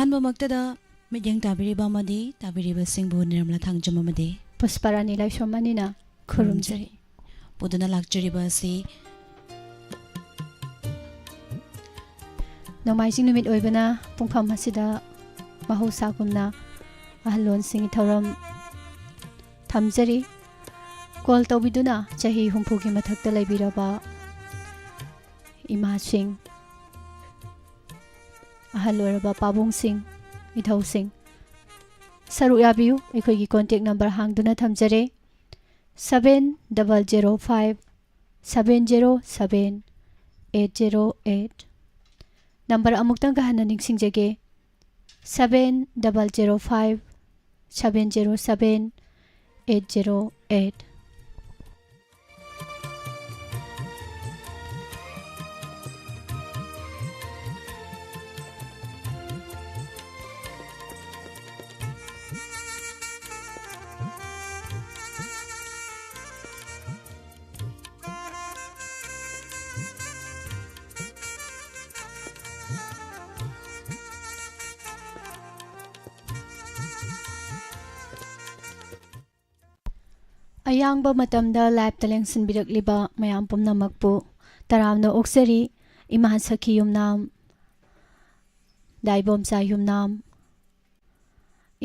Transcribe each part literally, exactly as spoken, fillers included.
ꯑꯍꯥꯟꯕꯃꯛꯇꯗ ꯃꯤꯠꯌꯦꯡ ꯇꯥꯕꯤꯔꯤꯕ ꯑꯃꯗꯤ ꯇꯥꯕꯤꯔꯤꯕꯁꯤꯡꯕꯨ ꯅꯤꯔꯃꯂꯥ ꯊꯥꯡꯖꯝ ꯑꯃꯗꯤ ꯄꯨꯁꯄꯥꯔꯥꯅꯤ ꯂꯥꯏꯁ꯭ꯔꯝ ꯑꯅꯤꯅ ꯈꯨꯔꯨꯝꯖꯔꯤ꯫ ꯄꯨꯗꯨꯅ ꯂꯥꯛꯆꯔꯤꯕ ꯑꯁꯤ ꯅꯣꯡꯃꯥꯏꯖꯤꯡ ꯅꯨꯃꯤꯠ ꯑꯣꯏꯕꯅ ꯄꯨꯡꯐꯝ ꯑꯁꯤꯗ ꯃꯍꯧꯁꯥꯒꯨꯝꯅ ꯑꯍꯜꯂꯣꯟꯁꯤꯡꯒꯤ ꯊꯧꯔꯝ ꯊꯝꯖꯔꯤ꯫ ꯀꯣꯜ ꯇꯧꯕꯤꯗꯨꯅ ꯆꯍꯤ ꯍꯨꯝꯐꯨꯒꯤ ꯃꯊꯛꯇ ꯂꯩꯕꯤꯔꯕ ꯏꯃꯥꯁꯤꯡ, ꯑꯍꯜ ꯑꯣꯏꯔꯕ ꯄꯥꯕꯨꯡꯁꯤꯡ, ꯏꯙꯧꯁꯤꯡ ꯁꯔꯨꯛ ꯌꯥꯕꯤꯌꯨ꯫ ꯑꯩꯈꯣꯏꯒꯤ ꯀꯣꯟꯇꯦꯛ ꯅꯝꯕꯔ ꯍꯥꯡꯗꯨꯅ ꯊꯝꯖꯔꯦ, seven double zero five seven zero seven eight zero eight꯫ Number ꯑꯃꯨꯛꯇꯪꯒ ꯍꯟꯅ ꯅꯤꯡꯁꯤꯡꯖꯒꯦ, seven double zero five seven zero seven eight zero eight꯫ ꯑꯌꯥꯡꯕ ꯃꯇꯝꯗ ꯂꯥꯏꯞꯇ ꯂꯦꯡꯁꯤꯟꯕꯤꯔꯛꯂꯤꯕ ꯃꯌꯥꯝ ꯄꯨꯝꯅꯃꯛꯄꯨ ꯇꯔꯥꯝꯅ ꯑꯣꯛꯆꯔꯤ꯫ ꯏꯃꯥ ꯁꯈꯤ ꯌꯨꯝꯅꯥꯝ, ꯗꯥꯏꯕꯣꯝꯆꯥ ꯌꯨꯝꯅꯥꯝ,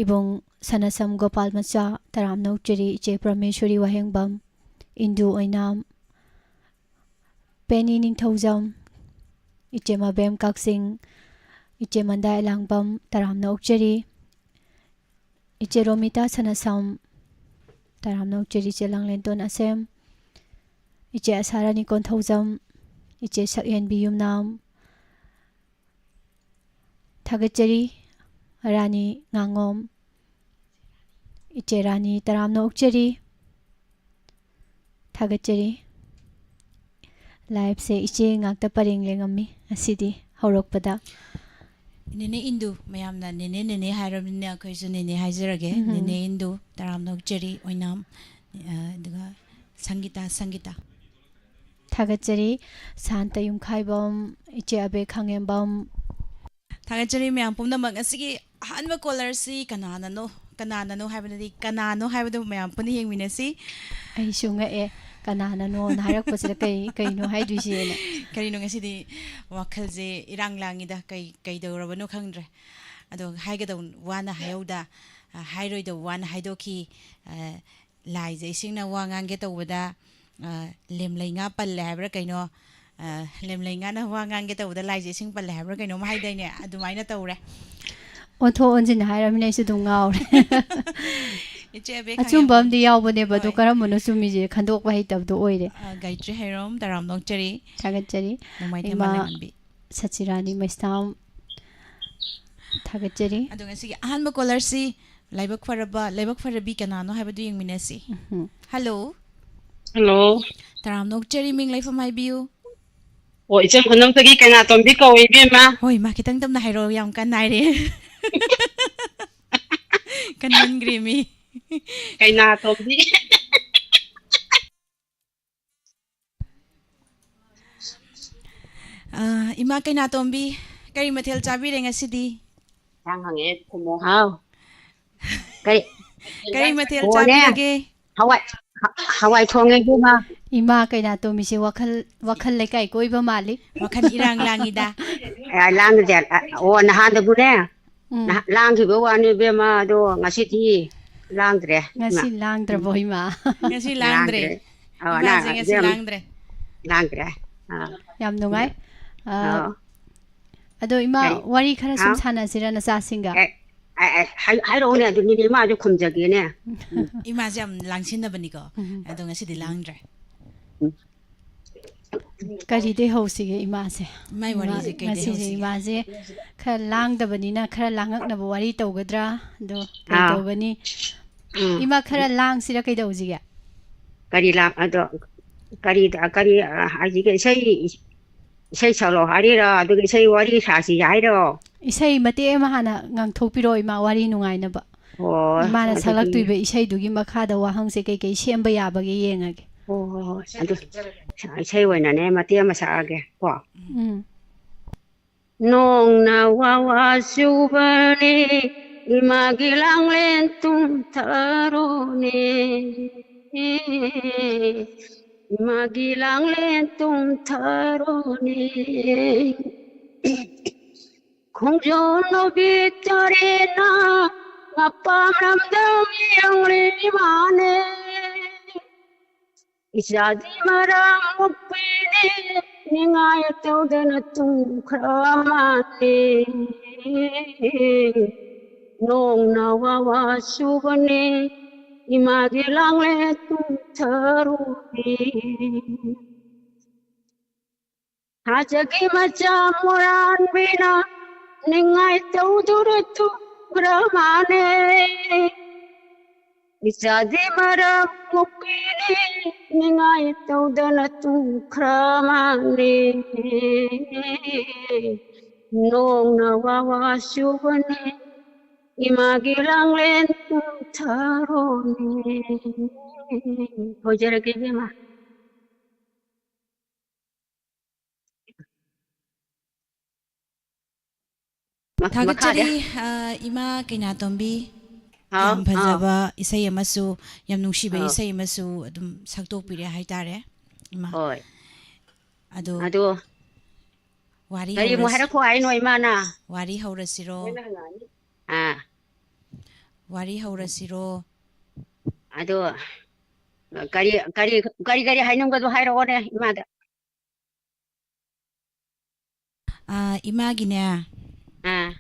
ꯏꯕꯨꯡ ꯁꯅꯥꯁꯝ ꯒꯣꯄꯥꯜ ꯃꯆꯥ, ꯇꯔꯥꯝꯅ ꯑꯣꯛꯆꯔꯤ꯫ ꯏꯆꯦ ꯄ꯭ꯔꯃꯦꯁꯣꯔꯤ ꯋꯥꯍꯦꯡꯕꯝ, ꯏꯟꯗꯨ ꯑꯣꯏꯅꯥꯝ, ꯄꯦꯅꯤ ꯅꯤꯡꯊꯧꯖꯝ, ꯏꯆꯦ ꯃꯕꯦꯝ ꯀꯛꯆꯤꯡ, ꯏꯆꯦ ꯃꯟꯗꯥ ꯑꯦꯂꯥꯡꯕꯝ, ꯇꯔꯥꯝꯅ ꯑꯣꯛꯆꯔꯤ꯫ ꯏꯆꯦ ꯔꯣꯃꯤꯇꯥ ꯁꯅꯥꯁꯝ, ꯇꯔꯥꯝꯅ ꯑꯣꯛꯆꯔꯤ꯫ ꯏꯆꯦ ꯂꯥꯡꯂꯦꯟꯇꯣꯟ ꯑꯁꯦꯝ, ꯏꯆꯦ ꯑꯁꯥꯔꯥꯅꯤ ꯀꯣꯟꯊꯧꯖꯝ, ꯏꯆꯦ ꯁꯛꯍꯦꯟꯕꯤ ꯌꯨꯝꯅꯥꯝ, ꯊꯥꯒꯠꯆꯔꯤ꯫ ꯔꯥꯅꯤ ꯉꯥꯉꯣꯝ, ꯏꯆꯦ ꯔꯥꯅꯤ, ꯇꯔꯥꯝꯅ ꯑꯣꯛꯆꯔꯤ꯫ ꯊꯥꯒꯠꯆꯔꯤ꯫ ꯂꯥꯏꯞꯁꯦ ꯏꯆꯦ ꯉꯥꯛꯇ ꯄꯔꯦꯡ ꯂꯦꯡꯉꯝꯃꯤ ꯉꯁꯤꯗꯤ ꯍꯧꯔꯛꯄꯗ꯫ ꯅꯦꯅꯦ ꯏꯟꯗꯨ, ꯃꯌꯥꯝꯅ ꯅꯦꯅꯦ ꯅꯦꯅꯦ ꯍꯥꯏꯔꯕꯅꯤꯅ ꯑꯩꯈꯣꯏꯁꯨ ꯅꯦꯅꯦ ꯍꯥꯏꯖꯔꯒꯦ꯫ ꯎꯝ꯫ ꯅꯦꯅꯦ ꯏꯟꯗꯨ, ꯇꯔꯥꯝꯅ ꯑꯣꯛꯆꯔꯤ꯫ ꯑꯣꯏꯅꯥꯝ, ꯑ, ꯑꯗꯨꯒ ꯁꯪꯒꯤꯇꯥ, ꯁꯪꯒꯤꯇꯥ꯫ ꯊꯥꯒꯠꯆꯔꯤ꯫ ꯁꯥꯟꯇ ꯌꯨꯝꯈꯥꯏꯕꯝ, ꯏꯆꯦ ꯑꯕꯦ ꯈꯥꯉꯦꯝꯕꯝ꯫ ꯊꯥꯒꯠꯆꯔꯤ ꯃꯌꯥꯝ ꯄꯨꯝꯅꯃꯛ꯫ ꯉꯁꯤꯒꯤ ꯑꯍꯥꯟꯕ ꯀꯣꯂꯔꯁꯤ ꯀꯅꯥꯅꯅꯣ, ꯀꯅꯥꯅꯅꯣ ꯍꯥꯏꯕꯗꯗꯤ, ꯀꯅꯥꯅꯣ ꯍꯥꯏꯕꯗꯨ ꯃꯌꯥꯝ ꯄꯨꯟꯅ ꯌꯦꯡꯃꯤꯟꯅꯁꯤ꯫ ꯑꯩꯁꯨ ꯉꯛꯑꯦ, ꯀꯅꯥꯅꯅꯣꯅ ꯍꯥꯏꯔꯛꯄꯁꯤꯗ ꯀꯩ, ꯀꯩꯅꯣ ꯍꯥꯏꯗꯣꯏꯁꯦꯅ꯫ ꯀꯔꯤꯅꯣ ꯉꯁꯤꯗꯤ ꯋꯥꯈꯜꯁꯦ ꯏꯔꯥꯡ ꯂꯥꯡꯉꯤꯗ, ꯀꯩ, ꯀꯩꯗꯧꯔꯕꯅꯣ ꯈꯪꯗ꯭ꯔꯦ꯫ ꯑꯗꯣ ꯍꯥꯏꯒꯗꯧ ꯋꯥꯅ ꯍꯥꯏꯍꯧꯗ, ꯑ, ꯍꯥꯏꯔꯣꯏꯗꯧ ꯋꯥꯅ ꯍꯥꯏꯗꯣꯛꯈꯤ꯫ ꯑ, ꯂꯥꯏꯖ ꯏꯁꯤꯡꯅ ꯋꯥ ꯉꯥꯡꯒꯦ ꯇꯧꯕꯗ, ꯑ, ꯂꯦꯝꯂꯩ ꯉꯥ ꯄꯜꯂꯦ ꯍꯥꯏꯕ꯭ꯔꯥ ꯀꯩꯅꯣ? ꯑ, ꯂꯦꯝꯂꯩ ꯉꯥꯅ ꯋꯥ ꯉꯥꯡꯒꯦ ꯇꯧꯕꯗ ꯂꯥꯏꯖ ꯏꯁꯤꯡ ꯄꯜꯂꯦ ꯍꯥꯏꯕ꯭ꯔꯥ ꯀꯩꯅꯣꯝ ꯍꯥꯏꯗꯥꯏꯅꯦ? ꯑꯗꯨꯃꯥꯏꯅ ꯇꯧꯔꯦ꯫ ꯑꯣꯟꯊꯣꯛ ꯑꯣꯟꯁꯤꯟ ꯍꯥꯏꯔꯕꯅꯤꯅ ꯑꯩꯁꯨ ꯑꯗꯨꯝ ꯉꯥꯎꯔꯦ꯫ ꯏꯆꯦ ꯑꯕꯦ ꯑꯆꯨꯝꯕ ꯈꯥꯉꯦꯝꯕꯝ꯫ ꯑꯃꯗꯤ ꯌꯥꯎꯕꯅꯦꯕ, ꯑꯗꯣ ꯍꯣꯏ꯫ ꯀꯔꯝꯕꯅꯣ ꯆꯨꯝꯃꯤꯁꯦ ꯈꯟꯗꯣꯛꯄ ꯍꯩꯇꯕꯗꯣ ꯑꯣꯏꯔꯦ꯫ ꯑ, ꯒꯥꯌꯇ꯭ꯔꯤ ꯍꯩꯔꯣꯝ, ꯇꯔꯥꯝꯅ ꯑꯣꯛꯆꯔꯤ꯫ ꯊꯥꯒꯠꯆꯔꯤ꯫ ꯅꯣꯡꯃꯥꯏꯊꯦꯝ ꯏꯃꯥ ꯃꯥꯂꯦꯝꯉꯥꯟꯕꯤ꯫ ꯁꯆꯤꯔꯥꯅꯤ ꯃꯩꯁꯅꯥꯝ꯫ ꯊꯥꯒꯠꯆꯔꯤ꯫ ꯑꯗꯣ ꯉꯁꯤꯒꯤ ꯑꯍꯥꯟꯕ ꯀꯣꯂꯔꯁꯤ ꯂꯥꯏꯕꯛ ꯐꯔꯕ, ꯂꯥꯏꯕꯛ ꯐꯔꯕꯤ ꯀꯅꯥꯅꯣ ꯍꯥꯏꯕꯗꯨ ꯌꯦꯡꯃꯤꯟꯅꯁꯤ꯫ ꯎꯝꯍꯨꯝ꯫ ꯍꯜꯂꯣ꯫ ꯍꯜꯂꯣ꯫ ꯇꯔꯥꯝꯅ ꯑꯣꯛꯆꯔꯤ, ꯃꯤꯡ ꯂꯩꯐꯝ ꯍꯥꯏꯕꯤꯌꯨ꯫ ꯑꯣ, ꯏꯆꯝ ꯈꯨꯅꯧꯗꯒꯤ ꯀꯩꯅꯥꯇꯣꯝꯕꯤ ꯀꯧꯏ, ꯏꯕꯦꯝꯃ꯫ ꯍꯣꯏ, ꯃꯥ ꯈꯤꯇꯪ ꯇꯞꯅ ꯍꯥꯏꯔꯛꯑꯣ, ꯌꯥꯝ ꯀꯟꯅ ꯍꯥꯏꯔꯦ꯫ ꯀꯟꯃꯟꯈ꯭ꯔꯦ ꯃꯤ꯫ ꯀꯩꯅꯥꯇꯣꯝꯕꯤ꯫ ꯑ, ꯏꯃꯥ ꯀꯩꯅꯥꯇꯣꯝꯕꯤ, ꯀꯔꯤ ꯃꯊꯦꯜ ꯆꯥꯕꯤꯔꯦ ꯉꯁꯤꯗꯤ? ꯏꯟꯁꯥꯡ ꯍꯪꯉꯛꯑꯦ, ꯈꯨꯝꯃꯣ꯫ ꯍꯥꯎ꯫ ꯀꯔꯤ? ꯀꯔꯤ ꯃꯊꯦꯜ ꯑꯣꯅꯦ꯫ ꯆꯥꯕꯤꯔꯒꯦ? ꯍꯋꯥꯏ, ꯍ-, ꯍꯋꯥꯏ ꯊꯣꯡꯉꯦ, ꯏꯕꯦꯝꯃ꯫ ꯏꯃꯥ ꯀꯩꯅꯥꯇꯣꯝꯕꯤꯁꯦ ꯋꯥꯈꯜ, ꯋꯥꯈꯜ ꯂꯩꯀꯥꯏ ꯀꯣꯏꯕ ꯃꯥꯜꯂꯤ꯫ ꯋꯥꯈꯜ ꯏꯔꯥꯡ ꯂꯥꯡꯉꯤꯗ꯫ ꯑ, ꯂꯥꯡꯗꯦ꯫ ꯑ, ꯑꯣ, ꯅꯍꯥꯟꯗꯕꯨꯅꯦ, ꯎꯝ꯫ ꯅꯍꯥꯟ ꯂꯥꯡꯈꯤꯕ ꯋꯥꯅꯤ, ꯏꯕꯦꯝꯃ, ꯑꯗꯣ ꯉꯁꯤꯗꯤ ꯂꯥꯡꯗ꯭ꯔꯦ, ꯏꯃꯥ꯫ ꯉꯁꯤ ꯂꯥꯡꯗ꯭ꯔꯕꯣ, ꯏꯃꯥ? ꯉꯁꯤ ꯂꯥꯡꯗ꯭ꯔꯦ꯫ ꯂꯥꯡꯗ꯭ꯔꯦ꯫ ꯑꯣ, ꯏꯃꯥꯁꯦ ꯂꯥꯡ-, ꯉꯁꯤ ꯏꯕꯦꯝ-, ꯂꯥꯡꯗ꯭ꯔꯦ꯫ ꯂꯥꯡꯗ꯭ꯔꯦ꯫ ꯑꯥ꯫ ꯌꯥꯝ ꯅꯨꯡꯉꯥꯏ꯫ ꯑꯥ, ꯑꯣ꯫ ꯑꯗꯣ ꯏꯃꯥ, ꯀꯔꯤ? ꯋꯥꯔꯤ ꯈꯔ ꯁꯨꯝ ꯍꯥꯎ? ꯁꯥꯟꯅꯁꯤꯔ ꯅꯆꯥꯁꯤꯡꯒ? ꯑꯦ, ꯑꯦ, ꯑꯦ, ꯍꯥꯏ-, ꯍꯥꯏꯔꯛꯎꯅꯦ, ꯑꯗꯨꯅꯤꯅꯦ, ꯏꯃꯥꯁꯨ ꯈꯨꯝꯖꯒꯦꯅꯦ꯫ ꯎꯝ꯫ ꯏꯃꯥꯁꯦ ꯌꯥꯝ ꯂꯥꯡꯁꯤꯟꯅꯕꯅꯤꯀꯣ꯫ ꯎꯝ꯫ ꯑꯗꯣ ꯉꯁꯤꯗꯤ ꯂꯥꯡꯗ꯭ꯔꯦ꯫ ꯎꯝ꯫ ꯀꯔꯤꯗꯩ ꯍꯧꯁꯤꯒꯦ ꯏꯃꯥꯁꯦ? ꯏꯃꯥꯏ ꯏꯃꯥ, ꯋꯥꯔꯤꯁꯦ ꯀꯩꯗꯩ ꯉꯁꯤꯁꯦ ꯍꯧꯁꯤꯒꯦ? ꯏꯃꯥꯁꯦ ꯈꯔ ꯂꯥꯡꯗꯕꯅꯤꯅ ꯈꯔ ꯂꯥꯡꯉꯛꯅꯕ ꯋꯥꯔꯤ ꯇꯧꯒꯗ꯭ꯔꯥ? ꯑꯗꯣ ꯀꯩ ꯑꯥ꯫ ꯇꯧꯒꯅꯤ? ꯎꯝ꯫ ꯏꯃꯥ, ꯈꯔ ꯂꯥꯡꯁꯤꯔ ꯀꯩꯗꯧꯁꯤꯒꯦ? ꯀꯔꯤ ꯂꯥꯡ-, ꯑꯗꯣ ꯀꯔꯤ, ꯀꯔꯤ, ꯑ, ꯍꯥꯏꯁꯤꯒꯦ? ꯏꯁꯩ, ꯏꯁꯩ ꯁꯛꯂꯣ ꯍꯥꯏꯔꯤꯔꯣ? ꯑꯗꯨꯒ ꯏꯁꯩ ꯋꯥꯔꯤ ꯁꯥꯁꯤ ꯍꯥꯏꯔꯣ? ꯏꯁꯩ ꯃꯇꯦꯛ ꯑꯃ ꯍꯥꯟꯅ ꯉꯥꯡꯊꯣꯛꯄꯤꯔꯛꯑꯣ, ꯏꯃꯥ, ꯋꯥꯔꯤ ꯅꯨꯡꯉꯥꯏꯅꯕ꯫ ꯑꯣ, ꯏꯃꯥꯅ ꯑꯗꯨꯗꯤ ꯁꯛꯂꯛꯇꯣꯏꯕ ꯏꯁꯩꯗꯨꯒꯤ ꯃꯈꯥꯗ ꯋꯥꯍꯪꯁꯦ ꯀꯩꯀꯩ ꯁꯦꯝꯕ ꯌꯥꯕꯒꯦ ꯌꯦꯡꯉꯒꯦ꯫ ꯍꯣꯏ, ꯍꯣꯏ, ꯍꯣꯏ꯫ ꯑꯗꯨ ꯏꯁꯩ ꯑꯣꯏꯅꯅꯦ ꯃꯇꯦꯛ ꯑꯃ ꯁꯛꯑꯒꯦ ꯀꯣ꯫ ꯎꯝ꯫ ꯅꯣꯡꯅ ꯋꯥ ꯋꯥ ꯆꯨꯕꯅꯦ, ꯏꯃꯥꯒꯤ ꯂꯥꯡꯂꯦꯟ ꯇꯨꯝꯊꯔꯣꯅꯦ꯫ ꯏꯃꯥꯒꯤ ꯂꯥꯡꯂꯦꯟ ꯇꯨꯝꯊꯔꯣꯅꯦ꯫ ꯈꯣꯡꯖꯣꯝ ꯅꯨꯕꯤ ꯇꯔꯦꯠꯅ ꯃꯄꯥꯝ ꯂꯝꯗ ꯌꯦꯡꯂꯤꯕꯅꯦ꯫ ꯏꯆꯥꯗꯤ ꯃꯔꯝ ꯃꯣꯛꯄꯤꯅꯤ, ꯅꯤꯡꯉꯥꯏ ꯇꯧꯗꯅ ꯇꯨꯝꯈ꯭ꯔ ꯃꯥꯜꯂꯦ꯫ ꯅꯣꯡꯅ ꯋꯥ ꯋꯥ ꯆꯨꯕꯅꯦ, ꯏꯃꯥꯒꯤ ꯂꯥꯡꯂꯦꯟ ꯇꯨꯝꯊꯔꯨꯔꯦ꯫ ꯍꯥꯖꯒꯤ ꯃꯆꯥ ꯃꯣꯔꯥꯟꯕꯤꯅ ꯅꯤꯡꯉꯥꯏ ꯇꯧꯗꯨꯅ ꯇꯨꯝꯈ꯭ꯔ ꯃꯥꯜꯂꯦ꯫ ꯏꯆꯥꯗꯤ ꯃꯔꯝ ꯃꯣꯛꯄꯤꯅꯤ, ꯅꯤꯡꯉꯥꯏ ꯇꯧꯗꯅ ꯇꯨꯝꯈ꯭ꯔ ꯃꯥꯜꯂꯦ꯫ ꯅꯣꯡꯅ ꯋꯥ ꯋꯥ ꯆꯨꯕꯅꯦ, ꯏꯃꯥꯒꯤ ꯂꯥꯡꯂꯦꯟ ꯇꯨꯝꯊꯔꯣꯅꯦ꯫ ꯍꯧꯖꯔꯒꯦ, ꯏꯕꯦꯝꯃ꯫ ꯃ-, ꯊꯥꯒꯠꯆꯔꯤ, ꯃꯈꯥꯗ꯫ ꯑ, ꯏꯃꯥ ꯀꯩꯅꯥꯇꯣꯝꯕꯤ꯫ ꯍꯥꯎ, ꯌꯥꯝ ꯐꯖꯕ ꯑꯥ꯫ ꯏꯁꯩ ꯑꯃꯁꯨ, ꯌꯥꯝ ꯅꯨꯡꯁꯤꯕ ꯑꯥ꯫ ꯏꯁꯩ ꯑꯃꯁꯨ ꯑꯗꯨꯝ ꯁꯛꯇꯣꯛꯄꯤꯔꯦ ꯍꯥꯏꯇꯥꯔꯦ, ꯏꯃꯥ꯫ ꯍꯣꯏ꯫ ꯑꯗꯣ ꯑꯗꯣ ꯋꯥꯔꯤ ꯀꯔꯤ ꯑꯃꯨꯛ ꯍꯧꯔꯁꯤ-, ꯍꯥꯏꯔꯛꯈꯣ ꯍꯥꯏꯅꯣ, ꯏꯃꯥꯅ? ꯋꯥꯔꯤ ꯍꯧꯔꯁꯤꯔꯣ? ꯑꯥ꯫ ꯋꯥꯔꯤ ꯍꯧꯔꯁꯤꯔꯣ? ꯑꯗꯣ ꯀꯔꯤ, ꯀꯔꯤ, ꯀꯔꯤ, ꯀꯔꯤ ꯍꯥꯏꯅꯤꯡꯕꯗꯣ ꯍꯥꯏꯔꯛꯑꯣꯅꯦ ꯏꯃꯥꯗ꯫ ꯑꯥ, ꯏꯃꯥꯒꯤꯅꯦ꯫ ꯑꯥ꯫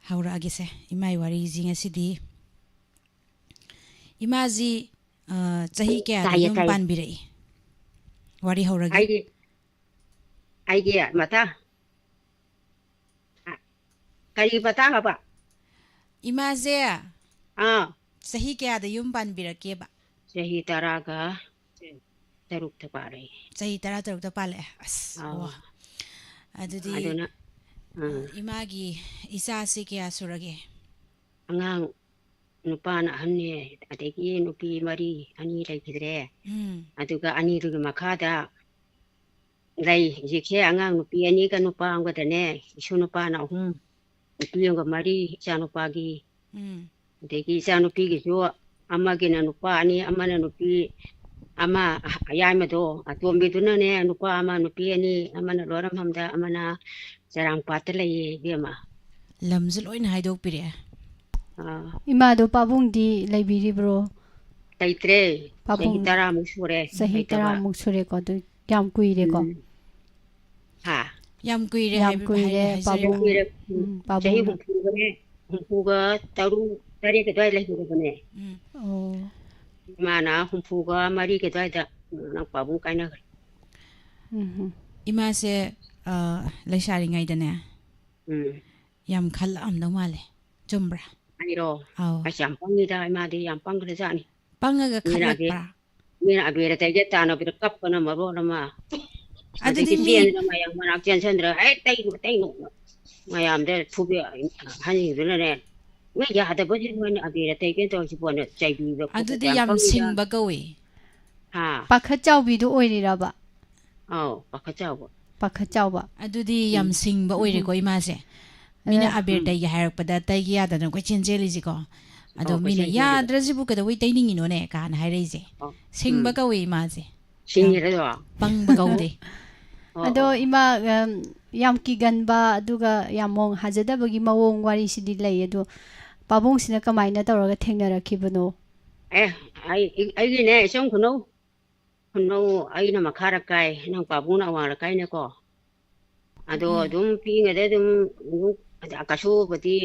ꯍꯧꯔꯛꯑꯒꯦꯁꯦ, ꯏꯃꯥꯒꯤ ꯋꯥꯔꯤꯁꯤ ꯉꯁꯤꯗꯤ꯫ ꯏꯃꯥꯁꯤ, ꯑꯥ, ꯆꯍꯤ ꯀꯌꯥꯗ ꯇꯥꯏꯌꯦ, ꯌꯨꯝ ꯇꯥꯏꯌꯦ꯫ ꯄꯥꯟꯕꯤꯔꯛꯏ? ꯋꯥꯔꯤ ꯍꯧꯔꯒꯦ꯫ ꯑꯩꯒꯤ, ꯑꯩꯒꯤ ꯃꯇꯥꯡ? ꯀꯔꯤ ꯃꯇꯥꯡ ꯍꯥꯏꯕ? ꯏꯃꯥꯁꯦ ꯑꯥ꯫ ꯆꯍꯤ ꯀꯌꯥꯗ ꯌꯨꯝ ꯄꯥꯟꯕꯤꯔꯛꯀꯦꯕ? ꯆꯍꯤ ꯇꯔꯥꯒ ꯇꯔꯨꯛꯇ ꯄꯥꯜꯂꯛꯑꯦ꯫ ꯆꯍꯤ ꯇꯔꯥ ꯇꯔꯨꯛꯇ ꯄꯥꯜꯂꯛꯑꯦ꯫ ꯑꯁ, ꯑꯥ꯫ ꯋꯥ꯫ ꯑꯗꯨꯗꯤ, ꯑꯗꯨꯅ, ꯑꯥ꯫ ꯏꯃꯥꯒꯤ ꯏꯆꯥꯁꯤ ꯀꯌꯥ ꯁꯨꯔꯒꯦ? ꯑꯉꯥꯡ ꯅꯨꯄꯥꯅ ꯑꯍꯟꯅꯦ, ꯑꯗꯒꯤ ꯅꯨꯄꯤ ꯃꯔꯤ, ꯑꯅꯤ ꯂꯩꯈꯤꯗ꯭ꯔꯦ꯫ ꯎꯝ꯫ ꯑꯗꯨꯒ ꯑꯅꯤꯗꯨꯒꯤ ꯃꯈꯥꯗ ꯂꯩ꯫ ꯍꯧꯖꯤꯛꯁꯦ ꯑꯉꯥꯡ ꯅꯨꯄꯤ ꯑꯅꯤꯒ ꯅꯨꯄꯥ ꯑꯃꯒꯗꯅꯦ, ꯏꯁꯨ ꯅꯨꯄꯥꯅ ꯑꯍꯨꯝ, ꯅꯨꯄꯤ ꯑꯃꯒ ꯃꯔꯤ, ꯏꯆꯥ ꯅꯨꯄꯥꯒꯤ꯫ ꯎꯝ꯫ ꯑꯗꯒꯤ ꯏꯆꯥ ꯅꯨꯄꯤꯒꯤꯁꯨ ꯑꯃꯒꯤꯅ ꯅꯨꯄꯥ ꯑꯅꯤ, ꯑꯃꯅ ꯅꯨꯄꯤ ꯑꯃ, ꯑꯌꯥꯏꯃꯗꯣ, ꯑꯇꯣꯝꯕꯤꯗꯨꯅꯅꯦ ꯅꯨꯄꯥ ꯑꯃ, ꯅꯨꯄꯤ ꯑꯅꯤ, ꯑꯃꯅ ꯂꯣꯏꯔꯝꯐꯝꯗ, ꯑꯃꯅ ꯆꯔꯥꯡꯄꯥꯠꯇ ꯂꯩꯌꯦ, ꯏꯕꯦꯝꯃ꯫ ꯂꯝꯁꯨ ꯂꯣꯏꯅ ꯍꯥꯏꯗꯣꯛꯄꯤꯔꯛꯑꯦ꯫ ꯑꯥ꯫ ꯏꯃꯥꯗꯣ ꯄꯥꯕꯨꯡꯗꯤ ꯂꯩꯕꯤꯔꯤꯕ꯭ꯔꯣ? ꯂꯩꯇ꯭ꯔꯦ꯫ ꯄꯥꯕꯨꯡ ꯆꯍꯤ ꯇꯔꯥꯃꯨꯛ ꯁꯨꯔꯦ ꯆꯍꯤ ꯂꯩꯇꯕ꯫ ꯇꯔꯥꯃꯨꯛ ꯁꯨꯔꯦꯀꯣ, ꯑꯗꯨ ꯌꯥꯝ ꯀꯨꯏꯔꯦꯀꯣ? ꯎꯝ꯫ ꯍꯥ? ꯌꯥꯝ ꯀꯨꯏꯔꯦ ꯌꯥꯝ ꯍꯥꯏꯕ-, ꯀꯨꯏꯔꯦ, ꯍꯥꯏ-, ꯍꯥꯏꯖꯔꯦ꯫ ꯄꯥꯕꯨꯡ꯫ ꯀꯨꯏꯔꯦ꯫ ꯎꯝ, ꯎꯝ, ꯆꯍꯤ ꯄꯥꯕꯨꯡ꯫ ꯍꯨꯝꯐꯨꯒꯅꯦ, ꯍꯨꯝꯐꯨꯒ ꯇꯔꯨꯛ, ꯇꯔꯦꯠ ꯑꯗꯨꯋꯥꯏ ꯂꯩꯈꯤꯗꯕꯅꯦ꯫ ꯎꯝ꯫ ꯑꯣ꯫ ꯏꯃꯥꯅ ꯍꯨꯝꯐꯨꯒ ꯃꯔꯤꯒꯤ ꯑꯗꯨꯋꯥꯏꯗ ꯅꯪ ꯄꯥꯕꯨꯡ ꯀꯥꯏꯅꯈ꯭ꯔꯦ꯫ ꯎꯝ ꯍꯨꯝ꯫ ꯏꯃꯥꯁꯦ, ꯑ, ꯂꯩꯁꯥꯔꯤꯉꯩꯗꯅꯦ, ꯎꯝ꯫ ꯌꯥꯝ ꯈꯜꯂꯛꯑꯝꯗꯧ ꯃꯥꯜꯂꯦ꯫ ꯆꯨꯝꯕ꯭ꯔꯥ? ꯑꯩꯔꯣ? ꯑꯧ꯫ ꯑꯁ, ꯌꯥꯝ ꯄꯪꯉꯤꯗ, ꯏꯃꯥꯗꯤ ꯌꯥꯝ ꯄꯪꯈ꯭ꯔꯖꯥꯠꯅꯤ꯫ ꯄꯪꯉꯒ ꯃꯤꯅ ꯑꯕꯦ-, ꯈꯜꯂꯛꯄ꯭ꯔꯥ? ꯃꯤꯅ ꯑꯕꯦꯔ ꯇꯩꯒꯦ ꯇꯥꯟꯅꯕꯗ ꯀꯞꯄꯅ ꯃꯔꯣꯜ ꯑꯃ꯫ ꯑꯗꯨꯗꯤ ꯑꯗꯒꯤ ꯃꯤ ꯆꯦꯟꯗꯅ ꯃꯌꯥꯝ ꯃꯅꯥꯛ ꯆꯦꯟꯁꯤꯟꯗꯅ, "ꯍꯦ, ꯇꯩꯅꯨ, ꯇꯩꯅꯨ!" ꯃꯌꯥꯝꯗ ꯐꯨꯕꯤ-, ꯑꯍꯟꯁꯤꯡꯗꯨꯅꯅꯦ, "ꯅꯣꯏ ꯌꯥꯗꯕꯁꯤꯕꯨ ꯅꯣꯏꯅ ꯑꯕꯦꯔ ꯇꯩꯒꯦ ꯇꯧꯔꯤꯁꯤꯕꯣꯅ" ꯆꯩꯕꯤꯕ ꯈꯣꯠꯄ ꯑꯗꯨꯗꯤ ꯌꯥꯝ ꯌꯥꯝ ꯄꯪꯉꯤꯗ꯫ ꯁꯤꯡꯕ ꯀꯧꯏ꯫ ꯍꯥ? ꯄꯥꯈꯠ ꯆꯥꯎꯕꯤꯗꯣ ꯑꯣꯏꯔꯤꯔꯕ? ꯑꯧ, ꯄꯥꯈꯠ ꯆꯥꯎꯕ꯫ ꯄꯥꯈꯠ ꯆꯥꯎꯕ꯫ ꯑꯗꯨꯗꯤ ꯌꯥꯝ ꯎꯝ꯫ ꯁꯤꯡꯕ ꯎꯝ꯫ ꯑꯣꯏꯔꯦꯀꯣ ꯏꯃꯥꯁꯦ꯫ ꯃꯤꯅ ꯑ, ꯑꯕꯦꯔ ꯎꯝ꯫ ꯇꯩꯒꯦ ꯍꯥꯏꯔꯛꯄꯗ ꯇꯩꯒꯦ ꯌꯥꯗꯅ ꯀꯣꯏꯆꯦꯟ ꯆꯦꯜꯂꯤꯁꯤꯀꯣ꯫ ꯑꯗꯣ ꯑꯧ, ꯃꯤꯅ ꯀꯣꯏꯆꯦꯟ ꯆꯦꯜꯂꯤꯕ꯫ "ꯌꯥꯗ꯭ꯔꯁꯤꯕꯨ ꯀꯩꯗꯧꯕꯩ ꯇꯩꯅꯤꯡꯉꯤꯅꯣꯅꯦ?" ꯀꯥꯏꯅ ꯍꯥꯏꯔꯛꯏꯁꯦ꯫ ꯑꯧ꯫ ꯁꯤꯡꯕ ꯎꯝ꯫ ꯀꯧꯋꯦ ꯏꯃꯥꯁꯦ꯫ ꯁꯤꯡꯉꯤꯔꯗꯣ? ꯄꯪꯕ ꯀꯧꯗꯦ꯫ ꯑꯣ, ꯑꯗꯣ ꯑꯣ꯫ ꯏꯃꯥ, ꯑꯝ, ꯌꯥꯝ ꯀꯤꯒꯟꯕ, ꯑꯗꯨꯒ ꯌꯥꯝ ꯃꯣꯡ ꯍꯥꯖꯗꯕꯒꯤ ꯃꯑꯣꯡ ꯋꯥꯔꯤꯁꯤꯗꯤ ꯂꯩ꯫ ꯑꯗꯣ ꯄꯥꯕꯨꯡꯁꯤꯅ ꯀꯃꯥꯏꯅ ꯇꯧꯔꯒ ꯊꯦꯡꯅꯔꯛꯈꯤꯕꯅꯣ? ꯑꯦ, ꯑꯩ, ꯑꯩꯒꯤꯅꯦ, ꯏꯆꯝ ꯈꯨꯅꯧ꯫ ꯈꯨꯅꯧ ꯑꯩꯅ ꯃꯈꯥꯔꯛ ꯀꯥꯏ, ꯏꯅꯥꯎꯄꯥꯕꯨꯡꯅ ꯑꯋꯥꯡꯔꯛ ꯀꯥꯏꯅꯦꯀꯣ꯫ ꯑꯗꯣ ꯎꯝ꯫ ꯑꯗꯨꯝ ꯄꯤꯛꯏꯉꯩꯗ ꯑꯗꯨꯝ, ꯑꯗꯨꯝ ꯀꯩꯁꯨꯕꯨꯗꯤ,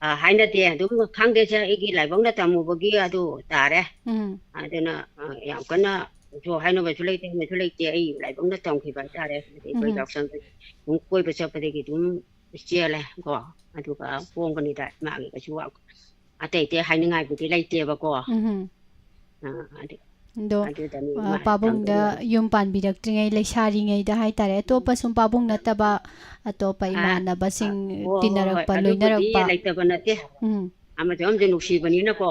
ꯑ, ꯍꯥꯏꯅꯗꯦ꯫ ꯑꯗꯨꯝ ꯈꯪꯗꯦꯁꯦ, ꯑꯩꯒꯤ ꯂꯥꯏꯕꯛꯅ ꯇꯝꯃꯨꯕꯒꯤ ꯑꯗꯨ ꯇꯥꯔꯦ꯫ ꯎꯝ꯫ ꯑꯗꯨꯅ, ꯑ, ꯌꯥꯝ ꯀꯟꯅꯁꯨ ꯍꯥꯏꯅꯕꯁꯨ ꯂꯩꯇꯦ, ꯑꯃꯁꯨ ꯂꯩꯇꯦ꯫ ꯑꯩ ꯂꯥꯏꯕꯛꯅ ꯇꯝꯈꯤꯕ ꯍꯥꯏꯇꯥꯔꯦ꯫ ꯑꯗꯩ ꯑꯩꯈꯣꯏ ꯎꯝ꯫ ꯌꯥꯎꯁꯪꯗ ꯑꯗꯨꯝ ꯀꯣꯏꯕ ꯆꯠꯄꯗꯒꯤ ꯑꯗꯨꯝ ꯆꯦꯜꯂꯦ ꯀꯣ꯫ ꯑꯗꯨꯒ ꯍꯣꯡꯕꯅꯤꯗ ꯃꯥꯒꯤ ꯀꯩꯁꯨ ꯑꯇꯩ ꯑꯇꯩ ꯍꯥꯏꯅꯤꯡꯉꯥꯏꯕꯨꯗꯤ ꯂꯩꯇꯦꯕꯀꯣ꯫ ꯎꯝ꯫ ꯑꯥ, ꯑꯗꯨ, ꯑꯗꯣ, ꯑꯗꯨꯗꯅꯤ ꯑ, ꯃꯥ ꯄꯥꯕꯨꯡꯗ ꯇꯝꯗꯣꯏꯅꯦ꯫ ꯌꯨꯝ ꯄꯥꯟꯕꯤꯔꯛꯇ꯭ꯔꯤꯉꯩ ꯂꯩꯁꯥꯔꯤꯉꯩꯗ ꯍꯥꯏꯇꯥꯔꯦ, ꯑꯇꯣꯞꯄ ꯁꯨꯝ ꯄꯥꯕꯨꯡ ꯅꯠꯇꯕ ꯑꯇꯣꯞꯄ ꯑꯥ, ꯏꯃꯥꯟꯅꯕꯁꯤꯡ ꯑꯥ, ꯍꯣꯏ, ꯍꯣꯏ, ꯍꯣꯏ, ꯇꯤꯟꯅꯔꯛꯄ, ꯑꯗꯨꯕꯨꯗꯤ ꯂꯣꯏꯅꯔꯛꯄ? ꯂꯩꯇꯕ ꯅꯠꯇꯦ꯫ ꯎꯝ꯫ ꯑꯃꯁꯨ ꯑꯃꯁꯨ ꯅꯨꯡꯁꯤꯕꯅꯤꯅꯀꯣ,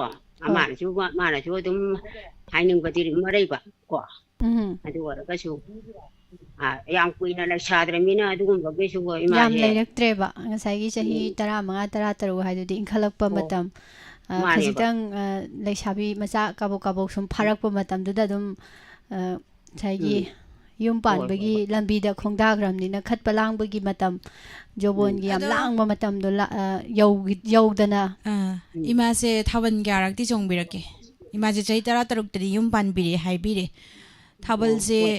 ꯍꯣꯏ꯫ ꯑꯃꯅꯁꯨ ꯃꯥ-, ꯃꯥꯅꯁꯨ ꯑꯗꯨꯝ ꯍꯥꯏꯅꯤꯡꯕꯗꯤ ꯑꯗꯨꯝ ꯂꯩꯕ ꯀꯣ꯫ ꯎꯝ꯫ ꯑꯗꯨ ꯑꯣꯏꯔꯒꯁꯨ ꯑꯥ, ꯌꯥꯝ ꯀꯨꯏꯅ ꯂꯩꯁꯥꯗ꯭ꯔꯃꯤꯅ ꯑꯗꯨꯒꯨꯝꯕꯒꯤꯁꯨ ꯏꯃꯥꯁꯦ꯫ ꯌꯥꯝ ꯂꯩꯔꯛꯇ꯭ꯔꯦꯕ꯫ ꯉꯁꯥꯏꯒꯤ ꯆꯍꯤ ꯎꯝ꯫ ꯇꯔꯥꯃꯉꯥ, ꯇꯔꯥꯇꯔꯨꯛ ꯍꯥꯏꯗꯨꯗꯤ ꯏꯟꯈꯠꯂꯛꯄ ꯑꯣ, ꯃꯇꯝ꯫ ꯑ, ꯃꯥꯅꯦꯕ꯫ ꯈꯖꯤꯛꯇꯪ, ꯑ, ꯂꯩꯁꯥꯕꯤ ꯃꯆꯥ ꯀꯥꯕꯣꯛ ꯀꯥꯕꯣꯛ ꯁꯨꯝ ꯐꯥꯔꯛꯄ ꯃꯇꯝꯗꯨꯗ ꯑꯗꯨꯝ, ꯑ, ꯉꯁꯥꯏꯒꯤ ꯎꯝ꯫ ꯌꯨꯝ ꯍꯣꯏ, ꯍꯣꯏ, ꯄꯥꯟꯕꯒꯤ ꯍꯣꯏ꯫ ꯂꯝꯕꯤꯗ ꯈꯣꯡꯗꯥꯈ꯭ꯔꯕꯅꯤꯅ ꯈꯠꯄ ꯂꯥꯡꯕꯒꯤ ꯃꯇꯝ, ꯎꯝ꯫ ꯖꯣꯕꯣꯟꯒꯤ ꯌꯥꯝ ꯑꯗꯣ ꯂꯥꯡꯕ ꯃꯇꯝꯗꯣ ꯂꯥ-, ꯑ, ꯌꯧꯒꯤ-, ꯌꯧꯗꯅ꯫ ꯑꯥ, ꯎꯝ꯫ ꯏꯃꯥꯁꯦ ꯊꯥꯕꯜ ꯀꯌꯥꯔꯛꯇꯤ ꯆꯣꯡꯕꯤꯔꯛꯀꯦ? ꯏꯃꯥꯁꯦ ꯆꯍꯤ ꯇꯔꯥꯇꯔꯨꯛꯇꯗꯤ ꯌꯨꯝ ꯄꯥꯟꯕꯤꯔꯦ ꯍꯥꯏꯕꯤꯔꯦ꯫ ꯑꯣ, ꯊꯥꯕꯜꯁꯦ ꯍꯣꯏ꯫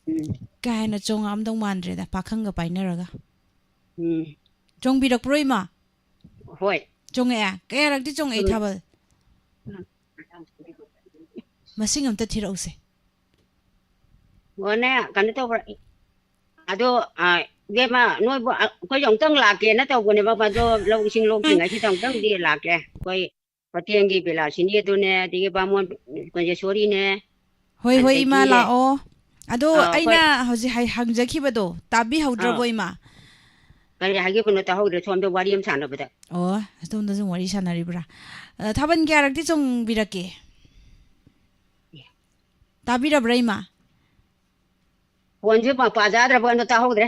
ꯎꯝ꯫ ꯀꯥ ꯍꯦꯟꯅ ꯆꯣꯡꯉꯛꯑꯝꯗꯧ ꯃꯥꯟꯗ꯭ꯔꯦꯗ, ꯄꯥꯈꯪꯒ ꯄꯥꯏꯅꯔꯒ꯫ ꯎꯝ꯫ ꯆꯣꯡꯕꯤꯔꯛꯄ꯭ꯔꯣ, ꯏꯃꯥ? ꯍꯣꯏ꯫ ꯆꯣꯡꯉꯛꯑꯦ? ꯀꯌꯥꯔꯛꯇꯤ ꯆꯣꯡꯉꯛꯏ ꯆꯣꯡꯉꯦ꯫ ꯊꯥꯕꯜ? ꯃꯁꯤꯡ ꯑꯝꯇ ꯊꯤꯔꯛꯎꯁꯦ꯫ ꯑꯣꯅꯦ, ꯀꯩꯅꯣ ꯇꯧꯕ꯭ꯔꯥ? ꯑꯗꯣ, ꯑ, ꯏꯕꯦꯝꯃ, ꯅꯣꯏꯕꯨ, ꯑ, ꯑꯩꯈꯣꯏꯁꯨ ꯑꯃꯨꯛꯇꯪ ꯂꯥꯛꯀꯦꯅ ꯇꯧꯕꯅꯦꯕ, ꯑꯗꯣ ꯂꯧ ꯏꯁꯤꯡ ꯂꯣꯛꯇ꯭ꯔꯤꯉꯩꯁꯤꯗ ꯑꯃꯨꯛꯇꯪꯗꯤ ꯂꯥꯛꯀꯦ꯫ ꯑꯩꯈꯣꯏ ꯍꯣꯇꯦꯜꯒꯤ ꯕꯤꯂꯥꯁꯤꯅꯤ ꯑꯗꯨꯅꯦ, ꯑꯗꯒꯤ ꯕꯥꯃꯣꯟ ꯀꯨꯟꯖꯦꯁꯣꯔꯤꯅꯦ, ꯍꯣꯏ, ꯍꯣꯏ, ꯏꯃꯥ, ꯑꯗꯒꯤ, ꯂꯥꯛꯑꯣ꯫ ꯑꯗꯣ ꯑ, ꯑꯩꯈꯣꯏ, ꯑꯩꯅ ꯍꯧꯖꯤꯛ ꯍꯥꯏ-, ꯍꯪꯖꯈꯤꯕꯗꯣ ꯇꯥꯕꯤꯍꯧꯗ꯭ꯔꯕꯣ, ꯑꯥ, ꯏꯃꯥ? ꯀꯔꯤ ꯍꯥꯏꯒꯦꯕꯅꯣ ꯇꯥꯍꯧꯗ꯭ꯔꯦ, ꯁꯣꯝꯗ ꯋꯥꯔꯤ ꯑꯃ ꯁꯥꯟꯅꯕꯗ꯫ ꯑꯣ, ꯑꯗꯣꯝꯗ ꯁꯨꯝ ꯋꯥꯔꯤ ꯁꯥꯟꯅꯔꯤꯕ꯭ꯔꯥ? ꯑ, ꯊꯥꯕꯜ ꯀꯌꯥꯔꯛꯇꯤ ꯆꯣꯡꯕꯤꯔꯛꯀꯦ? ꯇꯥꯕꯤꯔꯕ꯭ꯔꯥ, ꯏꯃꯥ? ꯐꯣꯟꯁꯦ ꯃꯄꯥ ꯆꯥꯗ꯭ꯔꯕ ꯀꯩꯅꯣ ꯇꯥꯍꯧꯗ꯭ꯔꯦ꯫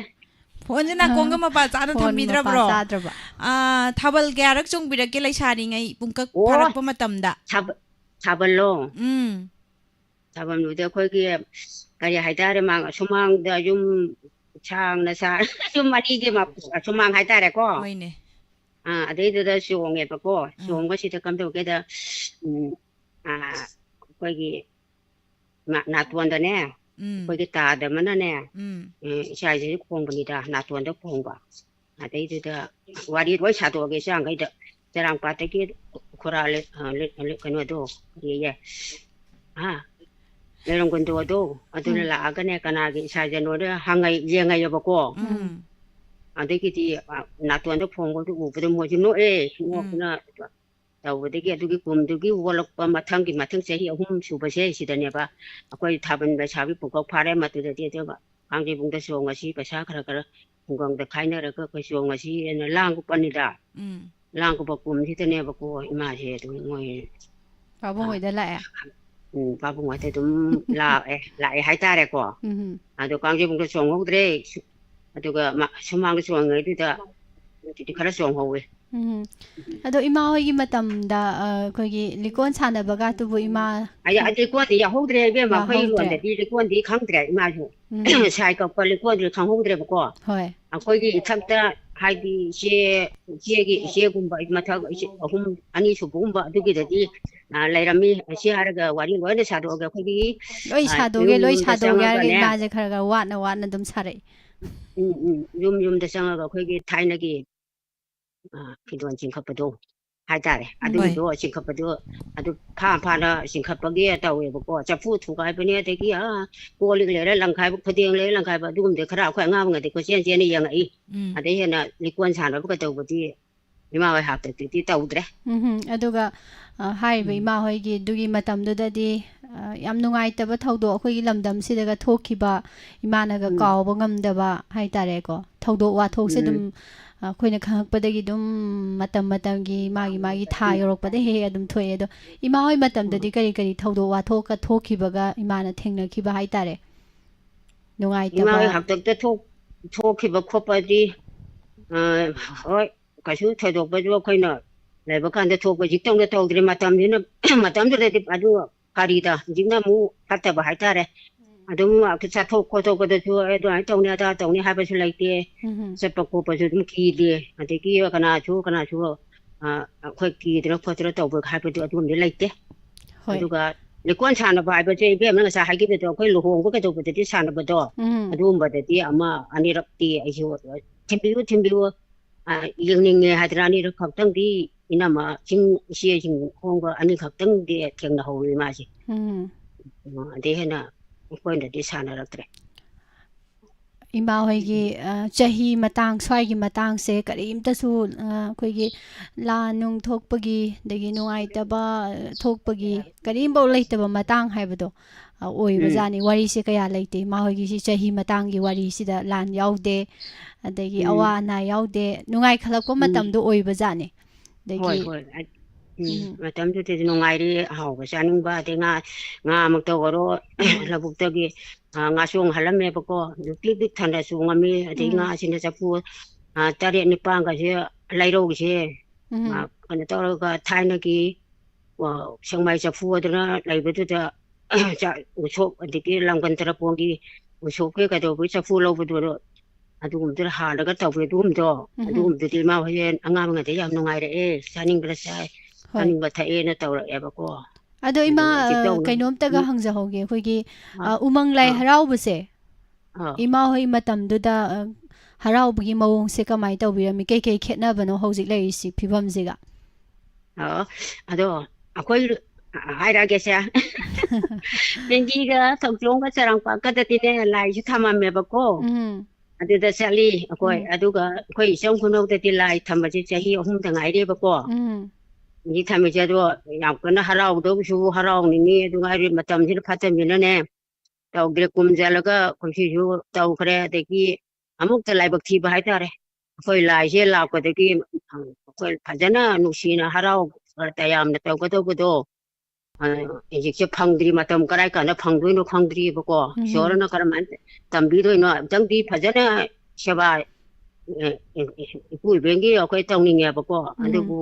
ꯐꯣꯟꯁꯦ ꯅꯥꯀꯣꯡꯒ ꯃꯄꯥ ꯆꯥꯅ ꯐꯣꯟ ꯃꯄꯥ ꯊꯝꯕꯤꯗ꯭ꯔꯕ꯭ꯔꯣ? ꯆꯥꯗ꯭ꯔꯕ꯫ ꯑꯥ, ꯊꯥꯕꯜ ꯀꯌꯥꯔꯛ ꯆꯣꯡꯕꯤꯔꯛꯀꯦ ꯂꯩꯁꯥꯔꯤꯉꯩ ꯄꯨꯡꯀꯛ ꯑꯣ, ꯐꯥꯔꯛꯄ ꯃꯇꯝꯗ? ꯊꯥꯕ-, ꯊꯥꯕꯜꯂꯣ? ꯎꯝ꯫ ꯊꯥꯕꯜꯕꯨꯗꯤ ꯑꯩꯈꯣꯏꯒꯤ, ꯀꯔꯤ ꯍꯥꯏꯇꯥꯔꯦ, ꯃꯥꯡ-, ꯁꯨꯃꯥꯡꯗ ꯌꯨꯝ ꯁꯥꯡꯅ ꯁꯥ-, ꯌꯨꯝ ꯑꯅꯤꯒꯤ ꯃ-, ꯁꯨꯃꯥꯡ ꯍꯥꯏꯇꯥꯔꯦꯀꯣ꯫ ꯍꯣꯏꯅꯦ꯫ ꯑꯥ, ꯑꯗꯩꯗꯨꯗ ꯆꯣꯡꯉꯦꯕꯀꯣ꯫ ꯑꯥ꯫ ꯆꯣꯡꯕꯁꯤꯗ ꯀꯝꯗꯧꯒꯦꯗ, ꯎꯝ, ꯑꯥ, ꯑꯩꯈꯣꯏꯒꯤ ꯅꯥ-, ꯅꯥꯇꯣꯟꯗꯅꯦ, ꯎꯝ꯫ ꯑꯩꯈꯣꯏꯒꯤ ꯇꯥꯗ ꯑꯃꯅꯅꯦ, ꯎꯝ꯫ ꯎꯝ, ꯏꯁꯥꯁꯤꯗ ꯈꯣꯡꯕꯅꯤꯗ, ꯅꯥꯇꯣꯟꯗ ꯈꯣꯡꯕ꯫ ꯑꯗꯩꯗꯨꯗ ꯋꯥꯔꯤ ꯂꯣꯏ ꯁꯥꯗꯣꯛꯑꯒꯦ, ꯏꯆꯥꯈꯩꯗ꯫ ꯆꯔꯥꯡꯄꯥꯠꯇꯒꯤ ꯈꯨꯔꯥ ꯂꯩ-, ꯑ, ꯂꯩ-, ꯂꯩ-, ꯀꯩꯅꯣꯗꯣ, ꯀꯔꯤꯌꯦ? ꯍꯥ? ꯂꯩꯔꯝꯒꯣꯟꯗꯣꯗꯣ, ꯑꯗꯨꯅ ꯎꯝ꯫ ꯂꯥꯛꯑꯒꯅꯦ, ꯀꯅꯥꯒꯤ ꯏꯁꯥꯁꯦꯅꯣꯗ ꯍꯪꯉꯩ-, ꯌꯦꯡꯉꯩꯌꯦꯕꯀꯣ꯫ ꯎꯝ꯫ ꯑꯗꯒꯤꯗꯤ, ꯑ, ꯅꯥꯇꯣꯟꯗ ꯈꯣꯡꯕꯗꯨ ꯎꯕꯗ ꯃꯣꯏꯁꯨ ꯅꯣꯛꯑꯦ, ꯅꯣꯛꯇꯅ ꯇꯧꯕꯗꯒꯤ ꯑꯗꯨꯒꯤ ꯀꯨꯝꯗꯨꯒꯤ ꯑꯣꯜꯂꯛꯄ ꯃꯊꯪꯒꯤ, ꯃꯊꯪ ꯆꯍꯤ ꯑꯍꯨꯝ ꯁꯨꯕꯁꯦ ꯁꯤꯗꯅꯦꯕ ꯑꯩꯈꯣꯏ ꯊꯥꯕꯜ ꯂꯩꯁꯥꯕꯤ ꯄꯨꯡꯀꯛ ꯐꯥꯔꯦ꯫ ꯃꯗꯨꯗꯗꯤ ꯑꯗꯨꯒ ꯀꯥꯡꯖꯩꯕꯨꯡꯗ ꯆꯣꯡꯉꯁꯤ, ꯄꯩꯁꯥ ꯈꯔ ꯈꯔ ꯈꯨꯡꯒꯪꯗ ꯈꯥꯏꯅꯔꯒ ꯑꯩꯈꯣꯏ ꯆꯣꯡꯉꯁꯤꯅ ꯂꯥꯡꯕ ꯄꯣꯠꯅꯤꯗ꯫ ꯎꯝ꯫ ꯂꯥꯡꯕ ꯀꯨꯝꯁꯤꯗꯅꯦꯕꯀꯣ ꯏꯃꯥꯁꯦ ꯑꯗꯨꯝ ꯃꯣꯏ, ꯄꯥꯕꯨꯡ ꯑ, ꯍꯣꯏꯗ ꯂꯥꯛꯑꯦ꯫ ꯎꯝ, ꯄꯥꯕꯨꯡ ꯍꯣꯏꯗ ꯑꯗꯨꯝ ꯂꯥꯛꯑꯦ, ꯂꯥꯛꯑꯦ ꯍꯥꯏꯇꯥꯔꯦꯀꯣ꯫ ꯎꯝ꯫ ꯑꯗꯣ ꯀꯥꯡꯖꯩꯕꯨꯡꯗ ꯆꯣꯡꯍꯧꯗ꯭ꯔꯦ꯫ ꯁꯨ-, ꯑꯗꯨꯒ ꯃ-, ꯁꯨꯃꯥꯡꯗ ꯆꯣꯡꯉꯤꯉꯩꯗꯨꯗ ꯑꯗꯨꯗꯤ ꯈꯔ ꯆꯣꯡꯍꯧꯋꯦ꯫ ꯎꯝ꯫ ꯑꯗꯣ ꯏꯃꯥ ꯍꯣꯏꯒꯤ ꯃꯇꯝꯗ, ꯑ, ꯑꯩꯈꯣꯏꯒꯤ ꯂꯤꯀꯣꯟ ꯁꯥꯟꯅꯕꯒ ꯑꯗꯨꯕꯨ ꯏꯃꯥ ꯑꯩ, ꯈꯪ-, ꯑꯩ ꯂꯤꯀꯣꯟꯗꯤ ꯌꯥꯎꯍꯧꯗ꯭ꯔꯦ ꯏꯕꯦꯝꯃ, ꯑꯩꯈꯣꯏ ꯌꯥꯎꯍꯧꯗ꯭ꯔꯦ꯫ ꯂꯣꯟꯗꯗꯤ ꯂꯤꯀꯣꯟꯗꯤ ꯈꯪꯗ꯭ꯔꯦ ꯏꯃꯥꯁꯨ꯫ ꯎꯝ꯫ ꯁꯥꯏ ꯀꯛꯄ ꯂꯤꯀꯣꯟꯗꯤ ꯈꯪꯍꯧꯗ꯭ꯔꯦꯕꯀꯣ꯫ ꯍꯣꯏ꯫ ꯑꯩꯈꯣꯏꯒꯤ ꯏꯊꯛꯇ ꯍꯥꯏꯗꯤ ꯏꯆꯦ, ꯏꯆꯦꯒꯤ ꯏꯆꯦꯒꯨꯝꯕ ꯃꯊꯛ ꯏꯆꯦ ꯑꯍꯨꯝ, ꯑꯅꯤꯁꯨꯕꯒꯨꯝꯕ ꯑꯗꯨꯒꯤꯗꯗꯤ, ꯑ, ꯂꯩꯔꯝꯃꯤ꯫ ꯏꯆꯦ ꯍꯥꯏꯔꯒ ꯋꯥꯔꯤ ꯂꯣꯏꯅ ꯁꯥꯗꯣꯛꯑꯒꯦ꯫ ꯑꯩꯈꯣꯏꯒꯤ, ꯂꯣꯏ ꯑ, ꯁꯥꯗꯣꯛꯑꯒꯦ, ꯌꯨꯝ ꯂꯣꯏ ꯌꯨꯝꯗ ꯁꯥꯗꯣꯛꯑꯒꯦ ꯍꯥꯏꯔꯒ ꯆꯪꯉꯒꯅꯦ꯫ ꯏꯃꯥꯁꯦ ꯈꯔ ꯈꯔ ꯋꯥꯠꯅ ꯋꯥꯠꯅ ꯑꯗꯨꯝ ꯁꯥꯔꯛꯏ꯫ ꯎꯝ, ꯎꯝ꯫ ꯌꯨꯝ ꯌꯨꯝꯗ ꯆꯪꯉꯒ ꯑꯩꯈꯣꯏꯒꯤ ꯊꯥꯏꯅꯒꯤ, ꯑ, ꯐꯤꯗꯣꯟ ꯆꯤꯡꯈꯠꯄꯗꯣ ꯍꯥꯏꯇꯥꯔꯦ꯫ ꯎꯝ꯫ ꯑꯗꯨꯒꯤꯗꯣ ꯆꯤꯡꯈꯠꯄꯗꯣ ꯑꯗꯨ ꯐꯥ ꯐꯥꯅ ꯆꯤꯡꯈꯠꯄꯒꯤ ꯇꯧꯋꯦꯕꯀꯣ꯫ ꯆꯐꯨ ꯊꯨꯒꯥꯏꯕꯅꯦ, ꯑꯗꯒꯤ, ꯑ, ꯀꯣꯜ ꯂꯤꯛ ꯂꯩꯔ ꯂꯪꯈꯥꯏꯕ, ꯈꯨꯗꯦꯡ ꯂꯩꯔ ꯂꯪꯈꯥꯏꯕ, ꯑꯗꯨꯒꯨꯝꯕꯗꯤ ꯈꯔ ꯑꯩꯈꯣꯏ ꯑꯉꯥꯡ ꯑꯣꯏꯔꯤꯉꯩꯗ ꯀꯣꯏꯆꯦꯟ ꯆꯦꯟꯅ ꯌꯦꯡꯉꯛꯏ꯫ ꯎꯝ꯫ ꯑꯗꯩ ꯍꯦꯟꯅ ꯂꯤꯀꯣꯟ ꯁꯥꯟꯅꯕ ꯀꯩꯗꯧꯕꯗꯤ ꯏꯃꯥ ꯍꯣꯏ ꯍꯥꯛꯇꯛꯇꯨꯗꯤ ꯇꯧꯗ꯭ꯔꯦ꯫ ꯎꯝꯍꯨꯝ꯫ ꯑꯗꯨꯒ, ꯑ, ꯍꯥꯏꯔꯤꯕ ꯎꯝ꯫ ꯏꯃꯥ ꯍꯣꯏꯒꯤ ꯑꯗꯨꯒꯤ ꯃꯇꯝꯗꯨꯗꯗꯤ, ꯑ, ꯌꯥꯝ ꯅꯨꯡꯉꯥꯏꯇꯕ ꯊꯧꯗꯣꯛ ꯑꯩꯈꯣꯏꯒꯤ ꯂꯝꯗꯝꯁꯤꯗꯒ ꯊꯣꯛꯈꯤꯕ, ꯏꯃꯥꯅꯒ ꯎꯝ꯫ ꯀꯥꯎꯕ ꯉꯝꯗꯕ ꯍꯥꯏꯇꯥꯔꯦꯀꯣ, ꯊꯧꯗꯣꯛ ꯋꯥꯊꯣꯛꯁꯦ ꯑꯗꯨꯝ, ꯎꯝ꯫ ꯑ, ꯑꯩꯈꯣꯏꯅ ꯈꯪꯉꯛꯄꯗꯒꯤ ꯑꯗꯨꯝ ꯃꯇꯝ ꯃꯇꯝꯒꯤ ꯃꯥꯒꯤ ꯃꯥꯒꯤ ꯊꯥ ꯎꯝ꯫ ꯌꯧꯔꯛꯄꯗ ꯍꯦꯛ ꯍꯦꯛ ꯑꯗꯨꯝ ꯊꯣꯛꯑꯦ꯫ ꯑꯗꯣ ꯏꯃꯥ ꯍꯣꯏ ꯃꯇꯝꯗꯗꯤ ꯎꯝ꯫ ꯀꯔꯤ ꯀꯔꯤ ꯊꯧꯗꯣꯛ ꯋꯥꯊꯣꯛꯀ ꯊꯣꯛꯈꯤꯕꯒ ꯏꯃꯥꯅ ꯊꯦꯡꯅꯈꯤꯕ ꯍꯥꯏꯇꯥꯔꯦ? ꯏꯃꯥ ꯅꯨꯡꯉꯥꯏꯇꯕ꯫ ꯍꯣꯏ ꯍꯥꯛꯇꯛꯇ ꯊꯣꯛ-, ꯊꯣꯛꯈꯤꯕ ꯈꯣꯠꯄꯗꯤ, ꯑ, ꯍꯣꯏ, ꯀꯩꯁꯨ ꯊꯣꯏꯗꯣꯛꯄꯁꯨ ꯑꯩꯈꯣꯏꯅ ꯂꯩꯕ ꯀꯥꯟꯗ ꯊꯣꯛꯄ ꯍꯧꯖꯤꯛꯇꯧꯅ ꯇꯧꯗ꯭ꯔꯦ꯫ ꯃꯇꯝꯁꯤꯅ, ꯃꯇꯝꯗꯨꯗꯗꯤ ꯑꯗꯨ ꯀꯔꯤꯗ ꯍꯧꯖꯤꯛꯅ ꯑꯃꯨꯛ ꯐꯠꯇꯕ ꯍꯥꯏꯇꯥꯔꯦ꯫ ꯎꯝ꯫ ꯑꯗꯨꯝ ꯆꯠꯊꯣꯛ ꯈꯣꯠꯇꯣꯛꯄꯗꯁꯨ, "ꯑꯦ, ꯑꯗꯨꯃꯥꯏꯅ ꯇꯧꯅꯤ, ꯑꯗꯥ ꯇꯧꯅꯤ" ꯍꯥꯏꯕꯁꯨ ꯂꯩꯇꯦ꯫ ꯎꯝ꯫ ꯆꯠꯄ ꯈꯣꯠꯄꯁꯨ ꯑꯗꯨꯝ ꯀꯤꯗꯦ꯫ ꯑꯗꯒꯤ ꯀꯅꯥꯁꯨ, ꯀꯅꯥꯁꯨ, ꯑ, ꯑꯩꯈꯣꯏ ꯀꯤꯗꯅ ꯈꯣꯠꯇꯅ ꯇꯧꯕ ꯍꯥꯏꯕꯗꯨ ꯑꯗꯨꯒꯨꯝꯕꯗꯤ ꯂꯩꯇꯦ꯫ ꯍꯣꯏ꯫ ꯑꯗꯨꯒ ꯂꯤꯀꯣꯟ ꯁꯥꯟꯅꯕ ꯍꯥꯏꯕꯁꯦ ꯏꯕꯦꯝꯃꯅ ꯉꯁꯥꯏ ꯍꯥꯏꯈꯤꯕꯗꯣ, ꯑꯩꯈꯣꯏ ꯂꯨꯍꯣꯡꯕ ꯀꯩꯗꯧꯕꯗꯗꯤ ꯁꯥꯟꯅꯕꯗꯣ, ꯎꯝ꯫ ꯑꯗꯨꯒꯨꯝꯕꯗꯗꯤ ꯑꯃ ꯑꯅꯤꯔꯛꯇꯤ ꯑꯩꯁꯨ ꯊꯤꯟꯕꯤꯌꯨ, ꯊꯤꯟꯕꯤꯌꯨ, ꯑ, ꯌꯦꯡꯅꯤꯡꯉꯦ ꯍꯥꯏꯗꯅ ꯑꯅꯤꯔꯛ ꯈꯛꯇꯪꯗꯤ ꯏꯅꯝꯃꯁꯤꯡ, ꯏꯆꯦꯁꯤꯡ ꯍꯣꯡꯕ ꯑꯅꯤꯈꯛꯇꯪꯗꯤ ꯊꯦꯡꯅꯍꯧꯋꯤ ꯃꯥꯁꯦ꯫ ꯎꯝ꯫ ꯑ, ꯑꯗꯩ ꯍꯦꯟꯅ ꯑꯩꯈꯣꯏꯅꯗꯤ ꯁꯥꯟꯅꯔꯛꯇ꯭ꯔꯦ꯫ ꯏꯃꯥ ꯍꯣꯏꯒꯤ, ꯎꯝ꯫ ꯑ, ꯆꯍꯤ ꯃꯇꯥꯡ, ꯁ꯭ꯋꯥꯏꯒꯤ ꯃꯇꯥꯡꯁꯦ ꯀꯔꯤꯝꯇꯁꯨ, ꯑ, ꯑꯩꯈꯣꯏꯒꯤ ꯂꯥꯟ ꯅꯨꯡ ꯊꯣꯛꯄꯒꯤ, ꯑꯗꯒꯤ ꯅꯨꯡꯉꯥꯏꯇꯕ, ꯑ, ꯊꯣꯛꯄꯒꯤ ꯀꯔꯤꯝꯐꯥꯎ ꯂꯩꯇꯕ ꯃꯇꯥꯡ ꯍꯥꯏꯕꯗꯣ, ꯑ, ꯎꯝ꯫ ꯑꯣꯏꯕꯖꯥꯠꯅꯤ꯫ ꯋꯥꯔꯤꯁꯦ ꯀꯌꯥ ꯂꯩꯇꯦ꯫ ꯏꯃꯥ ꯍꯣꯏꯒꯤꯁꯤ ꯆꯍꯤ ꯃꯇꯥꯡꯒꯤ ꯋꯥꯔꯤꯁꯤꯗ ꯂꯥꯟ ꯌꯥꯎꯗꯦ, ꯑꯗꯒꯤ ꯎꯝ꯫ ꯑꯋꯥ ꯑꯅꯥ ꯌꯥꯎꯗꯦ, ꯅꯨꯡꯉꯥꯏꯈꯠꯂꯛꯄ ꯎꯝ꯫ ꯃꯇꯝꯗꯣ ꯑꯣꯏꯕꯖꯥꯠꯅꯤ꯫ ꯑꯗꯒꯤ ꯍꯣꯏ, ꯍꯣꯏ꯫ ꯑ-, ꯎꯝ, ꯎꯝ꯫ ꯃꯇꯝꯗꯨꯗꯗꯤ ꯅꯨꯡꯉꯥꯏꯔꯤ, ꯑꯍꯥꯎꯕ ꯆꯥꯅꯤꯡꯕ, ꯑꯗꯩ ꯉꯥ, ꯉꯥꯃꯛꯇ ꯑꯣꯏꯔꯣ, ꯎꯝ꯫ ꯂꯧꯕꯨꯛꯇꯒꯤ, ꯑ, ꯉꯥꯆꯣꯡ ꯍꯜꯂꯝꯃꯦꯕꯀꯣ, ꯑꯗꯨ ꯄꯤꯛ ꯄꯤꯛ ꯊꯟꯅ ꯆꯣꯡꯉꯝꯃꯤ, ꯑꯗꯩ ꯎꯝ꯫ ꯉꯥꯁꯤꯅ ꯆꯐꯨ, ꯑ, ꯇꯔꯦꯠ ꯅꯤꯄꯥꯟꯒꯁꯦ ꯂꯩꯔꯧꯁꯦ, ꯎꯝ꯫ ꯑ, ꯀꯩꯅꯣ ꯇꯧꯔꯒ ꯊꯥꯏꯅꯒꯤ, ꯑ, ꯁꯦꯛꯃꯥꯏ ꯆꯐꯨ ꯑꯗꯨꯅ ꯂꯩꯕꯗꯨꯗ, ꯆꯥꯛ, ꯎꯁꯣꯞ, ꯑꯗꯒꯤ ꯂꯥꯡꯕꯟ ꯇꯔꯄꯣꯟꯒꯤ ꯎꯁꯣꯞꯀꯤ ꯀꯩꯗꯧꯕꯒꯤ ꯆꯐꯨ ꯂꯧꯕꯗꯣ, ꯑꯗꯨꯒꯨꯝꯕꯗꯨꯗ ꯍꯥꯜꯂꯒ ꯇꯧꯕꯤ ꯑꯗꯨꯒꯨꯝꯕꯗꯣ, ꯎꯝ꯫ ꯑꯗꯨꯒꯨꯝꯕꯗꯨꯗꯤ ꯏꯃꯥ ꯍꯣꯏ ꯑꯉꯥꯡ ꯑꯣꯏꯔꯤꯉꯩꯗ ꯌꯥꯝ ꯅꯨꯡꯉꯥꯏꯔꯛꯑꯦ, ꯆꯥꯅꯤꯡꯕꯗ ꯆꯥꯏ, ꯍꯣꯏ꯫ ꯆꯥꯅꯤꯡꯕ ꯊꯛꯑꯦꯅ ꯇꯧꯔꯛꯑꯦꯕꯀꯣ꯫ ꯑꯗꯣ ꯏꯃꯥ, ꯑꯗꯨꯒ ꯍꯧꯖꯤꯛ ꯑ, ꯇꯧꯅ-, ꯀꯩꯅꯣꯝꯇꯒ ꯎꯝ꯫ ꯍꯪꯖꯍꯧꯒꯦ, ꯑꯩꯈꯣꯏꯒꯤ, ꯑꯥ, ꯑ, ꯎꯃꯪ ꯂꯥꯏ ꯑꯥ꯫ ꯍꯔꯥꯎꯕꯁꯦ, ꯑꯥ꯫ ꯏꯃꯥ ꯍꯣꯏ ꯃꯇꯝꯗꯨꯗ, ꯑ, ꯍꯔꯥꯎꯕꯒꯤ ꯃꯑꯣꯡꯁꯦ ꯀꯃꯥꯏꯅ ꯇꯧꯕꯤꯔꯝꯃꯤ? ꯀꯩ ꯀꯩ ꯈꯦꯠꯅꯕꯅꯣ ꯍꯧꯖꯤꯛ ꯂꯩꯔꯤꯁꯤ ꯐꯤꯕꯝꯁꯤꯒ? ꯑꯣ, ꯑꯗꯣ ꯑꯩꯈꯣꯏ, ꯑ, ꯍꯥꯏꯔꯛꯑꯒꯦꯁꯦ꯫ ꯄꯦꯡꯒꯤꯒ ꯊꯧꯆꯣꯝꯒ ꯆꯔꯥꯡꯄꯥꯛꯀꯗꯗꯤꯅꯦ ꯂꯥꯏꯁꯨ ꯊꯝꯃꯝꯃꯦꯕꯀꯣ꯫ ꯎꯝ꯫ ꯑꯗꯨꯗ ꯆꯠꯂꯤ ꯑꯩꯈꯣꯏ꯫ ꯎꯝ꯫ ꯑꯗꯨꯒ ꯑꯩꯈꯣꯏ ꯏꯆꯝ ꯈꯨꯅꯧꯗꯗꯤ ꯂꯥꯏ ꯊꯝꯕꯁꯦ ꯆꯍꯤ ꯑꯍꯨꯝꯗ ꯉꯥꯏꯔꯤꯕꯀꯣ꯫ ꯎꯝ꯫ ꯍꯧꯖꯤꯛ ꯊꯝꯃꯤꯁꯦ ꯑꯗꯣ ꯌꯥꯝ ꯀꯟꯅ ꯍꯔꯥꯎꯗꯧꯁꯨ ꯍꯔꯥꯎꯅꯤꯡꯉꯤ, ꯑꯗꯨ ꯍꯥꯏꯔꯤꯕ ꯃꯇꯝꯁꯤꯅ ꯐꯠꯇꯕꯅꯤꯅꯅꯦ, ꯇꯧꯗ꯭ꯔꯦ꯫ ꯀꯨꯝꯁꯤꯜꯂꯒ ꯀꯨꯝꯁꯤꯁꯨ ꯇꯧꯈ꯭ꯔꯦ꯫ ꯑꯗꯒꯤ ꯑꯃꯨꯛꯇ ꯂꯥꯏꯕꯛ ꯊꯤꯕ ꯍꯥꯏꯇꯥꯔꯦ꯫ ꯑꯩꯈꯣꯏ ꯂꯥꯏꯁꯦ ꯂꯥꯛꯄꯗꯒꯤ ꯑꯩꯈꯣꯏ ꯐꯖꯅ ꯅꯨꯡꯁꯤꯅ ꯍꯔꯥꯎ ꯇꯌꯥꯝꯅ ꯇꯧꯒꯗꯧꯕꯗꯣ, ꯑ, ꯍꯧꯖꯤꯛꯁꯦ ꯐꯪꯗ꯭ꯔꯤ꯫ ꯃꯇꯝ ꯀꯔꯥꯏ ꯀꯥꯟꯗ ꯐꯪꯗꯣꯏꯅꯣ ꯈꯪꯗ꯭ꯔꯤꯕꯀꯣ꯫ ꯎꯝ꯫ ꯏꯁꯣꯔꯅ ꯀꯔꯝꯍꯥꯏꯅ ꯇꯝꯕꯤꯗꯣꯏꯅꯣ? ꯑꯝꯇꯪꯗꯤ ꯐꯖꯅ ꯁꯦꯕꯥ, ꯑ, ꯑ, ꯏꯄꯨ ꯏꯕꯦꯟꯒꯤ ꯑꯩꯈꯣꯏ ꯇꯧꯅꯤꯡꯉꯦꯕꯀꯣ꯫ ꯎꯝ꯫ ꯑꯗꯨꯕꯨ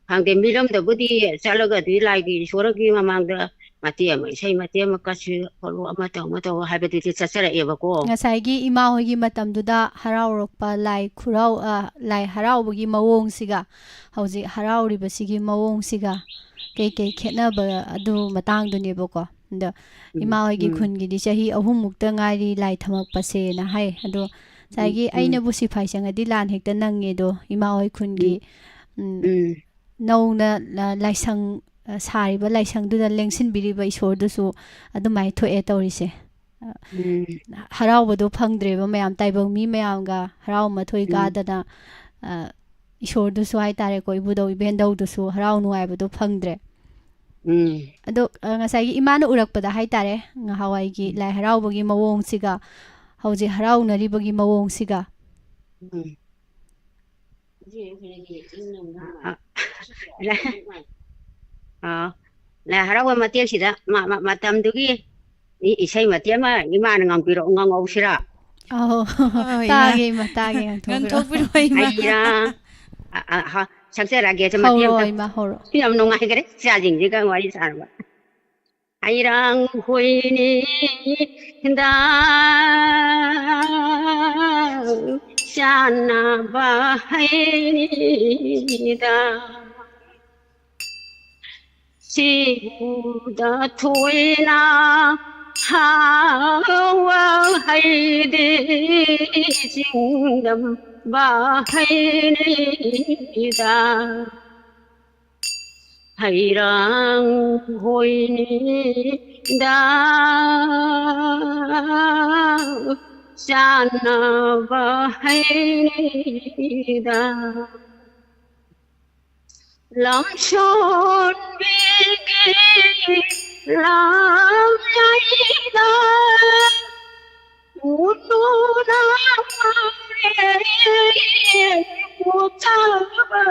ꯈꯪꯗꯦ, ꯃꯤꯔꯝꯗꯕꯨꯗꯤ ꯆꯠꯂꯒꯗꯤ ꯂꯥꯏꯒꯤ ꯏꯁꯣꯔꯒꯤ ꯃꯃꯥꯡꯗ ꯃꯇꯦꯛ ꯑꯃ, ꯏꯁꯩ ꯃꯇꯦꯛ ꯑꯃ ꯀꯠꯁꯤ ꯈꯣꯠꯂꯨ, ꯑꯃ ꯇꯧ, ꯑꯃ ꯇꯧ ꯍꯥꯏꯕꯗꯨꯗꯤ ꯆꯠꯆꯔꯛꯑꯦꯕꯀꯣ꯫ ꯉꯁꯥꯏꯒꯤ ꯏꯃꯥ ꯍꯣꯏꯒꯤ ꯃꯇꯝꯗꯨꯗ ꯍꯔꯥꯎꯔꯛꯄ ꯂꯥꯏ ꯈꯨꯔꯥꯎ-, ꯑ, ꯂꯥꯏ ꯍꯔꯥꯎꯕꯒꯤ ꯃꯑꯣꯡꯁꯤꯒ ꯍꯧꯖꯤꯛ ꯍꯔꯥꯎꯔꯤꯕꯁꯤꯒꯤ ꯃꯑꯣꯡꯁꯤꯒ ꯀꯩ ꯀꯩ ꯈꯦꯠꯅꯕ, ꯑꯗꯨ ꯃꯇꯥꯡꯗꯨꯅꯦꯕꯀꯣ꯫ ꯑꯗꯣ ꯎꯝ, ꯏꯃꯥ ꯍꯣꯏꯒꯤ ꯎꯝ꯫ ꯈꯨꯟꯒꯤꯗꯤ ꯆꯍꯤ ꯑꯍꯨꯝꯃꯨꯛꯇ ꯉꯥꯏꯔꯤ ꯂꯥꯏ ꯊꯝꯃꯛꯄꯁꯦꯅ ꯍꯥꯏ꯫ ꯑꯗꯣ ꯎꯝ, ꯉꯁꯥꯏꯒꯤ ꯎꯝ꯫ ꯑꯩꯅꯕꯨ ꯁꯤꯐꯥꯏ ꯆꯪꯉꯗꯤ ꯂꯥꯟ ꯍꯦꯛꯇ ꯅꯪꯉꯦꯗꯣ, ꯏꯃꯥ ꯍꯣꯏ ꯈꯨꯟꯒꯤ, ꯎꯝ꯫ ꯎꯝ, ꯎꯝ꯫ ꯅꯧꯅ ꯂ-, ꯂꯥꯏꯁꯪ, ꯑ, ꯁꯥꯔꯤꯕ ꯂꯥꯏꯁꯪꯗꯨꯗ ꯂꯦꯡꯁꯤꯟꯕꯤꯔꯤꯕ ꯏꯁꯣꯔꯗꯨꯁꯨ ꯑꯗꯨꯃꯥꯏꯅ ꯊꯣꯛꯑꯦ ꯇꯧꯔꯤꯁꯦ꯫ ꯑ, ꯎꯝ꯫ ꯍꯔꯥꯎꯕꯗꯣ ꯐꯪꯗ꯭ꯔꯦꯕ ꯃꯌꯥꯝ, ꯇꯥꯏꯕꯪ ꯃꯤ ꯃꯌꯥꯝꯒ ꯍꯔꯥꯎ ꯃꯊꯣꯏ ꯎꯝ꯫ ꯀꯥꯗꯅ, ꯑ, ꯏꯁꯣꯔꯗꯨꯁꯨ ꯍꯥꯏꯇꯥꯔꯦꯀꯣ, ꯏꯕꯨꯙꯧ ꯏꯕꯦꯟꯙꯧꯗꯨꯁꯨ ꯍꯔꯥꯎ ꯅꯨꯡꯉꯥꯏꯕꯗꯣ ꯐꯪꯗ꯭ꯔꯦ꯫ ꯎꯝ꯫ ꯑꯗꯣ, ꯑ, ꯉꯁꯥꯏꯒꯤ ꯏꯃꯥꯅ ꯎꯔꯛꯄꯗ ꯍꯥꯏꯇꯥꯔꯦ, ꯉꯍꯥꯟꯋꯥꯏꯒꯤ ꯎꯝ꯫ ꯂꯥꯏ ꯍꯔꯥꯎꯕꯒꯤ ꯃꯑꯣꯡꯁꯤꯒ ꯍꯧꯖꯤꯛ ꯍꯔꯥꯎꯅꯔꯤꯕꯒꯤ ꯃꯑꯣꯡꯁꯤꯒ꯫ ꯎꯝ꯫ ꯑ-, ꯑꯥ, ꯂꯥꯏ ꯍꯔꯥꯎꯕ ꯃꯇꯦꯛꯁꯤꯗ ꯃ-, ꯃ-, ꯃꯇꯝꯗꯨꯒꯤ ꯏ-, ꯏꯁꯩ ꯃꯇꯦꯛ ꯑꯃ ꯏꯃꯥꯅ ꯉꯪꯕꯤꯔꯛ-, ꯉꯪꯍꯧꯁꯤꯔꯥ? ꯑꯧ꯫ ꯍꯣꯏ, ꯏꯃꯥ꯫ ꯇꯥꯒꯦ ꯏꯃꯥ, ꯇꯥꯒꯦ, ꯉꯪꯊꯣꯛꯄꯤꯔꯣ꯫ ꯉꯪꯊꯣꯛꯄꯤꯔꯣ, ꯏꯃꯥ꯫ ꯍꯩꯔꯥꯡ, ꯑ, ꯑ, ꯍ-, ꯁꯛꯆꯔꯛꯑꯒꯦ, ꯁꯦ ꯃꯇꯦꯛ ꯍꯧꯔꯣ ꯑꯝꯇ꯫ ꯏꯃꯥ, ꯍꯧꯔꯣ꯫ ꯌꯥꯝ ꯅꯨꯡꯉꯥꯏꯈ꯭ꯔꯦ ꯏꯆꯥꯁꯤꯡꯁꯤꯒ ꯋꯥꯔꯤ ꯁꯥꯟꯅꯕ꯫ ꯍꯩꯔꯥꯡ ꯈꯣꯏꯅꯤꯗ ꯆꯥꯟꯅꯕ ꯍꯩꯅꯤꯗ꯫ ꯁꯤꯕꯨꯗ ꯊꯣꯏꯅ ꯍꯥꯎꯕ ꯍꯩꯗꯤ ꯆꯤꯡꯗꯝꯕ ꯍꯩꯅꯤꯗ꯫ ꯍꯩꯔꯥꯡ ꯍꯣꯏꯅꯤꯗ ꯆꯥꯟꯅꯕ ꯍꯩꯅꯤꯗ꯫ ꯂꯝꯁꯣꯟꯕꯤꯒꯤ ꯂꯝꯌꯥꯏꯗ ꯎꯇꯨꯅ ꯄꯨꯊꯕ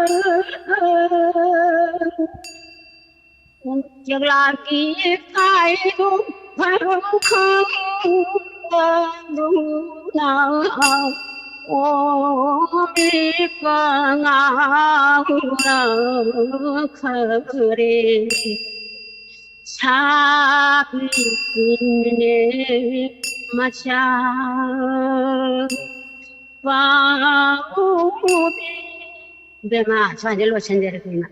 ꯆꯦꯛꯂꯥꯒꯤ ꯀꯥꯏꯗꯨ ꯃꯔꯝ ꯈꯪꯗꯗꯨꯅ ꯑꯣꯃꯤꯄ ꯉꯥꯎꯔꯛꯈ꯭ꯔꯦ꯫ ꯁꯥꯕꯤꯅꯦ ꯃꯆꯥ ꯄꯥꯎꯕꯤ꯫ ꯏꯕꯦꯝꯃ, ꯁ꯭ꯋꯥꯏꯗ ꯂꯣꯏꯁꯤꯟꯖꯔꯒꯦ ꯏꯃꯥ꯫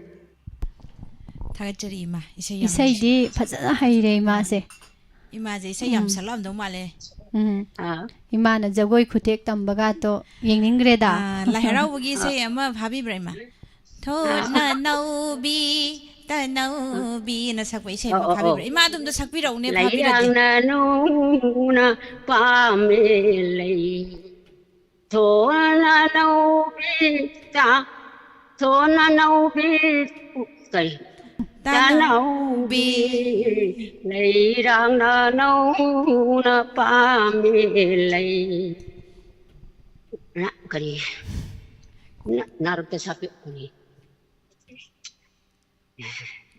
ꯊꯥꯒꯠꯆꯔꯤ ꯏꯃꯥ, ꯏꯁꯩ ꯌꯥꯝ ꯏꯁꯩꯗꯤ ꯐꯖꯅ ꯍꯩꯔꯦ ꯏꯃꯥꯁꯦ꯫ ꯏꯃꯥꯁꯦ ꯏꯁꯩ ꯌꯥꯝ ꯎꯝ꯫ ꯁꯛꯂꯝꯗꯧ ꯃꯥꯜꯂꯦ꯫ ꯎꯝ꯫ ꯑꯥ꯫ ꯏꯃꯥꯅ ꯖꯒꯣꯏ ꯈꯨꯊꯦꯛ ꯇꯝꯕꯒꯇꯣ ꯌꯦꯡꯅꯤꯡꯈ꯭ꯔꯦꯗ꯫ ꯑꯥ, ꯂꯥꯏ ꯍꯔꯥꯎꯕꯒꯤ ꯏꯁꯩ ꯑꯃ ꯐꯥꯕꯤꯕ꯭ꯔꯥ ꯏꯃꯥ? ꯊꯣꯠꯅ ꯅꯧꯕꯤ, ꯇꯅꯧꯕꯤꯅ ꯁꯛꯄ ꯏꯁꯩ ꯑꯃ ꯑꯣ, ꯑꯣ, ꯑꯣ꯫ ꯐꯥꯕꯤꯕ꯭ꯔꯥ? ꯏꯃꯥ ꯑꯗꯨꯝꯗ ꯁꯛꯄꯤꯔꯛꯎꯅꯦ, ꯐꯥꯕꯤꯔꯗꯤ꯫ ꯂꯩꯔꯥꯡꯅ ꯅꯧꯅ ꯄꯥꯝꯃꯦ ꯂꯩ꯫ ꯊꯣꯟꯅ ꯅꯧꯕꯤ ꯇ-, ꯊꯣꯟꯅ ꯅꯧꯕꯤ, ꯀꯩ? ꯇꯅꯧꯕꯤ꯫ ꯇꯅꯧꯕꯤ, ꯂꯩꯔꯥꯡꯅ ꯅꯧꯅ ꯄꯥꯝꯃꯦ ꯂꯩ꯫ ꯅ-, ꯀꯔꯤ? ꯅ-, ꯅꯥꯔꯛꯇ ꯁꯥꯄꯤ-, ꯀꯔꯤ?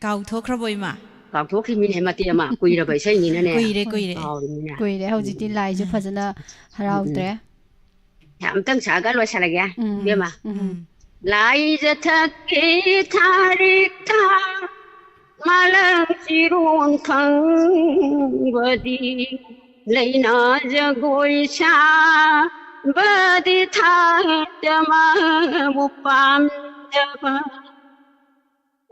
ꯀꯥꯎꯊꯣꯛꯈ꯭ꯔꯕꯣ, ꯏꯃꯥ? ꯀꯥꯎꯊꯣꯛꯈꯤꯃꯤꯅꯦ, ꯃꯇꯦꯛ ꯑꯃ ꯀꯨꯏꯔꯕ ꯏꯁꯩꯅꯤꯅꯅꯦ꯫ ꯀꯨꯏꯔꯦ, ꯀꯨꯏꯔꯦ꯫ ꯀꯥꯎꯔꯤꯃꯤꯅꯦ꯫ ꯀꯨꯏꯔꯦ꯫ ꯍꯧꯖꯤꯛꯇꯤ ꯂꯥꯏꯁꯨ ꯐꯖꯅ ꯍꯔꯥꯎꯗ꯭ꯔꯦ꯫ ꯑꯝꯇꯪ ꯁꯛꯑꯒ ꯂꯣꯏꯁꯤꯜꯂꯒꯦ꯫ ꯎꯝ, ꯏꯕꯦꯝꯃ꯫ ꯎꯝ꯫ ꯂꯥꯏ ꯖꯊꯛꯀꯤ ꯊꯥꯔꯤꯛ ꯊꯥ, ꯃꯥꯂꯪ ꯆꯤꯔꯣꯟ ꯐꯪꯕꯗꯤ, ꯂꯩꯅꯥ ꯖꯒꯣꯏ ꯁꯥꯕꯗꯤ ꯊꯥ ꯆꯃꯥꯕꯨ ꯄꯥꯝꯖꯕ꯫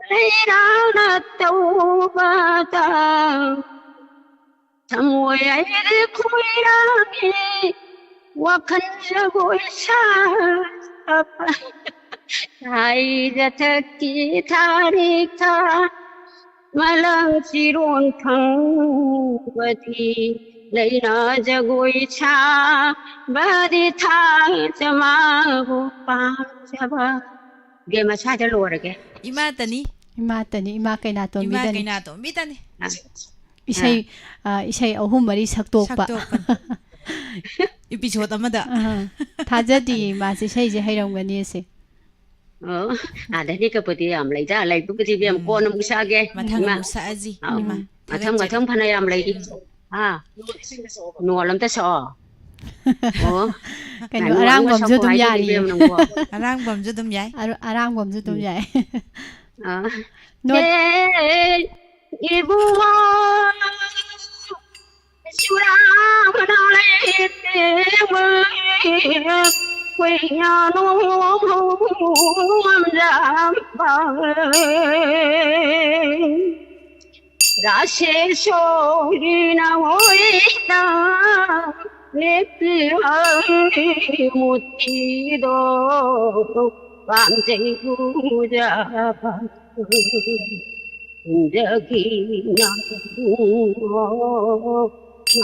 ꯂꯩꯔꯥꯡꯅ ꯇꯧꯕꯗ ꯊꯃꯣꯏ ꯑꯩꯗꯤ ꯈꯣꯏꯔꯥꯡꯏ, ꯋꯥꯈꯜ ꯖꯒꯣꯏ ꯁꯥꯕ꯫ ꯊꯥꯏ ꯖꯊꯛꯀꯤ ꯊꯥꯔꯤꯛ ꯊꯥ, ꯃꯥꯂꯪ ꯆꯤꯔꯣꯟ ꯐꯪꯕꯗꯤ, ꯂꯩꯅꯥ ꯖꯒꯣꯏ ꯁꯥꯕꯗꯤ ꯊꯥ ꯆꯃꯥꯕꯨ ꯄꯥꯝꯖꯕ꯫ ꯏꯕꯦꯝꯃ, ꯁ꯭ꯋꯥꯏꯗ ꯂꯣꯏꯔꯒꯦ꯫ ꯏꯃꯥꯇꯅꯤ꯫ ꯏꯃꯥꯇꯅꯤ, ꯏꯃꯥ ꯏꯃꯥ ꯀꯩꯅꯥꯇꯣꯝꯕꯤꯗꯅꯤ꯫ ꯀꯩꯅꯥꯇꯣꯝꯕꯤꯇꯅꯤ꯫ ꯑ, ꯏꯁꯩ, ꯑ, ꯏꯁꯩ ꯑꯍꯨꯝ ꯃꯔꯤ ꯁꯛꯇꯣꯛꯄ꯫ ꯁꯛꯇꯣꯛꯄꯅꯤ꯫ ꯏꯄꯤꯁꯣꯠ ꯑꯃꯗ꯫ ꯑ, ꯊꯥꯖꯗꯤꯌꯦ ꯏꯃꯥꯁꯦ ꯏꯁꯩꯁꯦ ꯍꯩꯔꯝꯒꯅꯤ ꯑꯁꯦ꯫ ꯑꯣ, ꯑꯥꯗꯗꯤ ꯀꯞꯄꯗꯤ ꯌꯥꯝ ꯂꯩꯗ, ꯂꯩꯕꯕꯨꯗꯤ ꯏꯕꯦꯝ, ꯀꯣꯟꯅ ꯑꯃꯨꯛ ꯁꯛꯑꯒꯦ, ꯃꯊꯪ ꯏꯃꯥ꯫ ꯑꯃꯨꯛ ꯁꯛꯑꯁꯤ, ꯑꯥ, ꯏꯃꯥ꯫ ꯃꯊꯪ, ꯊꯥꯒꯠꯆꯔꯤ꯫ ꯃꯊꯪ ꯐꯅ ꯌꯥꯝ ꯂꯩꯔꯤ꯫ ꯑꯥ, ꯅꯣꯜ ꯑꯝꯇ ꯁꯛꯑꯣ꯫ ꯑꯣ, ꯀꯩꯅꯣ, ꯅꯣꯜ ꯑꯃ ꯑꯔꯥꯡꯕꯝꯁꯨ ꯁꯛꯄ ꯑꯗꯨꯝ ꯍꯥꯏꯁꯤꯗꯤ ꯌꯥꯔꯤꯌꯦ꯫ ꯏꯕꯦꯝ ꯅꯪꯕꯣ꯫ ꯑꯔꯥꯡꯕꯝꯁꯨ ꯑꯗꯨꯝ ꯌꯥꯏ꯫ ꯑꯔ-, ꯑꯔꯥꯡꯕꯝꯁꯨ ꯑꯗꯨꯝ ꯌꯥꯏ꯫ ꯑꯥ, ꯅꯣꯠ- ꯑꯦ, ꯏꯕꯨꯡꯉꯣ, ꯆꯨꯔꯥ ꯃꯅꯥ ꯂꯩꯇꯦ, ꯀꯨꯏꯅ ꯅꯣꯡ ꯉꯝꯖꯕ꯫ ꯔꯥꯁꯦꯁꯣꯔꯤꯅ ꯍꯣꯏꯅ ꯂꯦꯞꯄꯤꯔꯝꯃꯤ ꯃꯨꯔꯇꯤꯗꯣ ꯄꯥꯝꯖꯩ ꯎꯖꯕ꯫ ꯍꯨꯟꯖꯈꯤ ꯅꯪꯕꯨ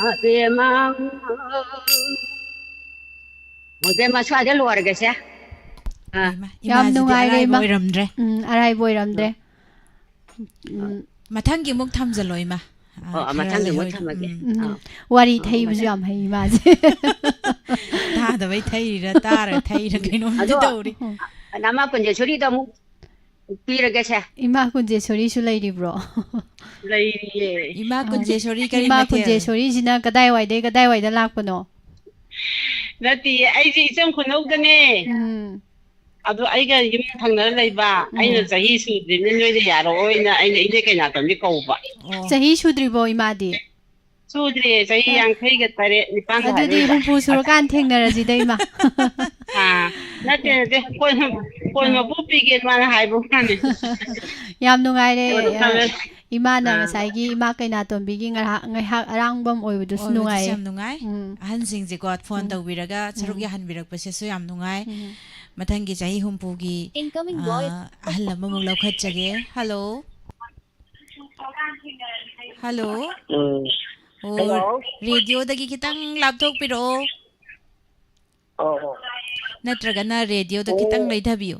ꯃꯕꯦꯝꯃ꯫ ꯃꯕꯦꯝꯃ, ꯁ꯭ꯋꯥꯏꯗ ꯂꯣꯏꯔꯒꯦꯁꯦ꯫ ꯑꯥ꯫ ꯏꯃꯥ, ꯌꯥꯝ ꯏꯃꯥꯁꯤꯗꯤ ꯅꯨꯡꯉꯥꯏꯔꯦ, ꯑꯔꯥꯏꯕ ꯏꯃꯥ꯫ ꯑꯣꯏꯔꯝꯗ꯭ꯔꯦ꯫ ꯎꯝ, ꯑꯔꯥꯏꯕ ꯑꯣꯏꯔꯝꯗ꯭ꯔꯦ꯫ ꯎꯝ, ꯃꯊꯪꯒꯤ ꯑꯃꯨꯛ ꯊꯝꯖꯜꯂꯣ, ꯏꯃꯥ꯫ ꯑꯥ, ꯑꯣ, ꯑ, ꯈꯔ ꯃꯊꯪꯒꯤ ꯑꯃꯨꯛ ꯂꯩꯍꯧꯔꯤ꯫ ꯊꯝꯃꯒꯦ꯫ ꯎꯝ꯫ ꯎꯝ, ꯋꯥꯔꯤ ꯊꯩꯕꯁꯨ ꯌꯥꯝ ꯍꯩ ꯏꯃꯥꯁꯦ꯫ ꯇꯥꯗꯕꯩ ꯊꯩꯔꯤꯔ, ꯇꯥꯔ ꯊꯩꯔꯤꯔ ꯀꯩꯅꯣꯝꯗꯤ ꯑꯗꯣ, ꯇꯧꯔꯤ꯫ ꯅꯃꯥ ꯄꯟꯖꯦꯁꯣꯔꯤꯗ ꯑꯃꯨꯛ, ꯄꯤꯔꯒꯦꯁꯦ꯫ ꯏꯃꯥ ꯀꯨꯟꯖꯦꯁꯣꯔꯤꯁꯨ ꯂꯩꯔꯤꯕ꯭ꯔꯣ? ꯂꯩꯔꯤꯌꯦ꯫ ꯏꯃꯥ ꯀꯨꯟꯖꯦꯁꯣꯔꯤ ꯀꯔꯤ ꯏꯃꯥ ꯃꯊꯦꯜ? ꯀꯨꯟꯖꯦꯁꯣꯔꯤꯁꯤꯅ ꯀꯗꯥꯏꯋꯥꯏꯗꯩ ꯀꯗꯥꯏꯋꯥꯏꯗ ꯂꯥꯛꯄꯅꯣ? ꯅꯠꯇꯤꯌꯦ, ꯑꯩꯁꯦ ꯏꯆꯝ ꯈꯨꯅꯧꯗꯅꯦ꯫ ꯎꯝ꯫ ꯑꯗꯣ ꯑꯩꯒ ꯌꯨꯝ ꯊꯪꯅꯔ ꯂꯩꯕ, ꯎꯝ꯫ ꯑꯩꯅ ꯆꯍꯤ ꯁꯨꯗ꯭ꯔꯤꯕꯅꯤꯅ ꯅꯣꯏꯗ ꯌꯥꯔꯛꯑꯣꯏꯅ ꯑꯩꯅ ꯏꯅꯦ ꯀꯩꯅꯥꯇꯣꯝꯕꯤ ꯀꯧꯕ꯫ ꯑꯣ꯫ ꯆꯍꯤ ꯁꯨꯗ꯭ꯔꯤꯕꯣ ꯏꯃꯥꯗꯤ? ꯁꯨꯗ꯭ꯔꯦ, ꯆꯍꯤ ꯑ, ꯌꯥꯡꯈꯩꯒ ꯇꯔꯦꯠ, ꯅꯤꯄꯥꯟ ꯑꯗꯨꯗꯤ ꯍꯥꯏꯕꯩꯗ꯫ ꯍꯨꯝꯐꯨ ꯁꯨꯔꯀꯥꯟ ꯊꯦꯡꯅꯔꯁꯤꯗ, ꯏꯃꯥ꯫ ꯑꯥ, ꯅꯠꯇꯦ, ꯅꯠꯇꯦ, ꯀꯣꯟ-, ꯀꯣꯟ ꯑꯥ꯫ ꯃꯄꯣꯛ ꯄꯤꯒꯦ ꯃꯥꯅ ꯍꯥꯏꯕ ꯋꯥꯅꯤ꯫ ꯌꯥꯝ ꯅꯨꯡꯉꯥꯏꯔꯦ, ꯀꯣꯟꯅ ꯑ, ꯊꯝꯃꯦ꯫ ꯏꯃꯥꯅ ꯑꯥ꯫ ꯉꯁꯥꯏꯒꯤ ꯏꯃꯥ ꯀꯩꯅꯥꯇꯣꯝꯕꯤꯒꯤ ꯉꯥꯏꯍꯥꯛ, ꯉꯥꯏꯍꯥꯛ ꯑꯔꯥꯡꯕꯝ ꯑꯣꯏꯕꯗꯨꯁꯨ ꯑꯣꯏꯕꯗꯨꯁꯨ ꯅꯨꯡꯉꯥꯏꯌꯦ꯫ ꯌꯥꯝ ꯅꯨꯡꯉꯥꯏ꯫ ꯎꯝ꯫ ꯑꯍꯟꯁꯤꯡꯁꯦꯀꯣ, ꯐꯣꯟ ꯎꯝ꯫ ꯇꯧꯕꯤꯔꯒ ꯁꯔꯨꯛ ꯎꯝ꯫ ꯌꯥꯍꯟꯕꯤꯔꯛꯄꯁꯤꯁꯨ ꯌꯥꯝ ꯅꯨꯡꯉꯥꯏ꯫ ꯎꯝ꯫ ꯃꯊꯪꯒꯤ ꯆꯍꯤ ꯍꯨꯝꯐꯨꯒꯤ, Incoming voice ꯑꯥ, call. ꯑꯍꯜ ꯑꯃꯃꯨꯛ ꯂꯧꯈꯠꯆꯒꯦ꯫ ꯍꯜꯂꯣ꯫ ꯍꯜꯂꯣ꯫ ꯎꯝ꯫ ꯑꯣ, ꯍꯜꯂꯣ꯫ ꯔꯦꯗꯤꯑꯣꯗꯒꯤ ꯈꯤꯇꯪ ꯂꯥꯞꯊꯣꯛꯄꯤꯔꯛꯑꯣ꯫ ꯑꯣ, ꯑꯣ꯫ ꯅꯠꯇ꯭ꯔꯒꯅ ꯔꯦꯗꯤꯑꯣꯗꯣ ꯈꯤꯇꯪ ꯑꯣ꯫ ꯂꯩꯊꯕꯤꯌꯨ꯫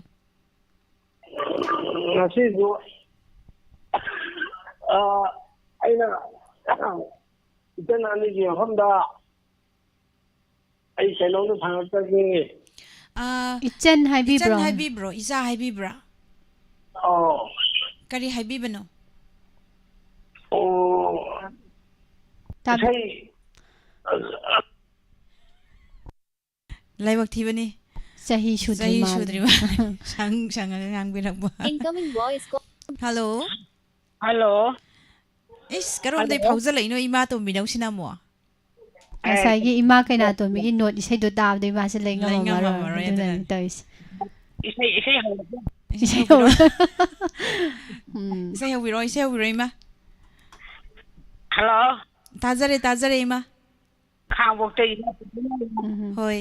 ꯉꯁꯤꯁꯨ, ꯑ, ꯑꯩꯅ ꯏꯆꯟ ꯑꯅꯤꯒꯤ ꯃꯐꯝꯗ ꯑꯩ ꯀꯩꯅꯣꯝꯇ ꯊꯥꯡꯒꯠꯆꯒꯦ꯫ ꯑ, ꯏꯆꯟ ꯍꯥꯏꯕꯤꯕ꯭ꯔꯣ? ꯏꯆꯟ ꯍꯥꯏꯕꯤꯕ꯭ꯔꯣ? ꯏꯆꯥ ꯍꯥꯏꯕꯤꯕ꯭ꯔꯥ? ꯑꯧ꯫ ꯀꯔꯤ ꯍꯥꯏꯕꯤꯕꯅꯣ? ꯑꯣ꯫ ꯇꯥꯕ- ꯏꯁꯩ, ꯑ, ꯂꯥꯏꯕꯛ ꯊꯤꯕꯅꯤ꯫ ꯆꯍꯤ ꯁꯨꯗ꯭ꯔꯤ ꯆꯍꯤ ꯃꯥꯜꯂꯦ꯫ ꯁꯨꯗ꯭ꯔꯤ ꯃꯥꯜꯂꯦ꯫ ꯁꯪ-, ꯁꯪꯉꯒ ꯉꯥꯡꯕꯤꯔꯛꯄ꯫ Incoming voice call. Hello. Hello. ꯏꯁ, ꯀꯔꯣꯝꯗꯩ ꯍꯜꯂꯣ꯫ ꯐꯥꯎꯖꯜꯂꯛꯏꯅꯣ ꯏꯃꯥ ꯇꯣꯝꯕꯤꯅꯧꯁꯤꯅ ꯑꯃꯨꯛ? ꯑꯦ꯫ ꯉꯁꯥꯏꯒꯤ ꯏꯃꯥ ꯀꯩꯅꯥꯇꯣꯝꯕꯤꯒꯤ ꯅꯣꯠ ꯏꯁꯩꯗꯣ ꯇꯥꯕꯗꯩ ꯃꯥꯁꯦ ꯂꯩ ꯂꯩ ꯉꯝꯃꯝꯃꯔꯣꯏ꯫ ꯉꯝꯃꯝꯃꯔꯣꯏ, ꯑꯗꯨꯅꯅꯤ ꯑꯗꯨꯅꯅꯤ꯫ ꯇꯧꯔꯤꯁꯦ꯫ ꯏꯁꯩ, ꯏꯁꯩ ꯍꯧꯔꯛꯑꯣ꯫ ꯏꯁꯩ ꯏꯁꯩ ꯍꯧꯔꯛꯑꯣ꯫ ꯍꯧꯔꯛꯑꯣ꯫ ꯎꯝ꯫ ꯏꯁꯩ ꯍꯧꯕꯤꯔꯛꯑꯣ, ꯏꯁꯩ ꯍꯧꯕꯤꯔꯛꯑꯣ, ꯏꯃꯥ꯫ ꯍꯜꯂꯣ꯫ ꯇꯥꯖꯔꯦ, ꯇꯥꯖꯔꯦ, ꯏꯃꯥ꯫ ꯈꯥꯡꯕꯣꯛꯇ ꯏꯃꯥ꯫ ꯎꯝ꯫ ꯍꯣꯏ꯫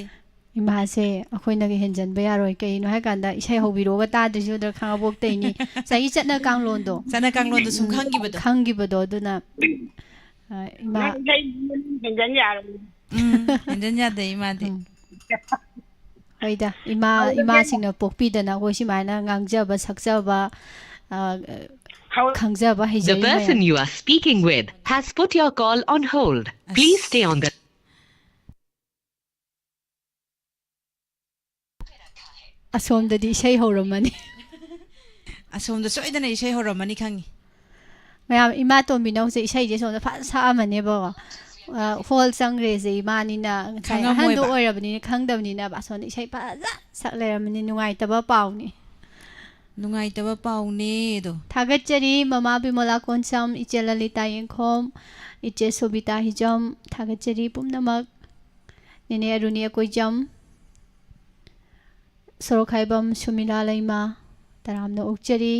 ꯏꯃꯥꯁꯦ ꯑꯩꯈꯣꯏꯅꯒ ꯍꯦꯟꯖꯟꯕ ꯌꯥꯔꯣꯏ꯫ ꯀꯩꯒꯤꯅꯣ ꯍꯥꯏ ꯀꯥꯟꯗ ꯏꯁꯩ ꯍꯧꯕꯤꯔꯛꯑꯣꯒ ꯇꯥꯗ꯭ꯔꯤꯁꯦ ꯎꯗ꯭ꯔ ꯈꯥꯡꯉꯕꯣꯛꯇꯩꯅꯤ꯫ ꯉꯁꯥꯏꯒꯤ ꯆꯠꯅ ꯀꯥꯡꯂꯣꯟꯗꯣ꯫ ꯆꯠꯅ ꯀꯥꯡꯂꯣꯟꯗꯣ ꯁꯨꯝ ꯎꯝ, ꯈꯪꯈꯤꯕꯗꯣ꯫ ꯈꯪꯈꯤꯕꯗꯣ꯫ ꯑꯗꯨꯅ, ꯑ, ꯏꯃꯥ꯫ ꯅꯪ ꯏꯁꯩ ꯍꯦꯟꯖꯟ ꯌꯥꯔꯣꯏ꯫ ꯎꯝ, ꯍꯦꯟꯖꯟ ꯌꯥꯗꯦ ꯏꯃꯥꯗꯤ꯫ ꯎꯝ꯫ ꯍꯣꯏꯗ, ꯏꯃꯥ, ꯍꯧꯔꯒꯦ꯫ ꯏꯃꯥꯁꯤꯡꯅ ꯄꯣꯛꯄꯤꯗꯅ ꯑꯩꯈꯣꯏ ꯁꯨꯃꯥꯏꯅ ꯉꯥꯡꯖꯕ, ꯁꯛꯆꯕ, ꯑ, ꯍꯧ- ꯈꯪꯖꯕ, The ꯍꯩꯖꯔꯤ ꯃꯌꯥꯝ꯫ Person you are speaking with has put your call on hold. Please stay on the ꯑꯁꯣꯝꯗꯗꯤ ꯏꯁꯩ ꯍꯧꯔꯝꯃꯅꯤ꯫ ꯑꯁꯣꯝꯗ ꯁꯣꯏꯗꯅ ꯏꯁꯩ ꯍꯧꯔꯝꯃꯅꯤ ꯈꯪꯉꯤ꯫ ꯃꯌꯥꯝ, ꯏꯃꯥ ꯇꯣꯝꯕꯤꯅꯧꯁꯦ ꯏꯁꯩꯁꯦ ꯁꯣꯝꯗ ꯐꯖꯅ ꯁꯛꯑꯝꯃꯅꯦꯕꯀꯣ꯫ ꯑ, ꯍꯣꯜ ꯆꯪꯈ꯭ꯔꯦꯁꯦ ꯏꯃꯥꯅꯤꯅ, ꯉꯁꯥꯏ ꯑꯍꯟꯗꯣ ꯈꯪꯉꯝꯃꯣꯏꯕ꯫ ꯑꯣꯏꯔꯕꯅꯤꯅ ꯈꯪꯗꯕꯅꯤꯅ ꯑꯁꯣꯝꯗ ꯏꯁꯩ ꯐꯖꯅ ꯁꯛ ꯂꯩꯔꯝꯃꯅꯤ꯫ ꯅꯨꯡꯉꯥꯏꯇꯕ ꯄꯥꯎꯅꯤ꯫ ꯅꯨꯡꯉꯥꯏꯇꯕ ꯄꯥꯎꯅꯦ ꯑꯗꯣ꯫ ꯊꯥꯒꯠꯆꯔꯤ ꯃꯃꯥ ꯕꯤꯃꯣꯂꯥ ꯀꯣꯟꯁꯝ, ꯏꯆꯦ ꯂꯂꯤꯇꯥ ꯌꯦꯡꯈꯣꯝ, ꯏꯆꯦ ꯁꯣꯕꯤꯇꯥ ꯍꯤꯖꯝ, ꯊꯥꯒꯠꯆꯔꯤ ꯄꯨꯝꯅꯃꯛ꯫ ꯅꯦꯅꯦ ꯑꯔꯨꯅꯤ ꯑꯀꯣꯏꯖꯝ, ꯁꯣꯔꯣꯛꯈꯥꯏꯕꯝ ꯁꯨꯃꯤꯂꯥ ꯂꯩꯃ, ꯇꯔꯥꯝꯅ ꯑꯣꯛꯆꯔꯤ꯫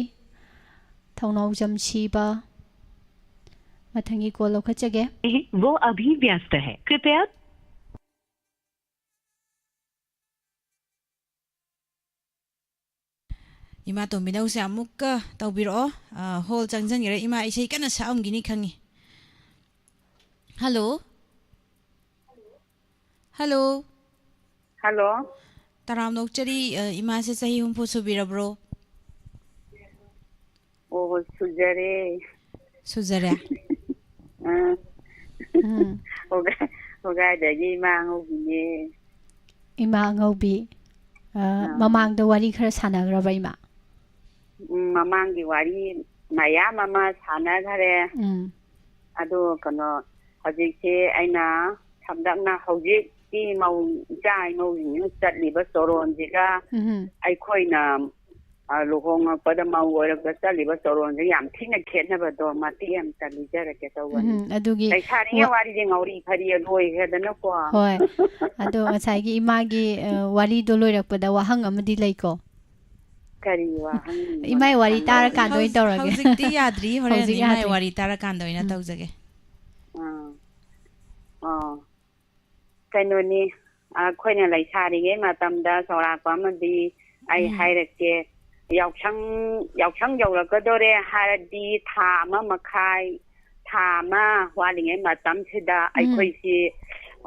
ꯊꯧꯅꯥꯎꯖꯝ ꯁꯤꯕ꯫ ꯃꯊꯪꯒꯤ ꯀꯣꯜ ꯂꯧꯈꯠꯆꯒꯦ꯫ वो अभी व्यस्त है। कृपया ꯏꯃꯥ ꯇꯣꯝꯕꯤꯅꯧꯁꯦ ꯑꯃꯨꯛꯀ ꯇꯧꯕꯤꯔꯛꯑꯣ꯫ ꯑ, ꯍꯣꯜ ꯆꯪꯁꯤꯟꯈ꯭ꯔꯦ꯫ ꯏꯃꯥ ꯏꯁꯩ ꯀꯟꯅ ꯁꯛꯑꯝꯈꯤꯅꯤ ꯈꯪꯉꯤ꯫ ꯍꯜꯂꯣ? ꯍꯜꯂꯣ? ꯍꯜꯂꯣ? ꯇꯔꯥꯝꯅ ꯑꯣꯛꯆꯔꯤ, ꯑ, ꯏꯃꯥꯁꯦ ꯆꯍꯤ ꯍꯨꯝꯐꯨ ꯁꯨꯕꯤꯔꯕ꯭ꯔꯣ? ꯑꯣ, ꯁꯨꯖꯔꯦ꯫ ꯁꯨꯖꯔꯦ? ꯑꯥ꯫ ꯎꯝ꯫ ꯈꯨꯔꯥꯏ-, ꯈꯨꯔꯥꯏꯗꯒꯤ ꯏꯃꯥ ꯑꯉꯧꯕꯤꯅꯦ꯫ ꯏꯃꯥ ꯑꯉꯧꯕꯤ, ꯑ, ꯑꯥ꯫ ꯃꯃꯥꯡꯗ ꯋꯥꯔꯤ ꯈꯔ ꯁꯥꯟꯅꯈ꯭ꯔꯕ ꯏꯃꯥ? ꯎꯝ, ꯃꯃꯥꯡꯒꯤ ꯋꯥꯔꯤ ꯃꯌꯥꯝ ꯑꯃ ꯁꯥꯟꯅꯈꯔꯦ꯫ ꯎꯝ꯫ ꯑꯗꯣ ꯀꯩꯅꯣ, ꯍꯧꯖꯤꯛꯁꯦ ꯑꯩꯅ ꯁꯝꯂꯞꯅ ꯍꯧꯖꯤꯛꯀꯤ ꯃꯧ, ꯏꯆꯥ ꯏꯃꯧꯁꯤꯡꯁꯤꯅ ꯆꯠꯂꯤꯕ ꯆꯣꯔꯣꯟꯁꯤꯒ ꯎꯝ꯫ ꯑꯩꯈꯣꯏꯅ, ꯑ, ꯂꯨꯍꯣꯡꯉꯛꯄꯗ ꯃꯧ ꯑꯣꯏꯔꯛꯄꯗ ꯆꯠꯂꯤꯕ ꯆꯣꯔꯣꯟꯁꯦ ꯌꯥꯝ ꯊꯤꯅ ꯈꯦꯠꯅꯕꯗꯣ ꯃꯇꯦꯛ ꯑꯃꯇ ꯂꯤꯖꯔꯛꯀꯦ ꯇꯧꯕꯅꯤ꯫ ꯎꯝ, ꯑꯗꯨꯒꯤ ꯂꯩꯁꯥꯔꯤꯉꯩ ꯋꯥ-, ꯋꯥꯔꯤꯁꯦ ꯉꯥꯎꯔꯤ ꯐꯔꯤ ꯂꯣꯏꯈ꯭ꯔꯦꯗꯅꯀꯣ꯫ ꯍꯣꯏ꯫ ꯑꯗꯣ ꯉꯁꯥꯏꯒꯤ ꯏꯃꯥꯒꯤ, ꯑ, ꯋꯥꯔꯤꯗꯣ ꯂꯣꯏꯔꯛꯄꯗ ꯋꯥꯍꯪ ꯑꯃꯗꯤ ꯂꯩꯀꯣ꯫ ꯀꯔꯤ ꯋꯥꯍꯪꯅꯣ ꯏꯃꯥꯏ ꯋꯥꯔꯤ ꯅꯪꯅ ꯇꯥꯔꯀꯥꯟꯗ ꯑꯣꯏꯅ ꯍꯧꯖꯤꯛ-, ꯇꯧꯔꯒꯦ꯫ ꯍꯧꯖꯤꯛꯇꯤ ꯌꯥꯗ꯭ꯔꯤ, ꯍꯣꯔꯦꯟ ꯍꯧꯖꯤꯛ ꯏꯃꯥꯏ ꯌꯥꯗ꯭ꯔꯤ꯫ ꯋꯥꯔꯤ ꯇꯥꯔꯀꯥꯟꯗ ꯑꯣꯏꯅ ꯎꯝ꯫ ꯇꯧꯖꯒꯦ꯫ ꯑꯥ꯫ ꯑꯥ꯫ ꯀꯩꯅꯣꯅꯤ, ꯑꯩꯈꯣꯏꯅ ꯂꯩꯁꯥꯔꯤꯉꯩ ꯃꯇꯝꯗ ꯆꯥꯎꯔꯥꯛꯄ ꯑꯃꯗꯤ ꯑꯩ ꯎꯝ꯫ ꯍꯥꯏꯔꯛꯀꯦ꯫ ꯌꯥꯎꯁꯪ, ꯌꯥꯎꯁꯪ ꯌꯧꯔꯛꯀꯗꯣꯔꯦ ꯍꯥꯏꯔꯗꯤ ꯊꯥ ꯑꯃ ꯃꯈꯥꯏ, ꯊꯥ ꯑꯃ ꯋꯥꯠꯂꯤꯉꯩ ꯃꯇꯝꯁꯤꯗ ꯎꯝ꯫ ꯑꯩꯈꯣꯏꯁꯤ,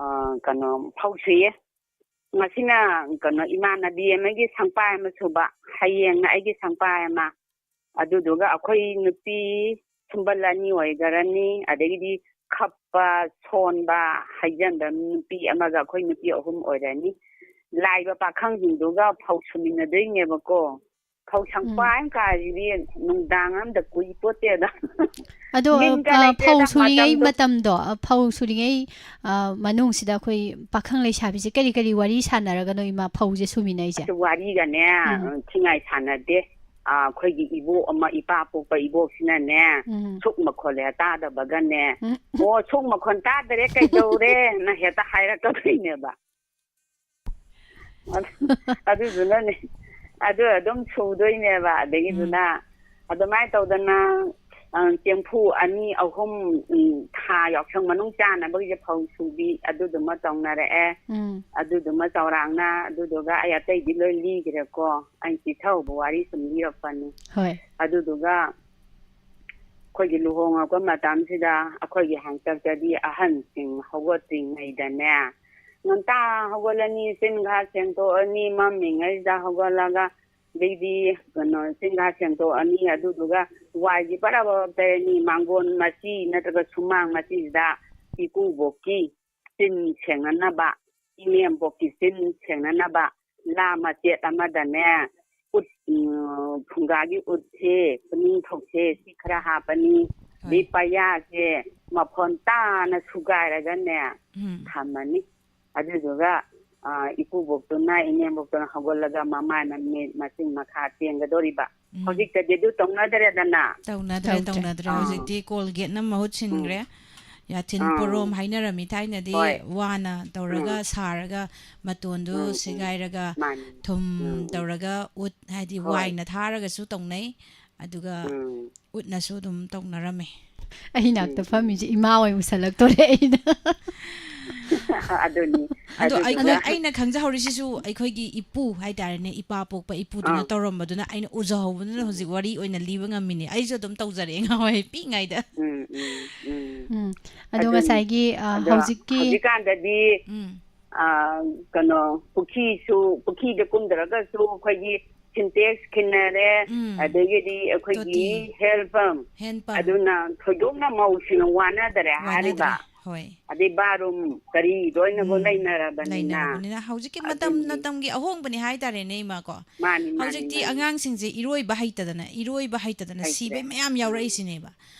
ꯑ, ꯀꯩꯅꯣ, ꯐꯧ ꯁꯨꯏꯌꯦ꯫ ꯉꯁꯤꯅ, ꯀꯩꯅꯣ, ꯏꯃꯥꯟꯅꯕꯤ ꯑꯃꯒꯤ ꯁꯪꯄꯥꯏ ꯑꯃ ꯁꯨꯕ, ꯍꯌꯦꯡꯅ ꯑꯩꯒꯤ ꯁꯪꯄꯥꯏ ꯑꯃ, ꯑꯗꯨꯗꯨꯒ ꯑꯩꯈꯣꯏ ꯅꯨꯄꯤ ꯁꯨꯝꯕꯜ ꯑꯅꯤ ꯑꯣꯏꯈ꯭ꯔꯅꯤ, ꯑꯗꯒꯤꯗꯤ ꯈꯞꯄ, ꯁꯣꯟꯕ, ꯍꯩꯖꯤꯟꯕ ꯅꯨꯄꯤ ꯑꯃꯒ ꯑꯩꯈꯣꯏ ꯅꯨꯄꯤ ꯑꯍꯨꯝ ꯑꯣꯏꯔꯅꯤ꯫ ꯂꯥꯛꯏꯕ ꯄꯥꯈꯪꯁꯤꯡꯗꯨꯒ ꯐꯧ ꯁꯨꯃꯤꯟꯅꯗꯣꯏꯅꯦꯕꯀꯣ꯫ ꯐꯧ ꯁꯪꯄꯥ ꯎꯝ꯫ ꯑꯃ ꯀꯥꯏꯁꯤꯗꯤ ꯅꯨꯡꯗꯥꯡ ꯑꯃꯗ ꯀꯨꯏ ꯄꯣꯠꯇꯦꯗ꯫ ꯑꯗꯣ, ꯃꯤꯟꯒ ꯑ, ꯂꯩꯇꯦꯗ ꯐꯧ ꯁꯨꯔꯤꯉꯩ ꯃꯇꯝꯗꯣ꯫ ꯃꯇꯝꯗꯣ, ꯑ, ꯐꯧ ꯁꯨꯔꯤꯉꯩ, ꯑ, ꯃꯅꯨꯡꯁꯤꯗ ꯑꯩꯈꯣꯏ ꯄꯥꯈꯪ ꯂꯩꯁꯥꯕꯤꯁꯦ ꯀꯔꯤ ꯀꯔꯤ ꯋꯥꯔꯤ ꯁꯥꯟꯅꯔꯒꯅꯣ, ꯏꯃꯥ, ꯐꯧꯁꯦ ꯁꯨꯃꯤꯟꯅꯩꯁꯦ? ꯑꯁ, ꯋꯥꯔꯤꯒꯅꯦ, ꯎꯝ꯫ ꯊꯤꯉꯥꯏ ꯁꯥꯟꯅꯗꯦ꯫ ꯑ, ꯑꯩꯈꯣꯏꯒꯤ ꯏꯕꯣꯛ ꯑꯃ, ꯏꯄꯥ ꯄꯣꯛꯄ ꯏꯕꯣꯛꯁꯤꯅꯅꯦ, ꯎꯝ꯫ ꯁꯨꯛ ꯃꯈꯣꯜ ꯍꯦꯛ ꯇꯥꯗꯕꯒꯅꯦ, ꯎꯝ꯫ "ꯑꯣ, ꯁꯨꯛ ꯃꯈꯣꯜ ꯇꯥꯗꯔꯦ, ꯀꯩꯗꯧꯔꯦꯅ?" ꯍꯦꯛꯇ ꯍꯥꯏꯔꯛꯀꯗꯣꯏꯅꯦꯕ꯫ ꯑꯗꯨꯗꯨꯅꯅꯦ, ꯑꯗꯨ ꯑꯗꯨꯝ ꯁꯨꯗꯣꯏꯅꯦꯕ꯫ ꯑꯗꯒꯤꯗꯨꯅ ꯎꯝ꯫ ꯑꯗꯨꯃꯥꯏꯅ ꯇꯧꯗꯅ, ꯑ, ꯆꯦꯡꯐꯨ ꯑꯅꯤ, ꯑꯍꯨꯝ, ꯎꯝ, ꯊꯥ ꯌꯥꯎꯁꯪ ꯃꯅꯨꯡ ꯆꯥꯅꯕꯒꯤꯁꯦ ꯐꯧ ꯁꯨꯕꯤ, ꯑꯗꯨꯗꯨꯃ ꯇꯧꯅꯔꯛꯑꯦ꯫ ꯎꯝ꯫ ꯑꯗꯨꯗꯨꯃ ꯆꯥꯎꯔꯥꯛꯅ, ꯑꯗꯨꯗꯨꯒ ꯑꯩ ꯑꯇꯩꯗꯤ ꯂꯣꯏ ꯂꯤꯈ꯭ꯔꯦꯀꯣ꯫ ꯑꯩ ꯆꯤꯊꯍꯧꯕ ꯋꯥꯔꯤ ꯁꯨꯝ ꯂꯤꯔꯛꯄꯅꯤ꯫ ꯍꯣꯏ꯫ ꯑꯗꯨꯗꯨꯒ ꯑꯩꯈꯣꯏꯒꯤ ꯂꯨꯍꯣꯡꯉꯛꯄ ꯃꯇꯝꯁꯤꯗ ꯑꯩꯈꯣꯏꯒꯤ ꯍꯥꯛꯇꯛꯇꯗꯤ ꯑꯍꯟꯁꯤꯡ ꯍꯧꯒꯠꯇ꯭ꯔꯤꯉꯩꯗꯅꯦ, ꯉꯟꯇꯥ ꯍꯧꯒꯠꯂꯅꯤ, ꯆꯤꯟ ꯈꯔ ꯁꯦꯡꯗꯣꯛꯑꯅꯤ, ꯃꯝꯃꯤꯉꯩꯁꯤꯗ ꯍꯧꯒꯠꯂꯒ, ꯑꯗꯩꯗꯤ ꯀꯩꯅꯣ, ꯆꯤꯟ ꯈꯔ ꯁꯦꯡꯗꯣꯛꯑꯅꯤ, ꯑꯗꯨꯗꯨꯒ ꯋꯥꯏꯁꯤ ꯕꯔꯥ ꯕꯔꯥ ꯇꯩꯔꯅꯤ, ꯃꯥꯡꯒꯣꯟ ꯃꯆꯤ ꯅꯠꯇ꯭ꯔꯒ ꯁꯨꯃꯥꯡ ꯃꯆꯤꯁꯤꯗ ꯏꯀꯨꯕꯣꯛꯀꯤ ꯆꯤꯟ ꯁꯦꯡꯅꯅꯕ, ꯏꯅꯦꯝꯕꯣꯛꯀꯤ ꯆꯤꯟ ꯁꯦꯡꯅꯅꯕ ꯂꯥ ꯃꯆꯦꯠ ꯑꯃꯗꯅꯦ, ꯎꯠ, ꯎꯝ, ꯐꯨꯡꯒꯥꯒꯤ ꯎꯠꯁꯦ, ꯈꯨꯅꯤꯡꯊꯧꯁꯦ, ꯁꯤ ꯈꯔ ꯍꯥꯞꯄꯅꯤ, ꯑꯗꯩ ꯍꯣꯏ꯫ ꯄꯌꯥꯁꯦ ꯃꯐꯣꯟ ꯇꯥꯅ ꯁꯨꯒꯥꯏꯔꯒꯅꯦ, ꯎꯝ꯫ ꯊꯝꯃꯅꯤ꯫ ꯑꯗꯨꯗꯨꯒ, ꯑ, ꯏꯀꯨꯕꯣꯛꯇꯨꯅ, ꯏꯅꯦꯝꯕꯣꯛꯇꯨꯅ ꯍꯧꯒꯠꯂꯒ ꯃꯃꯥꯏ ꯃꯃꯤꯠ, ꯃꯆꯤꯟ ꯃꯈꯥ ꯇꯦꯡꯒꯗꯧꯔꯤꯕ꯫ ꯎꯝ꯫ ꯍꯧꯖꯤꯛꯇꯗꯤ ꯑꯗꯨ ꯇꯧꯅꯗ꯭ꯔꯦꯗꯅ꯫ ꯇꯧꯅꯗ꯭ꯔꯦ, ꯇꯧꯗ꯭ꯔꯦ꯫ ꯇꯧꯅꯗ꯭ꯔꯦ꯫ ꯑꯥ꯫ ꯍꯧꯖꯤꯛꯇꯤ ꯀꯣꯜꯒꯦꯠꯅ ꯃꯍꯨꯠ ꯁꯤꯟꯈ꯭ꯔꯦ꯫ ꯎꯝ꯫ ꯌꯥꯊꯤꯟ ꯑꯥ꯫ ꯄꯣꯔꯣꯝ ꯍꯥꯏꯅꯔꯝꯃꯤ ꯊꯥꯏꯅꯗꯤ, ꯍꯣꯏ꯫ ꯋꯥꯅ ꯇꯧꯔꯒ ꯎꯝ꯫ ꯁꯥꯔꯒ ꯃꯇꯣꯟꯗꯨ ꯎꯝ, ꯎꯝ꯫ ꯁꯦꯒꯥꯏꯔꯒ ꯃꯥꯅꯤ꯫ ꯊꯨꯝ ꯎꯝ, ꯎꯝ꯫ ꯇꯧꯔꯒ ꯎꯠ, ꯍꯥꯏꯗꯤ ꯍꯣꯏ꯫ ꯋꯥꯏꯅ ꯊꯥꯔꯒꯁꯨ ꯇꯧꯅꯩ꯫ ꯑꯗꯨꯒ ꯎꯝ꯫ ꯎꯠꯅꯁꯨ ꯑꯗꯨꯝ ꯇꯧꯅꯔꯝꯃꯤ꯫ ꯑꯩ ꯅꯥꯛꯇ ꯎꯝ, ꯎꯝ꯫ ꯐꯝꯃꯤꯁꯦ ꯏꯃꯥ ꯑꯣꯏ ꯃꯨꯁꯜꯂꯛꯇꯣꯔꯦ ꯑꯩꯅ꯫ ꯑꯗꯨꯅꯤ꯫ ꯑꯗꯣ ꯑꯗꯨꯗꯨꯅ ꯑꯩꯈꯣꯏ, ꯑꯩꯅ ꯈꯪꯖꯍꯧꯔꯤꯁꯤꯁꯨ ꯑꯩꯈꯣꯏꯒꯤ ꯏꯄꯨ ꯍꯥꯏꯇꯥꯔꯦꯅꯦ, ꯏꯄꯥ ꯄꯣꯛꯄ ꯏꯄꯨꯗꯨꯅ ꯑꯥ꯫ ꯇꯧꯔꯝꯕꯗꯨꯅ ꯑꯩꯅ ꯎꯖꯍꯧꯕꯗꯨꯅ ꯎꯝ꯫ ꯍꯧꯖꯤꯛ ꯋꯥꯔꯤ ꯑꯣꯏꯅ ꯂꯤꯕ ꯉꯝꯃꯤꯅꯦ꯫ ꯑꯩꯁꯨ ꯑꯗꯨꯝ ꯇꯧꯖꯔꯛꯑꯦ ꯉꯍꯥꯟꯋꯥꯏ ꯄꯤꯛꯏꯉꯩꯗ꯫ ꯎꯝ, ꯎꯝ, ꯎꯝ꯫ ꯎꯝ꯫ ꯑꯗꯣ ꯑꯗꯨꯅꯤ꯫ ꯉꯁꯥꯏꯒꯤ, ꯑ, ꯑꯗꯣ ꯍꯧꯖꯤꯛꯀꯤ ꯍꯧꯖꯤꯛꯀꯥꯟꯗꯗꯤ, ꯎꯝ꯫ ꯑ, ꯀꯩꯅꯣ, ꯄꯨꯈ꯭ꯔꯤꯁꯨ, ꯄꯨꯈ꯭ꯔꯤꯗ ꯀꯨꯝꯗ꯭ꯔꯒꯁꯨ ꯑꯩꯈꯣꯏꯒꯤ ꯁꯤꯟꯇꯦꯛꯁ ꯈꯤꯟꯅꯔꯦ, ꯎꯝ꯫ ꯑꯗꯒꯤꯗꯤ ꯑꯩꯈꯣꯏꯒꯤ ꯇꯣꯇꯤ꯫ ꯍꯦꯜ ꯄꯝ, ꯍꯦꯟ ꯄꯝ꯫ ꯑꯗꯨꯅ ꯊꯣꯏꯗꯣꯛꯅ ꯃꯧꯁꯤꯡꯅ ꯋꯥꯅꯗꯔꯦ ꯍꯥꯏꯔꯤꯕ꯫ ꯋꯥꯅꯗ꯭ꯔꯦ꯫ ꯍꯣꯏ꯫ ꯑꯗꯩ ꯕꯥꯔꯨꯝ ꯀꯔꯤ ꯂꯣꯏꯅꯃꯛ ꯎꯝ꯫ ꯂꯩꯅꯔꯕꯅꯤꯅ꯫ ꯂꯩꯅꯔꯕꯅꯤꯅ ꯍꯧꯖꯤꯛꯀꯤ ꯃꯇꯝ ꯑꯗꯨꯅꯤ꯫ ꯃꯇꯝꯒꯤ ꯑꯍꯣꯡꯕꯅꯤ ꯍꯥꯏꯇꯥꯔꯦꯅꯦ, ꯏꯃꯥ ꯀꯣ꯫ ꯃꯥꯅꯤ, ꯃꯥꯅꯤ, ꯍꯧꯖꯤꯛꯇꯤ ꯃꯥꯅꯤ꯫ ꯑꯉꯥꯡꯁꯤꯡꯁꯦ ꯏꯔꯣꯏꯕ ꯍꯩꯇꯗꯅ, ꯏꯔꯣꯏꯕ ꯍꯩꯇꯗꯅ ꯍꯩꯇ꯭ꯔꯦ꯫ ꯁꯤꯕꯩ ꯃꯌꯥꯝ ꯎꯝ꯫ ꯌꯥꯎꯔꯛꯏꯁꯤꯅꯦꯕ꯫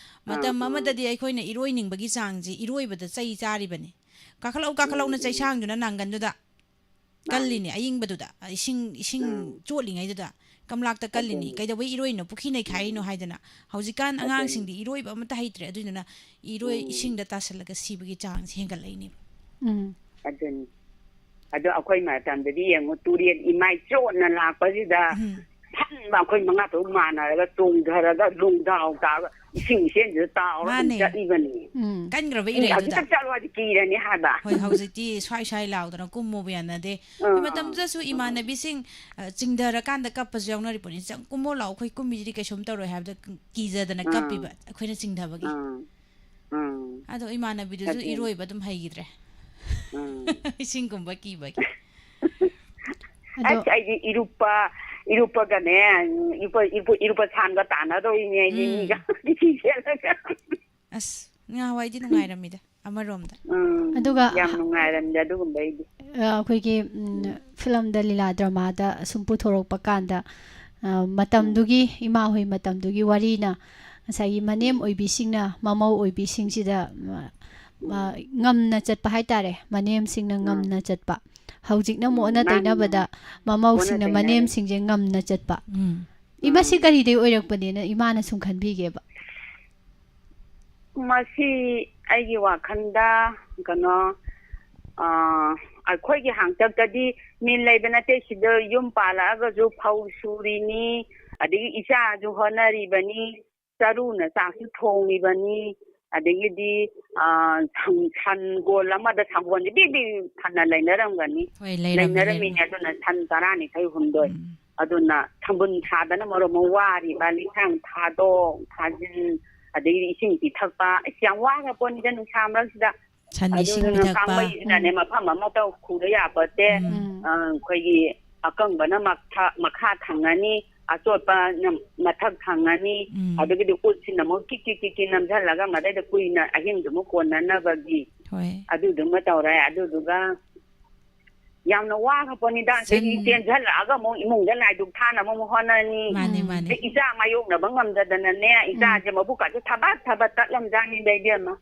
ꯑꯥ, ꯃꯇꯝ ꯑꯥ꯫ ꯑꯃꯗꯗꯤ ꯑꯩꯈꯣꯏꯅ ꯏꯔꯣꯏꯅꯤꯡꯕꯒꯤ ꯆꯥꯡꯁꯤ ꯏꯔꯣꯏꯕꯗ ꯆꯩ ꯆꯥꯔꯤꯕꯅꯤ꯫ "ꯀꯥꯈꯠꯂꯛꯎ, ꯀꯥꯈꯠꯂꯛꯎꯅ" ꯎꯝ, ꯎꯝ꯫ ꯆꯩꯁꯥꯡꯗꯨꯅ ꯅꯥꯡꯒꯟꯗꯨꯗ꯫ ꯃꯥꯅꯤ꯫ ꯀꯜꯂꯤꯅꯦ ꯑꯌꯤꯡꯕꯗꯨꯗ, ꯏꯁꯤꯡ, ꯏꯁꯤꯡ ꯎꯝ꯫ ꯆꯣꯠꯂꯤꯉꯩꯗꯨꯗ꯫ "ꯀꯝꯂꯥꯛꯇ ꯀꯜꯂꯤꯅꯤ, ꯑꯗꯨꯅꯤ꯫ ꯀꯩꯗꯧꯕꯩ ꯏꯔꯣꯏꯅꯣ, ꯄꯨꯈ꯭ꯔꯤ ꯅꯩꯈꯥꯏꯔꯤꯅꯣ?" ꯍꯥꯏꯗꯅ꯫ ꯍꯧꯖꯤꯛꯀꯥꯟ ꯑꯗꯨꯅꯤ꯫ ꯑꯉꯥꯡꯁꯤꯡꯗꯤ ꯏꯔꯣꯏꯕ ꯑꯃꯠꯇ ꯍꯩꯇ꯭ꯔꯦ, ꯑꯗꯨꯗꯨꯅ ꯏꯔꯣꯏ-, ꯎꯝ꯫ ꯏꯁꯤꯡꯗ ꯇꯥꯁꯜꯂꯒ ꯁꯤꯕꯒꯤ ꯆꯥꯡꯁꯦ ꯍꯦꯟꯒꯠꯂꯛꯏꯅꯦꯕ꯫ ꯎꯝ꯫ ꯑꯗꯨꯅꯤ꯫ ꯑꯗꯣ ꯑꯩꯈꯣꯏ ꯃꯇꯝꯗꯗꯤ ꯌꯦꯡꯉꯨ, ꯇꯨꯔꯦꯟ ꯏꯃꯥꯏ ꯆꯣꯠꯅ ꯂꯥꯛꯄꯁꯤꯗ ꯎꯝ꯫ ꯐꯟꯕ ꯑꯩꯈꯣꯏ ꯃꯉꯥ ꯇꯔꯨꯛ ꯃꯥꯟꯅꯔꯒ ꯆꯣꯡꯊꯔꯒ ꯂꯣꯡꯗꯥꯎ ꯇꯥꯔꯒ ꯏꯁꯤꯡ ꯏꯆꯦꯟꯁꯤꯗ ꯇꯥꯎꯔ ꯑꯗꯨꯝ ꯃꯥꯅꯦ꯫ ꯆꯠꯂꯤꯕꯅꯤ꯫ ꯎꯝ꯫ ꯀꯟꯈ꯭ꯔꯕ ꯃꯤ ꯏꯔꯩꯗꯨꯗ꯫ ꯍꯧꯖꯤꯛꯇ ꯆꯠꯂꯣ ꯍꯥꯏꯗꯤ ꯀꯤꯔꯅꯤ ꯍꯥꯏꯕ꯫ ꯍꯣꯏ, ꯍꯧꯖꯤꯛꯇꯤ ꯁ꯭ꯋꯥꯏ ꯁ꯭ꯋꯥꯏ ꯂꯥꯎꯗꯅ ꯀꯨꯝꯃꯣꯕ ꯌꯥꯅꯗꯦ꯫ ꯑꯥ, ꯍꯣꯏ, ꯃꯇꯝꯗꯨꯗꯁꯨ ꯑꯥ꯫ ꯏꯃꯥꯟꯅꯕꯤꯁꯤꯡ, ꯑ, ꯆꯤꯡꯊꯔꯀꯥꯟꯗ ꯀꯞꯄꯁꯨ ꯌꯥꯎꯅꯔꯤꯄꯣꯠꯅꯤ꯫ "ꯆꯪ, ꯀꯨꯝꯃꯣ ꯂꯥꯛꯑꯣ, ꯑꯩꯈꯣꯏ ꯀꯨꯝꯃꯤꯁꯤꯗꯤ ꯀꯩꯁꯨꯝ ꯇꯧꯔꯣꯏ" ꯍꯥꯏꯕꯗ ꯀꯤꯖꯗꯅ ꯑꯥ꯫ ꯀꯞꯄꯤꯕ ꯑꯩꯈꯣꯏꯅ ꯆꯤꯡꯊꯕꯒꯤ꯫ ꯑꯥ, ꯑꯥ꯫ ꯑꯗꯣ ꯏꯃꯥꯟꯅꯕꯤꯗꯨꯁꯨ ꯑꯗꯨꯅꯤ꯫ ꯏꯔꯣꯏꯕ ꯑꯗꯨꯝ ꯍꯩꯈꯤꯗ꯭ꯔꯦ꯫ ꯎꯝ꯫ ꯏꯁꯤꯡꯒꯨꯝꯕ ꯀꯤꯕꯒꯤ꯫ ꯑꯗꯣ ꯑꯁ, ꯑꯩꯗꯤ ꯏꯔꯨꯞꯄ, ꯏꯔꯨꯞꯄꯒꯅꯦ, ꯏꯔꯨꯞꯄ, ꯏꯔꯨꯞꯄ, ꯏꯔꯨꯞꯄ ꯁꯥꯟꯒ ꯇꯥꯟꯅꯗꯧꯔꯤꯅꯦ ꯑꯩꯗꯤ ꯎꯝ꯫ ꯃꯤꯒ ꯁꯦꯠꯂꯒ꯫ ꯑꯁ, ꯉꯍꯥꯟꯋꯥꯏꯗꯤ ꯅꯨꯡꯉꯥꯏꯔꯝꯃꯤꯗ ꯑꯃꯔꯣꯝꯗ꯫ ꯎꯝ, ꯑꯗꯨꯒ ꯌꯥꯝ ꯍ-, ꯅꯨꯡꯉꯥꯏꯔꯝꯗꯦ ꯑꯗꯨꯒꯨꯝꯕꯩꯗꯤ꯫ ꯑ, ꯑꯩꯈꯣꯏꯒꯤ, ꯎꯝ, ꯐꯤꯂꯝꯗ, ꯂꯤꯂꯥ ꯗ꯭ꯔꯃꯥꯗ ꯁꯨꯝ ꯄꯨꯊꯣꯔꯛꯄ ꯀꯥꯟꯗ, ꯑ, ꯃꯇꯝꯗꯨꯒꯤ, ꯏꯃꯥ ꯍꯣꯏ ꯃꯇꯝꯗꯨꯒꯤ ꯋꯥꯔꯤꯅ ꯉꯁꯥꯏꯒꯤ ꯃꯅꯦꯝ ꯑꯣꯏꯕꯤꯁꯤꯡꯅ ꯃꯃꯧ ꯑꯣꯏꯕꯤꯁꯤꯡꯁꯤꯗ, ꯃ-, ꯃ-, ꯉꯝꯅ ꯆꯠꯄ ꯍꯥꯏꯇꯥꯔꯦ, ꯃꯅꯦꯝꯁꯤꯡꯅ ꯎꯝ꯫ ꯉꯝꯅ ꯆꯠꯄ꯫ ꯍꯧꯖꯤꯛꯅ ꯑꯃꯨꯛ ꯎꯝ, ꯑꯣꯟꯅ ꯃꯥꯅꯤ, ꯇꯩꯅꯕꯗ ꯃꯥꯅꯤ꯫ ꯃꯃꯧꯁꯤꯡꯅ ꯑꯣꯟꯅ ꯇꯩꯅꯔꯦ꯫ ꯃꯅꯦꯝꯁꯤꯡꯁꯦ ꯉꯝꯅ ꯆꯠꯄ꯫ ꯎꯝ꯫ ꯏꯃꯥꯁꯤ ꯎꯝ꯫ ꯀꯔꯤꯗꯩ ꯑꯣꯏꯔꯛꯄꯅꯦꯅ ꯏꯃꯥꯅ ꯁꯨꯝ ꯈꯟꯕꯤꯒꯦꯕ? ꯃꯁꯤ ꯑꯩꯒꯤ ꯋꯥꯈꯜꯗ ꯀꯩꯅꯣ, ꯑ, ꯑꯩꯈꯣꯏꯒꯤ ꯍꯥꯡꯇꯛꯇꯗꯤ ꯃꯤꯜ ꯂꯩꯕ ꯅꯠꯇꯦ, ꯁꯤꯗ ꯌꯨꯝ ꯄꯥꯜꯂꯛꯑꯒꯁꯨ ꯐꯧ ꯁꯨꯔꯤꯅꯤ, ꯑꯗꯒꯤ ꯏꯆꯥꯁꯨ ꯍꯣꯠꯅꯔꯤꯕꯅꯤ, ꯆꯔꯨꯅ ꯆꯥꯛꯁꯨ ꯊꯣꯡꯉꯤꯕꯅꯤ, ꯑꯗꯒꯤꯗꯤ, ꯑ, ꯁꯪ-, ꯁꯟꯒꯣꯜ ꯑꯃꯗ ꯁꯪꯒꯣꯜꯁꯦ ꯕꯤꯛ ꯕꯤꯛ ꯐꯅ ꯂꯩꯅꯔꯝꯒꯅꯤ꯫ ꯍꯣꯏ, ꯂꯩꯔꯝꯃꯦ, ꯂꯩꯅꯔꯝꯃꯤꯅꯦ꯫ ꯂꯩꯔꯝꯃꯦ꯫ ꯑꯗꯨꯅ ꯁꯟ ꯇꯔꯥꯅꯤꯊꯣꯏ ꯍꯨꯝꯗꯣꯏ꯫ ꯎꯝ꯫ ꯑꯗꯨꯅ ꯁꯝꯕꯨꯟ ꯊꯥꯗꯅ ꯃꯔꯣꯟ ꯑꯃ ꯋꯥꯔꯤꯕ, ꯂꯤꯁꯥꯡ ꯊꯥꯗꯣꯛ ꯊꯥꯖꯤꯟ, ꯑꯗꯒꯤꯗꯤ ꯏꯁꯤꯡ ꯄꯤꯊꯛꯄ, ꯑꯁ, ꯌꯥꯝ ꯋꯥꯈ꯭ꯔ ꯄꯣꯠꯅꯤꯗ ꯅꯨꯡꯁꯥ ꯃꯔꯛꯁꯤꯗ꯫ ꯁꯟ ꯏꯁꯤꯡ ꯑꯗꯨꯗꯨꯅ ꯄꯤꯊꯛꯄ꯫ ꯀꯥꯡꯃꯩꯁꯤꯅꯅꯦ, ꯃꯐꯝ ꯑꯃꯗ ꯈꯨꯗ ꯌꯥꯄꯣꯠꯇꯦ꯫ ꯎꯝ꯫ ꯑ, ꯑꯩꯈꯣꯏꯒꯤ ꯑꯀꯪꯕꯅ ꯃꯈꯥ, ꯃꯈꯥ ꯊꯪꯉꯅꯤ, ꯑꯆꯣꯠꯄ ꯅꯝ-, ꯃꯊꯛ ꯊꯪꯉꯅꯤ꯫ ꯎꯝ꯫ ꯑꯗꯒꯤꯗꯤ ꯎꯠꯁꯤꯅ ꯑꯃꯨꯛ ꯀꯤꯛ ꯀꯤꯛ ꯀꯤꯛ ꯀꯤꯛ ꯅꯝꯁꯤꯜꯂꯒ ꯃꯗꯩꯗ ꯀꯨꯏꯅ ꯑꯍꯤꯡꯗꯨꯃ ꯀꯣꯟꯅꯅꯕꯒꯤ ꯍꯣꯏ꯫ ꯑꯗꯨꯗꯨꯃ ꯇꯧꯔꯦ꯫ ꯑꯗꯨꯗꯨꯒ ꯌꯥꯝꯅ ꯋꯥꯈ꯭ꯔꯄꯣꯠꯅꯤꯗ꯫ ꯑꯗꯒꯤ ꯁꯟ- ꯆꯦꯟꯁꯤꯜꯂꯛꯑꯒ ꯑꯃꯨꯛ ꯏꯃꯨꯡꯗ ꯂꯥꯏꯗꯨꯛ ꯊꯥꯅꯕ ꯑꯃꯨꯛ ꯍꯣꯠꯅꯅꯤ꯫ ꯃꯥꯅꯦ, ꯎꯝ꯫ ꯃꯥꯅꯦ꯫ ꯑꯗꯩ ꯏꯆꯥ ꯃꯥꯌꯣꯛꯅꯕ ꯉꯝꯗꯗꯅꯅꯦ, ꯎꯝ꯫ ꯏꯆꯥꯁꯦ ꯃꯕꯨꯛꯀꯁꯦ ꯊꯕꯠ ꯊꯕꯠ ꯇꯠꯂꯝꯖꯥꯠꯅꯤꯗ, ꯏꯕꯦꯝꯃ꯫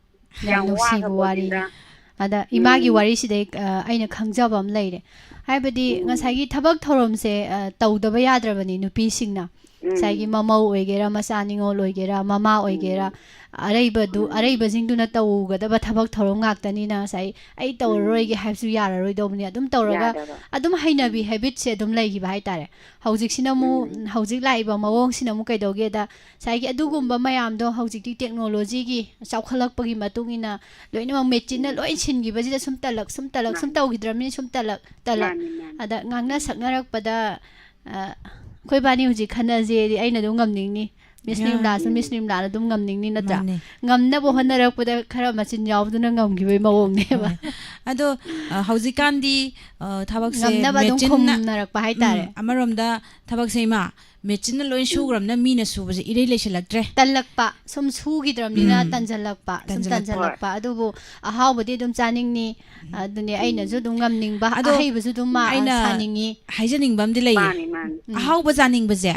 ꯌꯥꯝ ꯌꯥꯝ ꯅꯨꯡꯁꯤꯕ ꯋꯥꯈ꯭ꯔꯄꯣꯠꯅꯤꯗ꯫ ꯋꯥꯔꯤꯅꯤ꯫ ꯑꯗ ꯏꯃꯥꯒꯤ ꯎꯝ꯫ ꯋꯥꯔꯤꯁꯤꯗꯩ, ꯑ, ꯑꯩꯅ ꯈꯪꯖꯕ ꯑꯃ ꯂꯩꯔꯦ꯫ ꯍꯥꯏꯕꯗꯤ ꯎꯝ꯫ ꯉꯁꯥꯏꯒꯤ ꯊꯕꯛ ꯊꯧꯔꯝꯁꯦ, ꯑ, ꯇꯧꯗꯕ ꯌꯥꯗ꯭ꯔꯕꯅꯤ ꯅꯨꯄꯤꯁꯤꯡꯅ꯫ ꯎꯝ꯫ ꯉꯁꯥꯏꯒꯤ ꯃꯃꯧ ꯑꯣꯏꯒꯦꯔꯥ, ꯃꯆꯥ ꯅꯤꯉꯣꯜ ꯑꯣꯏꯒꯦꯔꯥ, ꯃꯃꯥ ꯑꯣꯏꯒꯦꯔꯥ, ꯎꯝ꯫ ꯑꯔꯩꯕꯗꯨ, ꯎꯝ꯫ ꯑꯔꯩꯕꯁꯤꯡꯗꯨꯅ ꯇꯧꯒꯗꯕ ꯊꯕꯛ ꯊꯧꯔꯝ ꯉꯥꯛꯇꯅꯤꯅ ꯉꯁꯥꯏ ꯑꯩ ꯇꯧꯔꯔꯣꯏꯒꯦ ꯎꯝ꯫ ꯍꯥꯏꯕꯁꯨ ꯌꯥꯔꯔꯣꯏꯗꯧꯕꯅꯤ꯫ ꯑꯗꯨꯝ ꯇꯧꯔꯒ ꯌꯥꯗꯕ꯫ ꯑꯗꯨꯝ ꯍꯩꯅꯕꯤ, ꯎꯝ꯫ ꯍꯦꯕꯤꯠꯁꯦ ꯑꯗꯨꯝ ꯂꯩꯈꯤꯕ ꯍꯥꯏꯇꯥꯔꯦ꯫ ꯍꯧꯖꯤꯛꯁꯤꯅ ꯑꯃꯨꯛ, ꯎꯝ꯫ ꯍꯧꯖꯤꯛ ꯂꯥꯛꯏꯕ ꯃꯑꯣꯡꯁꯤꯅ ꯑꯃꯨꯛ ꯀꯩꯗꯧꯒꯦꯗ, ꯉꯁꯥꯏꯒꯤ ꯑꯗꯨꯒꯨꯝꯕ ꯃꯌꯥꯝꯗꯣ ꯍꯧꯖꯤꯛꯇꯤ ꯇꯦꯛꯅꯣꯂꯣꯖꯤꯒꯤ ꯆꯥꯎꯈꯠꯂꯛꯄꯒꯤ ꯃꯇꯨꯡ ꯏꯟꯅ ꯂꯣꯏꯅꯃꯛ ꯃꯦꯆꯤꯟꯅ ꯎꯝ꯫ ꯂꯣꯏ ꯁꯤꯟꯈꯤꯕꯁꯤꯗ ꯁꯨꯝ ꯇꯜꯂꯛ, ꯁꯨꯝ ꯇꯜꯂꯛ, ꯁꯨꯝ ꯃꯥꯅꯤ꯫ ꯇꯧꯈꯤꯗ꯭ꯔꯕꯅꯤꯅ ꯁꯨꯝ ꯇꯜꯂꯛ, ꯇꯜꯂꯛ꯫ ꯃꯥꯅꯤ, ꯃꯥꯅꯤ꯫ ꯑꯗ ꯉꯥꯡꯅ ꯎꯝ꯫ ꯁꯛꯅꯔꯛꯄꯗ, ꯑ, ꯑꯩꯈꯣꯏ ꯏꯕꯥꯅꯤ ꯍꯧꯖꯤꯛ ꯈꯟꯅꯁꯦꯗꯤ ꯑꯩꯅ ꯑꯗꯨꯝ ꯉꯝꯅꯤꯡꯅꯤ꯫ ꯃꯤꯁ ꯌꯥ꯫ ꯅꯤꯔꯃꯂꯥꯁꯨ ꯎꯝ꯫ ꯃꯤꯁ ꯅꯤꯔꯃꯂꯥꯅ ꯑꯗꯨꯝ ꯉꯝꯅꯤꯡꯅꯤ ꯅꯠꯇ꯭ꯔꯥ? ꯃꯥꯅꯦ꯫ ꯉꯝꯅꯕ ꯎꯝ꯫ ꯍꯣꯠꯅꯔꯛꯄꯗ ꯈꯔ ꯃꯆꯤꯟ ꯌꯥꯎꯗꯨꯅ ꯉꯝꯈꯤꯕꯒꯤ ꯃꯑꯣꯡꯅꯦꯕ꯫ ꯍꯣꯏ꯫ ꯑꯗꯣ, ꯑ, ꯍꯧꯖꯤꯛꯀꯥꯟꯗꯤ, ꯑ, ꯊꯕꯛꯁꯦ ꯉꯝꯅꯕ ꯑꯗꯨꯝ ꯃꯦꯆꯤꯟꯅ, ꯈꯨꯝꯅꯔꯛꯄ ꯍꯥꯏꯇꯥꯔꯦ꯫ ꯎꯝ, ꯑꯃꯔꯣꯝꯗ ꯊꯕꯛꯁꯦ ꯏꯃꯥ, ꯃꯦꯆꯤꯟꯅ ꯂꯣꯏ ꯎꯝ꯫ ꯁꯨꯈ꯭ꯔꯕꯅꯤꯅ ꯃꯤꯅ ꯁꯨꯕꯁꯦ ꯏꯔꯩ ꯂꯩꯁꯤꯜꯂꯛꯇ꯭ꯔꯦ꯫ ꯇꯜꯂꯛꯄ, ꯁꯨꯝ ꯁꯨꯈꯤꯗ꯭ꯔꯕꯅꯤꯅ ꯎꯝ꯫ ꯇꯟꯖꯜꯂꯛꯄ, ꯁꯨꯝ ꯇꯟꯖꯜꯂꯛꯄ꯫ ꯇꯟꯖꯜꯂꯛꯄ꯫ ꯍꯣꯏ꯫ ꯑꯗꯨꯕꯨ ꯑꯍꯥꯎꯕꯗꯤ ꯑꯗꯨꯝ ꯆꯥꯅꯤꯡꯅꯤ, ꯎꯝ꯫ ꯑꯗꯨꯅꯦ ꯑꯩꯅꯁꯨ ꯎꯝ꯫ ꯑꯗꯨꯝ ꯉꯝꯅꯤꯡꯕ, ꯑꯗꯣ ꯑꯍꯩꯕꯁꯨ ꯑꯗꯨꯝ ꯃꯥ-, ꯑꯩꯅ ꯁꯥꯅꯤꯡꯉꯤ꯫ ꯍꯥꯏꯖꯅꯤꯡꯕ ꯑꯃꯗꯤ ꯂꯩꯌꯦ꯫ ꯃꯥꯅꯤ, ꯃꯥꯅꯤ꯫ ꯎꯝ꯫ ꯑꯍꯥꯎꯕ ꯆꯥꯅꯤꯡꯕꯁꯦ,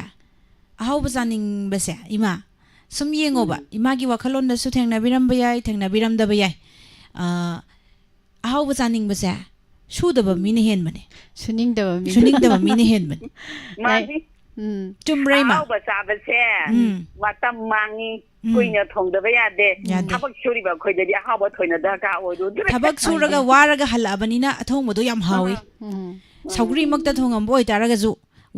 ꯑꯍꯥꯎꯕ ꯆꯥꯅꯤꯡꯕꯁꯦ, ꯏꯃꯥ, ꯁꯨꯝ ꯌꯦꯡꯉꯣꯕ, ꯎꯝ꯫ ꯏꯃꯥꯒꯤ ꯋꯥꯈꯜꯂꯣꯟꯗꯁꯨ ꯊꯦꯡꯅꯕꯤꯔꯝꯕ ꯌꯥꯏ, ꯊꯦꯡꯅꯕꯤꯔꯝꯗꯕ ꯌꯥꯏ꯫ ꯑ, ꯑꯍꯥꯎꯕ ꯆꯥꯅꯤꯡꯕꯁꯦ ꯁꯨꯗꯕ ꯃꯤꯅ ꯍꯦꯟꯕꯅꯦ꯫ ꯁꯨꯅꯤꯡꯗꯕ ꯃꯤꯅ꯫ ꯁꯨꯅꯤꯡꯗꯕ ꯃꯤꯅ ꯍꯦꯟꯕꯅꯦ꯫ ꯃꯥꯅꯤ꯫ ꯎꯝ꯫ ꯆꯨꯝꯕ꯭ꯔꯥ, ꯏꯃꯥ? ꯑꯍꯥꯎꯕ ꯆꯥꯕꯁꯦ ꯎꯝ꯫ ꯃꯇꯝ ꯃꯥꯡꯉꯤ, ꯎꯝ꯫ ꯀꯨꯏꯅ ꯊꯣꯡꯗꯕ ꯌꯥꯗꯦ꯫ ꯌꯥꯗꯦ꯫ ꯊꯕꯛ ꯁꯨꯔꯤꯕ ꯑꯩꯈꯣꯏꯗꯗꯤ ꯑꯍꯥꯎꯕ ꯊꯣꯏꯅ ꯗꯔꯀꯥꯔ ꯑꯣꯏꯔꯨꯗ꯭ꯔꯦ꯫ ꯊꯕꯛ ꯁꯨꯔꯒ ꯍꯣꯏꯅꯦ꯫ ꯋꯥꯔꯒ ꯍꯜꯂꯛꯑꯕꯅꯤꯅ ꯑꯊꯣꯡꯕꯗꯣ ꯌꯥꯝ ꯍꯥꯎꯋꯤ꯫ ꯎꯝ꯫ ꯎꯝ꯫ ꯁꯧꯒ꯭ꯔꯤꯃꯛꯇ ꯊꯣꯡꯉꯝꯕ ꯑꯣꯏꯇꯥꯔꯒꯁꯨ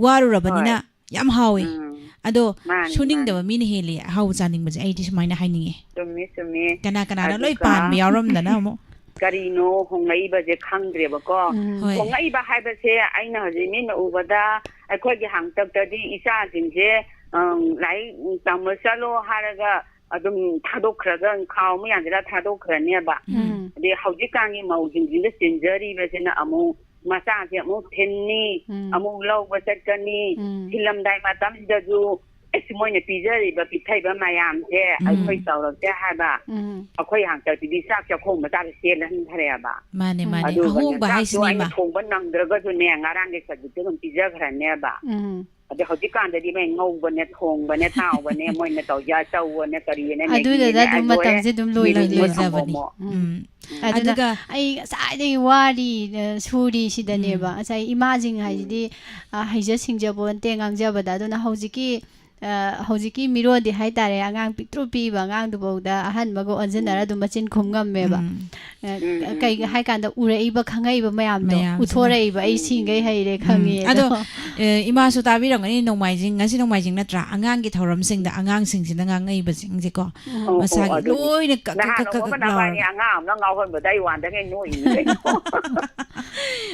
ꯋꯥꯔꯨꯔꯕꯅꯤꯅ ꯍꯣꯏ꯫ ꯌꯥꯝ ꯍꯥꯎꯋꯤ꯫ ꯎꯝ꯫ ꯑꯗꯣ ꯃꯥꯅꯤ, ꯁꯨꯅꯤꯡꯗꯕ ꯃꯥꯅꯤ꯫ ꯃꯤꯅ ꯍꯦꯜꯂꯤ ꯑꯍꯥꯎꯕ ꯆꯥꯅꯤꯡꯕꯁꯦ, ꯑꯩꯗꯤ ꯁꯨꯃꯥꯏꯅ ꯍꯥꯏꯅꯤꯡꯉꯦ꯫ ꯆꯨꯝꯃꯤ, ꯆꯨꯝꯃꯤ꯫ ꯀꯅꯥ ꯀꯅꯥꯅ ꯂꯣꯏ ꯑꯗꯨꯒ ꯄꯥꯟꯕ ꯌꯥꯎꯔꯝꯗꯅ ꯑꯃꯨꯛ꯫ ꯀꯔꯤꯅꯣ ꯍꯣꯡꯂꯛꯏꯕꯁꯦ ꯈꯪꯗ꯭ꯔꯦꯕꯀꯣ꯫ ꯎꯝ꯫ ꯍꯣꯏ꯫ ꯍꯣꯡꯂꯛꯏꯕ ꯍꯥꯏꯕꯁꯦ ꯑꯩꯅ ꯍꯧꯖꯤꯛ ꯃꯤꯠꯅ ꯎꯕꯗ ꯑꯩꯈꯣꯏꯒꯤ ꯍꯥꯡꯇꯛꯇꯗꯤ ꯏꯆꯥꯁꯤꯡꯁꯦ, ꯑꯝ, ꯂꯥꯏꯔꯤꯛ ꯇꯝꯕ ꯆꯠꯂꯣ ꯍꯥꯏꯔꯒ ꯑꯗꯨꯝ ꯊꯥꯗꯣꯛꯈ꯭ꯔꯒ ꯈꯥꯎ ꯑꯃ ꯌꯥꯟꯁꯤꯜꯂ ꯊꯥꯗꯣꯛꯈ꯭ꯔꯅꯦꯕ꯫ ꯎꯝ꯫ ꯑꯗꯩ ꯍꯧꯖꯤꯛꯀꯥꯟꯒꯤ ꯃꯧꯁꯤꯡꯁꯤꯅ ꯆꯦꯟꯖꯔꯤꯕꯁꯤꯅ ꯑꯃꯨꯛ ꯃꯆꯥꯁꯦ ꯑꯃꯨꯛ ꯊꯤꯟꯅꯤ, ꯎꯝ꯫ ꯑꯃꯨꯛ ꯂꯧꯕ ꯆꯠꯀꯅꯤ꯫ ꯎꯝ꯫ ꯊꯤꯜꯂꯝꯗꯥꯏ ꯃꯇꯝꯁꯤꯗꯁꯨ ꯑꯁ, ꯃꯣꯏꯅ ꯄꯤꯖꯔꯤꯕ ꯄꯤꯊꯛꯏꯕ ꯃꯌꯥꯝꯁꯦ ꯎꯝ꯫ ꯑꯩꯈꯣꯏ ꯇꯧꯔꯛꯇꯦ ꯍꯥꯏꯕ꯫ ꯎꯝ꯫ ꯑꯩꯈꯣꯏ ꯍꯥꯛꯇꯛꯇꯨꯗꯤ ꯆꯥꯛ ꯆꯥꯛꯈꯣꯝ ꯃꯆꯥꯗ ꯆꯦꯜꯍꯟꯈ꯭ꯔꯦꯕ꯫ ꯃꯥꯅꯦ, ꯎꯝ꯫ ꯃꯥꯅꯦ꯫ ꯑꯗꯨꯒꯅꯦ, ꯑꯍꯣꯡꯕ ꯆꯥꯛꯇꯣ ꯍꯥꯏꯁꯤꯅꯦ, ꯑꯩꯅ ꯏꯃꯥ꯫ ꯊꯣꯡꯕ ꯅꯪꯗ꯭ꯔꯒꯁꯨꯅꯦ, ꯉꯔꯥꯡꯒꯤ ꯆꯖꯤꯛꯇꯣ ꯑꯗꯨꯝ ꯄꯤꯖꯈ꯭ꯔꯅꯦꯕ꯫ ꯎꯝ꯫ ꯑꯗꯩ ꯍꯧꯖꯤꯛꯀꯥꯟꯗꯗꯤ ꯃꯣꯏ ꯉꯧꯕꯅꯦ, ꯊꯣꯡꯕꯅꯦ, ꯇꯥꯎꯕꯅꯦ, ꯃꯣꯏꯅ ꯇꯧꯖ-, ꯆꯧꯕꯅꯦ, ꯀꯔꯤꯅꯦ, ꯑꯗꯨꯗꯨꯗ ꯃꯦꯒꯤꯅꯦ, ꯑꯗꯨꯝ ꯑꯗꯨ ꯃꯇꯝꯁꯦ ꯑꯗꯨꯝ ꯂꯣꯏ-, ꯂꯣꯏ-, ꯂꯣꯏ-, ꯂꯣꯏꯖꯕꯅꯤ꯫ ꯃꯣꯃꯣ꯫ ꯎꯝ꯫ ꯎꯝ꯫ ꯑꯗꯨꯅ ꯑꯗꯨꯒ ꯑꯩ ꯉꯁꯥꯏꯗꯒꯤ ꯋꯥꯔꯤ, ꯑ, ꯁꯨꯔꯤꯁꯤꯗꯅꯦꯕ꯫ ꯎꯝ꯫ ꯉꯁꯥꯏ ꯏꯃꯥꯁꯤꯡ ꯎꯝ꯫ ꯍꯥꯏꯁꯤꯗꯤ, ꯑ, ꯍꯩꯖ ꯁꯤꯡꯖꯕ ꯅꯠꯇꯦ ꯉꯥꯡꯖꯕꯗ꯫ ꯑꯗꯨꯅ ꯍꯧꯖꯤꯛꯀꯤ, ꯑ, ꯍꯧꯖꯤꯛꯀꯤ ꯃꯤꯔꯣꯟꯗꯤ ꯍꯥꯏꯇꯥꯔꯦ, ꯑꯉꯥꯡ ꯄꯤꯛꯇ꯭ꯔꯨ ꯄꯤꯛꯏꯕ ꯑꯉꯥꯡꯗꯨꯐꯥꯎꯗ ꯑꯍꯟꯕꯒ ꯑꯣꯟꯁꯤꯟꯅꯔ ꯎꯝ꯫ ꯑꯗꯨꯝ ꯃꯆꯤꯟ ꯈꯨꯝ ꯉꯝꯃꯦꯕ꯫ ꯎꯝ꯫ ꯑ, ꯎꯝ, ꯎꯝ, ꯀꯩꯒ ꯎꯝ꯫ ꯍꯥꯏ ꯀꯥꯟꯗ ꯎꯔꯛꯏꯕ ꯈꯪꯉꯛꯏꯕ ꯃꯌꯥꯝꯗꯣ ꯃꯌꯥꯝꯁꯤꯅ꯫ ꯎꯠꯊꯣꯔꯛꯏꯕ, ꯑꯩ ꯎꯝ, ꯁꯤꯡꯈꯩ ꯎꯝ꯫ ꯍꯩꯔꯦ ꯎꯝ꯫ ꯈꯪꯉꯦ ꯑꯗꯣ, ꯑꯗꯣ꯫ ꯑ, ꯏꯃꯥꯁꯨ ꯇꯥꯕꯤꯔꯝꯒꯅꯤ, ꯅꯣꯡꯃꯥꯏꯖꯤꯡ, ꯉꯁꯤ ꯅꯣꯡꯃꯥꯏꯖꯤꯡ ꯅꯠꯇ꯭ꯔꯥ? ꯑꯉꯥꯡꯒꯤ ꯊꯧꯔꯝꯁꯤꯡꯗ ꯑꯉꯥꯡꯁꯤꯡꯁꯤꯅ ꯉꯥꯡꯉꯛꯏꯕꯁꯤꯡꯁꯦꯀꯣ꯫ ꯑꯣ, ꯑꯣ, ꯃꯁꯥꯒꯤ ꯑꯗꯨꯅꯤ꯫ ꯂꯣꯏꯅ ꯀꯛ, ꯀꯛ, ꯅꯍꯥꯟ ꯀꯛ, ꯀꯛ, ꯅꯣꯡꯃ ꯀꯛ ꯅꯕꯥꯅꯤ ꯂꯥꯎꯔꯒ꯫ ꯑꯉꯥꯡ ꯑꯃꯅ ꯉꯥꯎꯍꯟꯕꯗ ꯑꯩ ꯋꯥꯟꯗꯒꯩ ꯅꯣꯛꯏꯅꯤ ꯀꯩꯅꯣ꯫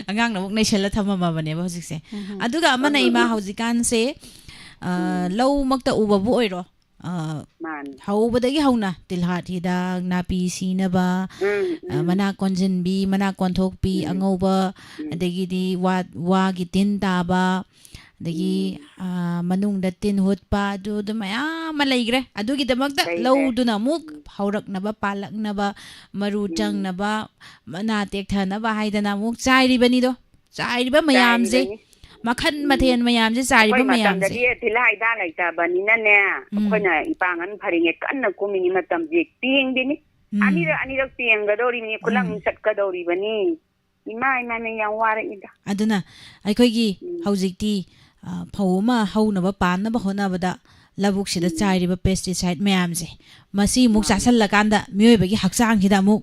ꯑꯉꯥꯡꯅ ꯑꯃꯨꯛ ꯅꯩꯁꯜꯂ ꯊꯝꯃꯝꯃꯕꯅꯦꯕ ꯍꯧꯖꯤꯛꯁꯦ꯫ ꯎꯝ꯫ ꯑꯗꯨꯒ ꯑꯃꯅ ꯎꯝ, ꯎꯝ, ꯏꯃꯥ ꯎꯝ꯫ ꯍꯧꯖꯤꯛꯀꯥꯟꯁꯦ, ꯑ, ꯎꯝ꯫ ꯂꯧꯃꯛꯇ ꯎꯕꯕꯨ ꯑꯣꯏꯔꯣ, ꯑ, ꯃꯥꯅꯤ꯫ ꯍꯧꯕꯗꯒꯤ ꯍꯧꯅ ꯇꯤꯜꯍꯥꯠ ꯍꯤꯗꯥꯛ, ꯅꯥꯄꯤ ꯁꯤꯅꯕ, ꯎꯝ, ꯑ, ꯎꯝ꯫ ꯃꯅꯥ ꯀꯣꯟꯁꯤꯟꯕꯤ, ꯃꯅꯥ ꯀꯣꯟꯊꯣꯛꯄꯤ, ꯎꯝ꯫ ꯑꯉꯧꯕ, ꯎꯝ꯫ ꯑꯗꯒꯤꯗꯤ ꯋꯥ-, ꯋꯥꯒꯤ ꯇꯤꯟ ꯇꯥꯕ, ꯑꯗꯒꯤ, ꯎꯝ꯫ ꯑ, ꯃꯅꯨꯡꯗ ꯇꯤꯟ ꯍꯨꯠꯄ, ꯑꯗꯨ, ꯑꯗꯨ ꯃꯌꯥꯝ ꯑꯃ ꯂꯩꯈ꯭ꯔꯦ꯫ ꯑꯗꯨꯒꯤꯗꯃꯛꯇ ꯂꯩꯈ꯭ꯔꯦ꯫ ꯂꯧꯗꯨꯅ ꯑꯃꯨꯛ ꯎꯝ꯫ ꯍꯧꯔꯛꯅꯕ, ꯄꯥꯜꯂꯛꯅꯕ, ꯃꯔꯨ ꯎꯝ꯫ ꯆꯪꯅꯕ, ꯃꯅꯥ ꯇꯦꯛꯊꯅꯕ ꯍꯥꯏꯗꯅ ꯑꯃꯨꯛ ꯆꯥꯏꯔꯤꯕꯅꯤꯗꯣ꯫ ꯆꯥꯏꯔꯤꯕ ꯃꯌꯥꯝꯁꯦ, ꯆꯥꯏꯔꯤꯕꯅꯤ꯫ ꯃꯈꯟ ꯎꯝ꯫ ꯃꯊꯦꯜ ꯃꯌꯥꯝꯁꯦ, ꯆꯥꯏꯔꯤꯕ ꯑꯩꯈꯣꯏ ꯃꯌꯥꯝꯁꯦ꯫ ꯃꯇꯝꯗꯗꯤ ꯇꯤꯜꯍꯥ ꯍꯤꯗꯥꯛ ꯂꯩꯇꯕꯅꯤꯅꯅꯦ, ꯎꯝ꯫ ꯑꯩꯈꯣꯏꯅ ꯏꯄꯥꯡꯒꯜ ꯐꯔꯤꯉꯩ ꯀꯟꯅ ꯀꯨꯝꯃꯤꯉꯩ ꯃꯇꯝꯁꯦ ꯇꯦꯡꯕꯤꯅꯤ꯫ ꯎꯝ꯫ ꯑꯅꯤꯔꯛ ꯑꯅꯤꯔꯛ ꯇꯦꯡꯒꯗꯧꯔꯤꯕꯅꯤ, ꯈꯨꯂꯪ ꯎꯝ꯫ ꯆꯠꯀꯗꯧꯔꯤꯕꯅꯤ꯫ ꯏꯃꯥ, ꯏꯃꯥ, ꯏꯃꯥ, ꯌꯥꯝ ꯋꯥꯔꯛꯏꯗ꯫ ꯑꯗꯨꯅ ꯑꯩꯈꯣꯏꯒꯤ ꯎꯝ꯫ ꯍꯧꯖꯤꯛꯇꯤ, ꯑ, ꯐꯧ ꯑꯃ ꯍꯧꯅꯕ, ꯄꯥꯟꯅꯕ ꯍꯣꯠꯅꯕꯗ ꯂꯧꯕꯨꯛꯁꯤꯗ ꯎꯝ꯫ ꯆꯥꯏꯔꯤꯕ pesticide ꯃꯌꯥꯝꯁꯦ, ꯃꯁꯤ ꯑꯃꯨꯛ ꯃꯥꯅꯤ꯫ ꯆꯥꯁꯤꯜꯂꯀꯥꯟꯗ ꯃꯤꯑꯣꯏꯕꯒꯤ ꯍꯛꯆꯥꯡꯁꯤꯗ ꯑꯃꯨꯛ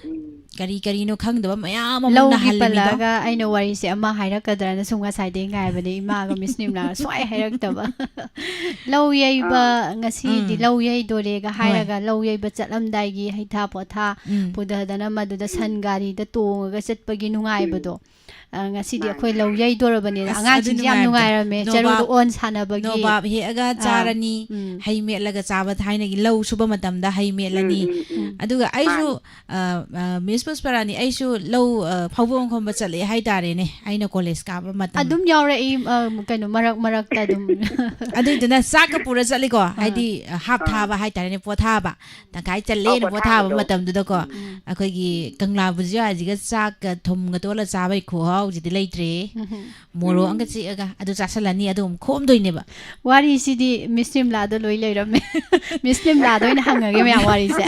ꯎꯝ꯫ ꯀꯔꯤ ꯀꯔꯤꯅꯣ ꯈꯪꯗꯕ ꯃꯌꯥꯝ ꯑꯃꯨꯛ ꯂꯧꯒꯤ ꯅꯥꯍꯜꯂꯤꯃꯤꯗꯣ꯫ ꯄꯜꯂꯛꯑꯒ ꯑꯩꯅ ꯋꯥꯔꯤꯁꯦ ꯑꯃ ꯍꯥꯏꯔꯛꯀꯗ꯭ꯔꯅ ꯁꯨꯝ ꯉꯁꯥꯏꯗꯩ ꯉꯥꯏꯕꯅꯦ, ꯏꯃꯥꯒ ꯃꯤꯁ ꯅꯤꯝꯂꯥꯒ ꯁꯨꯡꯍꯥꯏ ꯍꯥꯏꯔꯛꯇꯕ꯫ ꯂꯧ ꯌꯩꯕ, ꯑꯥ꯫ ꯉꯁꯤꯗꯤ ꯎꯝ꯫ ꯂꯧ ꯌꯩꯗꯣꯔꯦꯒ ꯍꯣꯏ꯫ ꯍꯥꯏꯔꯒ ꯂꯧ ꯌꯩꯕ ꯆꯠꯂꯝꯗꯥꯏꯒꯤ ꯍꯩꯊꯥ ꯄꯣꯊꯥ ꯎꯝ꯫ ꯄꯨꯊꯗꯅ ꯃꯗꯨꯗ ꯎꯝ꯫ ꯁꯟ ꯒꯥꯔꯤꯗ ꯇꯣꯡꯉꯒ ꯆꯠꯄꯒꯤ ꯅꯨꯡꯉꯥꯏꯕꯗꯣ꯫ ꯎꯝ꯫ ꯑ, ꯉꯁꯤꯗꯤ ꯃꯥꯅꯦ꯫ ꯑꯩꯈꯣꯏ ꯂꯧ ꯌꯩꯗꯣꯔꯕꯅꯤꯅ ꯑꯁ, ꯑꯗꯨ ꯑꯉꯥꯡꯁꯤꯡꯁꯦ ꯌꯥꯝ ꯅꯨꯡꯉꯥꯏꯕꯗꯣ꯫ ꯅꯨꯡꯉꯥꯏꯔꯝꯃꯦ꯫ ꯆꯔꯨꯗꯣ ꯅꯣꯕꯥꯞ, ꯑꯣꯟ ꯁꯥꯟꯅꯕꯒꯤ꯫ ꯅꯣꯕꯥꯞ ꯍꯦꯛꯑꯒ ꯑꯥ, ꯆꯥꯔꯅꯤ, ꯎꯝ꯫ ꯍꯩ ꯃꯦꯠꯂꯒ ꯆꯥꯕ, ꯊꯥꯏꯅꯒꯤ ꯂꯧ ꯁꯨꯕ ꯃꯇꯝꯗ ꯍꯩ ꯎꯝ, ꯃꯦꯠꯂꯅꯤ꯫ ꯎꯝ, ꯎꯝ꯫ ꯑꯗꯨꯒ ꯑꯩꯁꯨ, ꯃꯥꯅꯦ꯫ ꯑ, ꯑ, ꯃꯤꯁ ꯄꯨꯁꯄꯔꯥꯅꯤ, ꯑꯩꯁꯨ ꯂꯧ, ꯑ, ꯐꯧꯕꯣꯡ ꯈꯣꯝꯕ ꯆꯠꯂꯛꯑꯦ ꯍꯥꯏꯇꯥꯔꯦꯅꯦ, ꯑꯩꯅ ꯀꯣꯂꯦꯖ ꯀꯥꯕ ꯃꯇꯝ꯫ ꯑꯗꯨꯝ ꯌꯥꯎꯔꯛꯏ, ꯑ, ꯀꯩꯅꯣ, ꯃꯔꯛ ꯃꯔꯛꯇ ꯑꯗꯨꯝ꯫ ꯑꯗꯨꯏꯗꯨꯅ ꯆꯥꯛꯀ ꯄꯨꯔ ꯆꯠꯂꯤꯀꯣ, ꯍꯥꯏꯗꯤ, ꯑ, ꯍꯥꯞ ꯊꯥꯕ ꯍꯥꯏꯇꯥꯔꯦꯅꯦ, ꯄꯣꯊꯥꯕ꯫ ꯇꯪꯈꯥꯏ ꯆꯜꯂꯦꯅ ꯑꯧ, ꯄꯣꯊꯥꯕ ꯄꯣꯊꯥꯕꯗꯣ꯫ ꯃꯇꯝꯗꯨꯗꯀꯣ, ꯎꯝ꯫ ꯑꯩꯈꯣꯏꯒꯤ ꯀꯪꯂꯥ ꯕꯨꯖꯤꯌꯥꯁꯤꯒ ꯆꯥꯛꯀ ꯊꯨꯝꯒ ꯇꯣꯠꯂ ꯆꯥꯕꯩ ꯈꯨꯍꯥꯎꯁꯤꯗꯤ ꯂꯩꯇ꯭ꯔꯦ꯫ ꯎꯝ꯫ ꯃꯣꯔꯣꯛ ꯑꯃꯒ ꯆꯤꯛꯑꯒ ꯑꯗꯨ ꯆꯥꯁꯜꯂꯅꯤ, ꯑꯗꯨ ꯑꯃꯨꯛ ꯈꯣꯝꯗꯣꯏꯅꯦꯕ꯫ ꯋꯥꯔꯤꯁꯤꯗꯤ ꯃꯤꯁ ꯅꯤꯝꯂꯥꯗ ꯂꯣꯏ ꯂꯩꯔꯝꯃꯦ꯫ ꯃꯤꯁ ꯅꯤꯝꯂꯥꯗ ꯑꯣꯏꯅ ꯍꯪꯉꯒꯦ ꯃꯌꯥꯝ ꯋꯥꯔꯤꯁꯦ꯫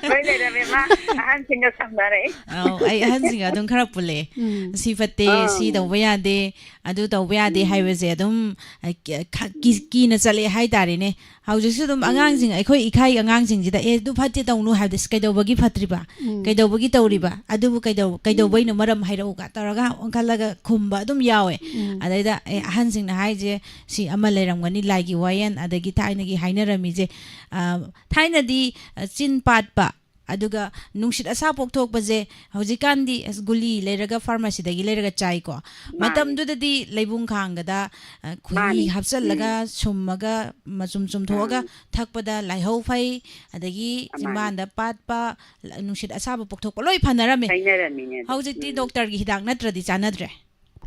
ꯂꯣꯏ ꯂꯩꯔꯝꯃꯦ, ꯃꯥ ꯑꯍꯟꯁꯤꯡꯒ ꯁꯝꯅꯔꯛꯑꯦ꯫ ꯑꯧ, ꯑꯩ ꯑꯍꯟꯁꯤꯡꯒ ꯑꯗꯨꯝ ꯈꯔ ꯄꯨꯜꯂꯛꯑꯦ꯫ ꯎꯝ꯫ ꯁꯤ ꯐꯠꯇꯦ, ꯑꯥ꯫ ꯁꯤ ꯇꯧꯕ ꯌꯥꯗꯦ, ꯑꯗꯨ ꯇꯧꯕ ꯌꯥꯗꯦ ꯍꯥꯏꯕꯁꯦ ꯑꯗꯨꯝ, ꯑ, ꯀꯤ-, ꯈ-, ꯀꯤ-, ꯀꯤꯅ ꯆꯠꯂꯛꯑꯦ ꯍꯥꯏꯇꯥꯔꯦꯅꯦ꯫ ꯍꯧꯖꯤꯛꯁꯨ ꯑꯗꯨꯝ ꯎꯝ꯫ ꯑꯉꯥꯡꯁꯤꯡ, ꯑꯩꯈꯣꯏ ꯏꯈꯥꯏ ꯑꯉꯥꯡꯁꯤꯡꯁꯤꯗ, "ꯑꯦ, ꯑꯗꯨ ꯐꯠꯇꯦ, ꯇꯧꯅꯨ" ꯍꯥꯏꯕꯗꯤ, "ꯀꯩꯗꯧꯕꯒꯤ ꯐꯠꯇ꯭ꯔꯤꯕ? ꯎꯝ꯫ ꯀꯩꯗꯧꯕꯒꯤ ꯇꯧꯔꯤꯕ? ꯑꯗꯨꯕꯨ ꯀꯩꯗꯧ-, ꯀꯩꯗꯧꯕꯩꯅꯣ? ꯃꯔꯝ ꯍꯥꯏꯔꯛꯎꯒ" ꯇꯧꯔꯒ ꯑꯣꯟꯈꯠꯂꯒ ꯈꯨꯝꯕ ꯑꯗꯨꯝ ꯌꯥꯎꯋꯦ꯫ ꯎꯝ꯫ ꯑꯗꯩꯗ, ꯑꯦ, ꯑꯍꯟꯁꯤꯡꯅ ꯍꯥꯏꯁꯦ ꯁꯤ ꯑꯃ ꯂꯩꯔꯝꯒꯅꯤ, ꯂꯥꯏꯒꯤ ꯋꯥꯌꯦꯜ, ꯑꯗꯒꯤ ꯊꯥꯏꯅꯒꯤ ꯍꯥꯏꯅꯔꯝꯃꯤꯁꯦ, ꯑ, ꯊꯥꯏꯅꯗꯤ, ꯑ, ꯆꯤꯟ ꯄꯥꯠꯄ, ꯑꯗꯨꯒ ꯅꯨꯡꯁꯤꯠ ꯑꯁꯥ ꯄꯣꯛꯊꯣꯛꯄꯁꯦ ꯍꯧꯖꯤꯛꯀꯥꯟꯗꯤ ꯑꯁ ꯒꯨꯂꯤ ꯂꯩꯔꯒ ꯐꯥꯔꯃꯥꯁꯤꯗꯒꯤ ꯂꯩꯔꯒ ꯆꯥꯏꯀꯣ꯫ ꯃꯥꯅꯤ꯫ ꯃꯇꯝꯗꯨꯗꯗꯤ ꯂꯩꯕꯨꯡ ꯈꯥꯡꯒꯗ, ꯑ, ꯈꯣꯏꯍꯤ ꯃꯥꯅꯤ꯫ ꯍꯥꯞꯆꯜꯂꯒ ꯎꯝ꯫ ꯁꯨꯝꯃꯒ ꯃꯆꯨꯝ ꯆꯨꯝꯊꯣꯛꯑꯒ ꯑꯥ꯫ ꯊꯛꯄꯗ ꯂꯥꯏꯍꯧ ꯐꯩ, ꯑꯗꯒꯤ ꯃꯥꯅꯤ꯫ ꯆꯤꯝꯕꯥꯟꯗ ꯄꯥꯠꯄ, ꯂ-, ꯅꯨꯡꯁꯤꯠ ꯑꯁꯥꯕ ꯄꯣꯛꯊꯣꯛꯄ ꯂꯣꯏ ꯐꯅꯔꯝꯃꯦ꯫ ꯍꯥꯏꯅꯔꯝꯃꯤꯅꯦ ꯑꯗꯣ꯫ ꯍꯧꯖꯤꯛꯇꯤ ꯎꯝ꯫ ꯗꯣꯛꯇꯔꯒꯤ ꯍꯤꯗꯥꯛ ꯅꯠꯇ꯭ꯔꯗꯤ ꯆꯥꯅꯗ꯭ꯔꯦ꯫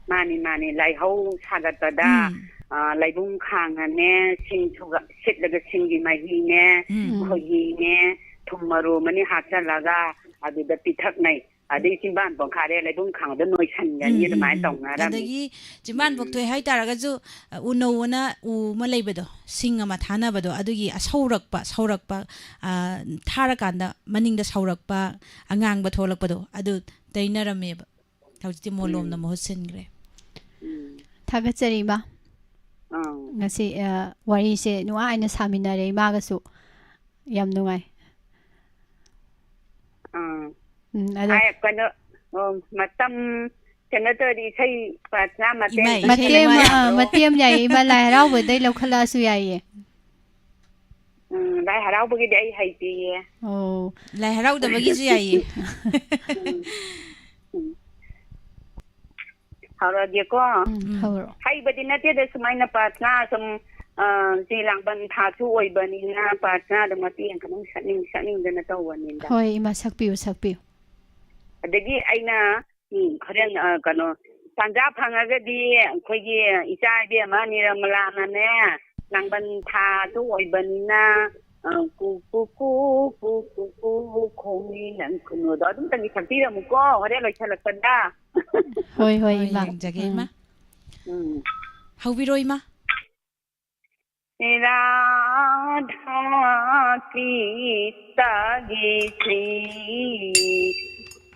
ꯃꯥꯅꯤ, ꯃꯥꯅꯤ꯫ ꯂꯥꯏꯍꯧ ꯁꯥꯒꯠꯄꯗ, ꯎꯝ꯫ ꯑ, ꯂꯩꯕꯨꯡ ꯈꯥꯡꯅꯅꯦ, ꯁꯤꯡ ꯁꯨꯒ-, ꯁꯤꯠꯂꯒ ꯁꯤꯡꯒꯤ ꯃꯍꯤꯅꯦ, ꯎꯝ꯫ ꯎꯝ꯫ ꯈꯣꯏꯍꯤꯅꯦ, ꯊꯨꯝ ꯃꯔꯨ ꯑꯃꯅꯤ ꯍꯥꯞꯆꯜꯂꯒ ꯑꯗꯨꯗ ꯄꯤꯊꯛꯅꯩ꯫ ꯑꯗꯩ ꯆꯤꯝꯕꯥꯟ ꯄꯣꯛꯈꯥꯏꯔꯦ, ꯂꯩꯕꯨꯡ ꯈꯥꯡꯗ ꯅꯣꯏꯁꯟꯒꯅꯤ, ꯎꯝ, ꯎꯝ, ꯑꯗꯨꯃꯥꯏꯅ ꯎꯝ꯫ ꯇꯧꯅꯔꯝꯃꯤ꯫ ꯑꯗꯒꯤ ꯆꯤꯝꯕꯥꯟ ꯎꯝ꯫ ꯄꯣꯛꯊꯣꯛꯑꯦ ꯍꯥꯏꯇꯥꯔꯒꯁꯨ, ꯑ, ꯎꯅꯧ ꯑꯅ ꯎ ꯑꯃ ꯂꯩꯕꯗꯣ, ꯁꯤꯡ ꯑꯃ ꯊꯥꯅꯕꯗꯣ, ꯑꯗꯨꯒꯤ ꯑꯁꯧꯔꯛꯄ, ꯁꯧꯔꯛꯄ, ꯑ, ꯊꯥꯔꯀꯥꯟꯗ ꯃꯅꯤꯡꯗ ꯁꯧꯔꯛꯄ, ꯑꯉꯥꯡꯕ ꯊꯣꯛꯂꯛꯄꯗꯣ, ꯑꯗꯨ ꯇꯩꯅꯔꯝꯃꯦꯕ꯫ ꯍꯧꯖꯤꯛꯇꯤ ꯃꯣꯂꯣꯝꯅ ꯎꯝ꯫ ꯃꯍꯨꯠ ꯁꯤꯟꯈ꯭ꯔꯦ꯫ ꯎꯝ꯫ ꯊꯥꯒꯠꯆꯔꯤ, ꯏꯃꯥ꯫ ꯑꯥ꯫ ꯉꯁꯤ, ꯑ, ꯋꯥꯔꯤꯁꯦ ꯅꯨꯡꯉꯥꯏꯅ ꯁꯥꯃꯤꯟꯅꯔꯦ ꯏꯃꯥꯒꯁꯨ꯫ ꯌꯥꯝ ꯅꯨꯡꯉꯥꯏ꯫ ꯑꯥ꯫ ꯎꯝ, ꯑꯗꯣ ꯑꯥ, ꯀꯩꯅꯣ, ꯑꯣ, ꯃꯇꯝ ꯀꯩꯅꯣ ꯇꯧꯔꯗꯤ ꯏꯁꯩ ꯄ꯭ꯔꯥꯊꯅꯥ ꯃꯇꯦꯛ ꯏꯃꯥ, ꯑꯝꯇ ꯏꯁꯩ ꯃꯇꯦꯛ ꯑꯃ ꯑꯃ, ꯁꯛꯄ ꯑ, ꯌꯥꯕ꯭ꯔꯣ? ꯃꯇꯦꯛ ꯑꯃ ꯌꯥꯏꯌꯦ, ꯏꯃꯥ, ꯂꯥꯏ ꯍꯔꯥꯎꯕꯗꯩ ꯂꯧꯈꯠꯂꯛꯑꯁꯨ ꯌꯥꯏꯌꯦ꯫ ꯎꯝ, ꯂꯥꯏ ꯍꯔꯥꯎꯕꯒꯤꯗꯤ ꯑꯩ ꯍꯩꯇꯦꯌꯦ꯫ ꯑꯣ꯫ ꯂꯥꯏ ꯍꯔꯥꯎꯗꯕꯒꯤꯁꯨ ꯌꯥꯏꯌꯦ꯫ ꯎꯝ, ꯎꯝ꯫ ꯍꯧꯔꯛꯑꯒꯦꯀꯣ꯫ ꯎꯝ, ꯎꯝ꯫ ꯍꯧꯔꯣ꯫ ꯍꯩꯕꯗꯤ ꯅꯠꯇꯦꯗ, ꯁꯨꯃꯥꯏꯅ ꯄ꯭ꯔꯥꯊꯅꯥ ꯁꯨꯝ, ꯑ, ꯁꯤ ꯂꯥꯡꯕꯟ ꯊꯥꯁꯨ ꯑꯣꯏꯕꯅꯤꯅ ꯄ꯭ꯔꯥꯊꯅꯥꯗꯣ ꯃꯇꯦꯛ ꯑꯃꯈꯛ ꯁꯛꯅꯤꯡ-, ꯁꯛꯅꯤꯡꯗꯅ ꯇꯧꯕꯅꯤꯗ꯫ ꯍꯣꯏ, ꯏꯃꯥ, ꯁꯛꯄꯤꯌꯨ, ꯁꯛꯄꯤꯌꯨ꯫ ꯑꯗꯒꯤ ꯑꯩꯅ, ꯎꯝ, ꯍꯣꯔꯦꯟ, ꯑ, ꯀꯩꯅꯣ, ꯇꯥꯟꯖꯥ ꯐꯪꯉꯒꯗꯤ ꯑꯩꯈꯣꯏꯒꯤ ꯏꯆꯥ ꯏꯕꯦꯝꯃ ꯅꯤꯔꯃꯂꯥꯅꯅꯦ, ꯂꯥꯡꯕꯟ ꯊꯥꯁꯨ ꯑꯣꯏꯕꯅꯤꯅ, ꯑ, ꯀꯨ, ꯀꯨ, ꯀꯨ, ꯀꯨ, ꯀꯨ, ꯀꯨ, ꯈꯣꯡꯉꯤ ꯅꯪ ꯈꯨꯅꯨꯗꯣ ꯑꯗꯨꯝꯇꯪꯗꯤ ꯁꯛꯄꯤꯔꯝꯃꯨꯀꯣ, ꯍꯣꯔꯦꯟ ꯂꯣꯏꯁꯜꯂꯛꯄꯗ꯫ ꯍꯣꯏ, ꯍꯣꯏ, ꯍꯣꯏ, ꯏꯃꯥ꯫ ꯌꯦꯡꯖꯒꯦ, ꯎꯝ꯫ ꯏꯃꯥ꯫ ꯎꯝ꯫ ꯍꯧꯕꯤꯔꯣ, ꯏꯃꯥ꯫ ꯔꯥꯙꯥ ꯀ꯭ꯔꯤꯁꯇꯒꯤ ꯁ꯭ꯔꯤ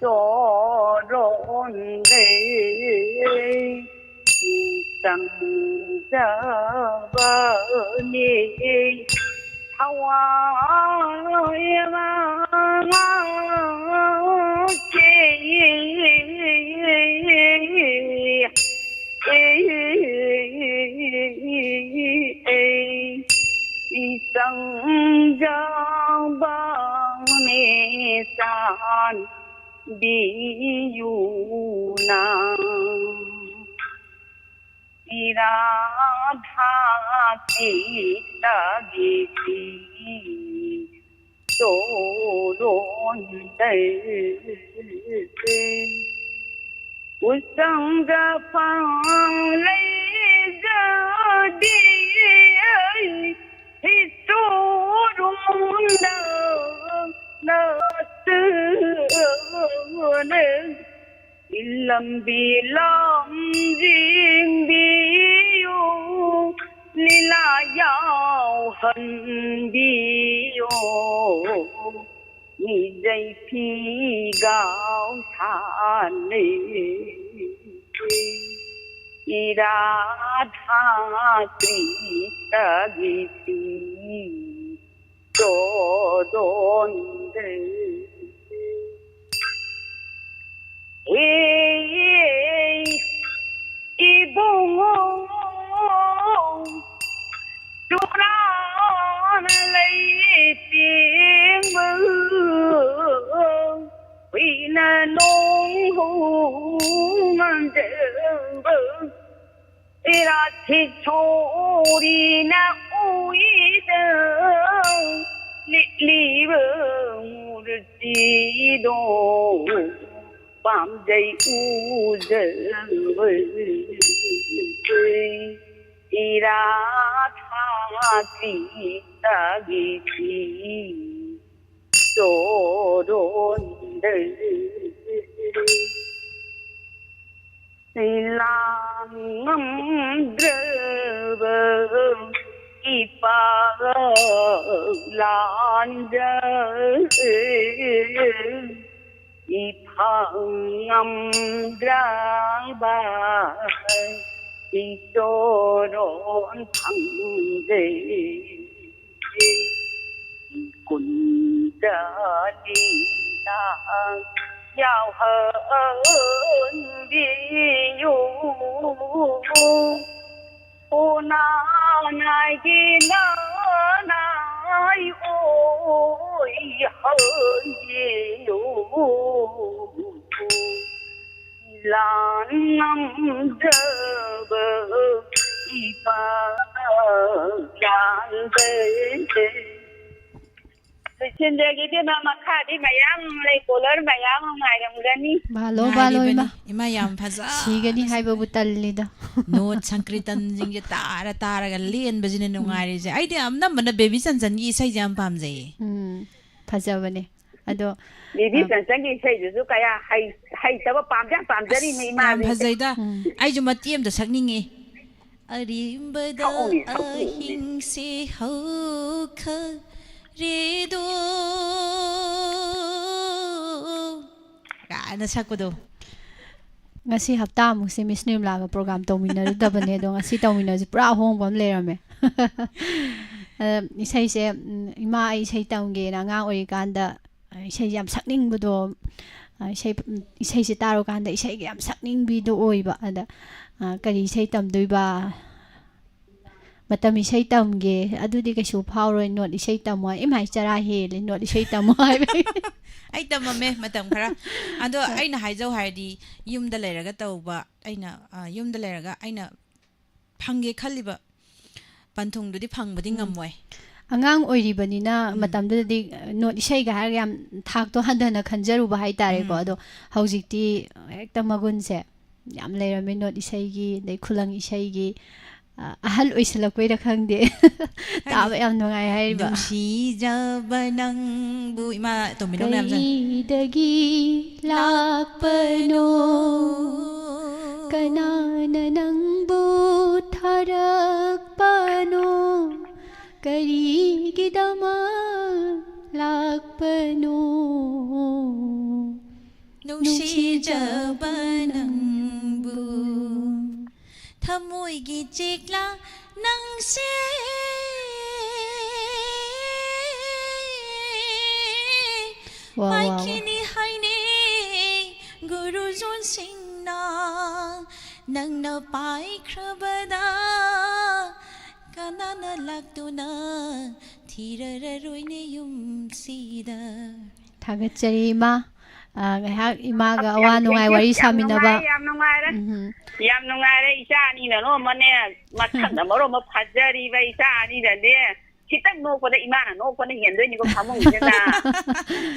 ꯆꯣꯔꯣꯟꯗꯩ ꯆꯪꯖꯕꯅꯦ꯫ ꯊꯋꯥꯏ ꯃꯉꯥꯁꯦ ꯆꯪꯖꯕꯅꯦ ꯆꯥꯟꯕꯤꯌꯨꯅ꯫ ꯔꯥꯙꯥ ꯀ꯭ꯔꯤꯁꯅꯒꯤ ꯁ꯭ꯔꯤ ꯆꯣꯔꯣꯟꯗꯩ ꯎꯁꯪꯒ ꯐꯪ ꯂꯩꯖꯗꯦ ꯑꯩ ꯏꯆꯣꯔꯣꯟꯗ ꯅꯠꯇꯅ꯫ ꯂꯝꯕꯤ ꯂꯝꯖꯤꯡꯕꯤꯌꯨ, ꯂꯤꯂꯥ ꯌꯥꯎꯍꯟꯕꯤꯌꯨ꯫ ꯃꯤꯖꯩ ꯐꯤꯒꯥꯎ ꯁꯥꯅꯩ ꯏꯔꯥꯙꯥ ꯀ꯭ꯔꯤꯁꯒꯤ ꯁ꯭ꯔꯤ ꯆꯣꯗꯣꯟꯗꯦ꯫ ꯍꯦ ꯏꯕꯨꯡꯉꯣ, ꯆꯨꯔꯥꯟ ꯂꯩꯇꯦꯡꯕ, ꯍꯨꯏꯅ ꯅꯣꯡ ꯍꯨ ꯉꯝꯖꯕ, ꯔꯥꯊꯤꯛ ꯁꯣꯔꯤꯅ ꯎꯏꯗ ꯂꯤꯛꯂꯤꯕ ꯃꯨꯔꯇꯤꯗꯣ꯫ ꯄꯥꯝꯖꯩ ꯎꯖꯕ ꯏꯔꯥ ꯊꯥ ꯄꯤꯇꯥꯒꯤ ꯆꯣꯔꯣꯟꯗ ꯂꯥꯡ ꯉꯝꯗ꯭ꯔꯕ ꯏꯄꯥ ꯂꯥꯟꯗ ꯏꯐꯪ ꯉꯝꯗ꯭ꯔꯕ ꯏꯆꯣꯔꯣꯟ ꯐꯪꯖꯩ꯫ ꯀꯨꯟꯗ ꯂꯤꯂꯥ ꯌꯥꯎꯍꯟꯕꯤꯌꯨ꯫ ꯄꯨꯅꯥꯅꯥꯏꯒꯤ ꯅꯥꯅꯥꯏ ꯑꯣꯏꯍꯟꯕꯤꯌꯨ꯫ ꯂꯥꯟ ꯉꯝꯗ꯭ꯔꯕ ꯏꯄꯥ ꯂꯥꯟꯗꯦ꯫ ꯂꯣꯏꯁꯤꯟꯖꯔꯒꯦ ꯏꯕꯦꯝꯃ, ꯃꯈꯥꯗꯤ ꯃꯌꯥꯝ ꯂꯩ, ꯀꯣꯂꯔ ꯃꯌꯥꯝ ꯑꯃ ꯉꯥꯏꯔꯝꯒꯅꯤ꯫ ꯕꯥꯂꯣ, ꯕꯥꯂꯣ, ꯉꯥꯏꯔꯤꯕꯅꯤ꯫ ꯏꯃꯥ꯫ ꯏꯃꯥ, ꯌꯥꯝ ꯐꯖ ꯁꯤꯒꯅꯤ ꯍꯥꯏꯕꯕꯨ ꯇꯜꯂꯤꯗ꯫ ꯅꯣꯠ ꯁꯪꯀ꯭ꯔꯤꯇꯟꯁꯤꯡꯁꯦ ꯇꯥꯔ ꯇꯥꯔꯒ ꯂꯦꯟꯕꯁꯤꯅ ꯅꯨꯡꯉꯥꯏꯔꯤꯁꯦ꯫ ꯑꯩꯗꯤ ꯑꯅꯝꯕꯅ ꯕꯦꯕꯤ ꯆꯟꯆꯟꯒꯤ ꯏꯁꯩꯁꯦ ꯌꯥꯝ ꯄꯥꯝꯖꯩꯌꯦ꯫ ꯎꯝ, ꯐꯖꯕꯅꯦ꯫ ꯑꯗꯣ, ꯕꯦꯕꯤ ꯑ, ꯆꯟꯆꯟꯒꯤ ꯏꯁꯩꯗꯨꯁꯨ ꯀꯌꯥ ꯍꯩ-, ꯍꯩꯇꯕ, ꯄꯥꯝꯗꯤ ꯌꯥꯝ ꯄꯥꯝꯖꯔꯤꯅꯦ ꯑꯁ, ꯌꯥꯝ ꯏꯃꯥꯁꯦ꯫ ꯐꯖꯩꯗ꯫ ꯎꯝ꯫ ꯑꯩꯁꯨ ꯃꯇꯦꯛ ꯑꯃꯇ ꯁꯛꯅꯤꯡꯉꯦ꯫ ꯑꯔꯤꯕꯗ ꯁꯛꯎꯅꯦ, ꯁꯛꯎꯅꯦ꯫ ꯑꯍꯤꯡꯁꯦ ꯍꯧꯈꯔꯦꯗꯣ ꯀꯥꯏꯅ ꯁꯛꯄꯗꯣ꯫ ꯉꯁꯤ ꯍꯞꯇꯥꯃꯨꯛꯁꯦ ꯃꯤꯁ ꯅꯤꯔꯃꯂꯥꯒ ꯄ꯭ꯔꯣꯒ꯭ꯔꯥꯝ ꯇꯧꯃꯤꯟꯅꯔꯨꯗꯕꯅꯦ, ꯑꯗꯣ ꯉꯁꯤ ꯇꯧꯃꯤꯟꯅꯕꯁꯦ ꯄꯨꯔꯥ ꯑꯍꯣꯡꯕ ꯑꯃ ꯂꯩꯔꯝꯃꯦ꯫ ꯑ, ꯏꯁꯩꯁꯦ, ꯎꯝ, ꯏꯃꯥ, ꯑꯩ ꯏꯁꯩ ꯇꯝꯒꯦꯅ ꯑꯉꯥꯡ ꯑꯣꯏꯔꯤꯀꯥꯟꯗ, ꯑ, ꯏꯁꯩꯁꯦ ꯌꯥꯝ ꯁꯛꯅꯤꯡꯕꯗꯣ, ꯑ, ꯏꯁꯩ, ꯏꯁꯩꯁꯦ ꯇꯥꯔꯨꯀꯥꯟꯗ ꯏꯁꯩꯒ ꯌꯥꯝ ꯁꯛꯅꯤꯡꯕꯤꯗꯣ ꯑꯣꯏꯕ꯫ ꯑꯗ, ꯑ, "ꯀꯔꯤ ꯏꯁꯩ ꯇꯝꯗꯣꯏꯕ? ꯃꯇꯝ ꯏꯁꯩ ꯇꯝꯒꯦ, ꯑꯗꯨꯗꯤ ꯀꯩꯁꯨ ꯐꯥꯎꯔꯣꯏ, ꯅꯣꯠ ꯏꯁꯩ ꯇꯝꯃꯣ", ꯏꯃꯥꯏ ꯆꯔꯥ ꯍꯦꯜꯂꯦ, "ꯅꯣꯠ ꯏꯁꯩ ꯇꯝꯃꯣ" ꯍꯥꯏꯕ꯫ ꯑꯩ ꯇꯝꯃꯝꯃꯦ ꯃꯇꯝ ꯈꯔ꯫ ꯑꯗꯣ ꯑꯩꯅ ꯍꯥꯏꯖꯧ ꯍꯥꯏꯔꯗꯤ, ꯌꯨꯝꯗ ꯂꯩꯔꯒ ꯇꯧꯕ, ꯑꯩꯅ, ꯑ, ꯌꯨꯝꯗ ꯂꯩꯔꯒ ꯑꯩꯅ ꯐꯪꯒꯦ ꯈꯜꯂꯤꯕ ꯄꯟꯊꯨꯡꯗꯨꯗꯤ ꯐꯪꯕꯗꯤ ꯎꯝ꯫ ꯉꯝꯃꯣꯏ꯫ ꯑꯉꯥꯡ ꯑꯣꯏꯔꯤꯕꯅꯤꯅ ꯎꯝ꯫ ꯃꯇꯝꯗꯨꯗꯗꯤ ꯅꯣꯠ ꯏꯁꯩꯒ ꯍꯥꯏꯔꯒ ꯌꯥꯝ ꯊꯥꯛꯇꯣ ꯍꯟꯊꯅ ꯈꯟꯖꯔꯨꯕ ꯍꯥꯏꯇꯥꯔꯦꯀꯣ꯫ ꯎꯝ꯫ ꯑꯗꯣ ꯍꯧꯖꯤꯛꯇꯤ ꯍꯦꯛꯇ ꯃꯒꯨꯟꯁꯦ ꯌꯥꯝ ꯂꯩꯔꯝꯃꯦ꯫ ꯅꯣꯠ ꯏꯁꯩꯒꯤ, ꯑꯗꯩ ꯈꯨꯂꯪ ꯏꯁꯩꯒꯤ, ꯑ, ꯑꯍꯜ ꯑꯣꯏꯁꯜꯂꯛꯄꯩꯔ ꯈꯪꯗꯦ꯫ ꯈꯪꯗꯦ꯫ ꯇꯥꯕ ꯌꯥꯝ ꯅꯨꯡꯉꯥꯏ ꯍꯥꯏꯔꯤꯕ꯫ ꯅꯨꯡꯁꯤꯖꯕ ꯅꯪꯕꯨ, ꯏꯃꯥ ꯇꯣꯝꯕꯤꯅꯧꯅ ꯌꯥꯝ ꯆꯥꯟ- ꯀꯩꯗꯒꯤ ꯂꯥꯛꯄꯅꯣ? ꯀꯅꯥꯅ ꯅꯪꯕꯨ ꯊꯥꯔꯛꯄꯅꯣ? ꯀꯔꯤꯒꯤꯗꯃꯛ ꯂꯥꯛꯄꯅꯣ? ꯅꯨꯡꯁꯤꯖꯕ ꯅꯪꯕꯨ꯫ ꯊꯃꯣꯏꯒꯤ ꯆꯦꯛꯂꯥ ꯅꯪꯁꯦ꯫ ꯋꯥ, ꯋꯥ, ꯋꯥ꯫ ꯃꯥꯏꯈꯤꯅꯤ ꯍꯥꯏꯅꯦ ꯒꯨꯔꯨꯖꯣꯟꯁꯤꯡꯅ꯫ ꯅꯪꯅ ꯄꯥꯏꯈ꯭ꯔꯕꯗ ꯀꯅꯥꯅ ꯂꯥꯛꯇꯨꯅ ꯊꯤꯔꯔꯣꯏꯅꯦ ꯌꯨꯝꯁꯤꯗ꯫ ꯊꯥꯒꯠꯆꯔꯤ, ꯏꯃꯥ꯫ ꯑ, ꯉꯥꯏꯍꯥꯛ ꯏꯃꯥꯒ ꯑꯁ, ꯑꯋꯥ ꯌꯥꯝ ꯅꯨꯡꯉꯥꯏ ꯊꯦꯡꯀ꯭ꯌꯨ꯫ ꯋꯥꯔꯤ ꯌꯥꯝ ꯁꯥꯃꯤꯟꯅꯕ꯫ ꯅꯨꯡꯉꯥꯏ, ꯌꯥꯝ ꯅꯨꯡꯉꯥꯏꯔꯦ꯫ ꯎꯝꯍꯨꯝ꯫ ꯌꯥꯝ ꯅꯨꯡꯉꯥꯏꯔꯦ, ꯏꯆꯥ ꯑꯅꯤꯅ ꯅꯣꯝꯃꯅꯦ, ꯃꯁꯛꯅ ꯃꯔꯣꯟ ꯑꯃ ꯐꯖꯔꯤꯕ ꯏꯆꯥ ꯑꯅꯤꯅꯅꯦ꯫ ꯈꯤꯇꯪ ꯅꯣꯛꯄꯗ ꯏꯃꯥꯅ ꯅꯣꯛꯄꯅ ꯍꯦꯟꯗꯣꯏꯅꯤꯀꯣ ꯐꯃꯨꯡꯁꯤꯗꯅ꯫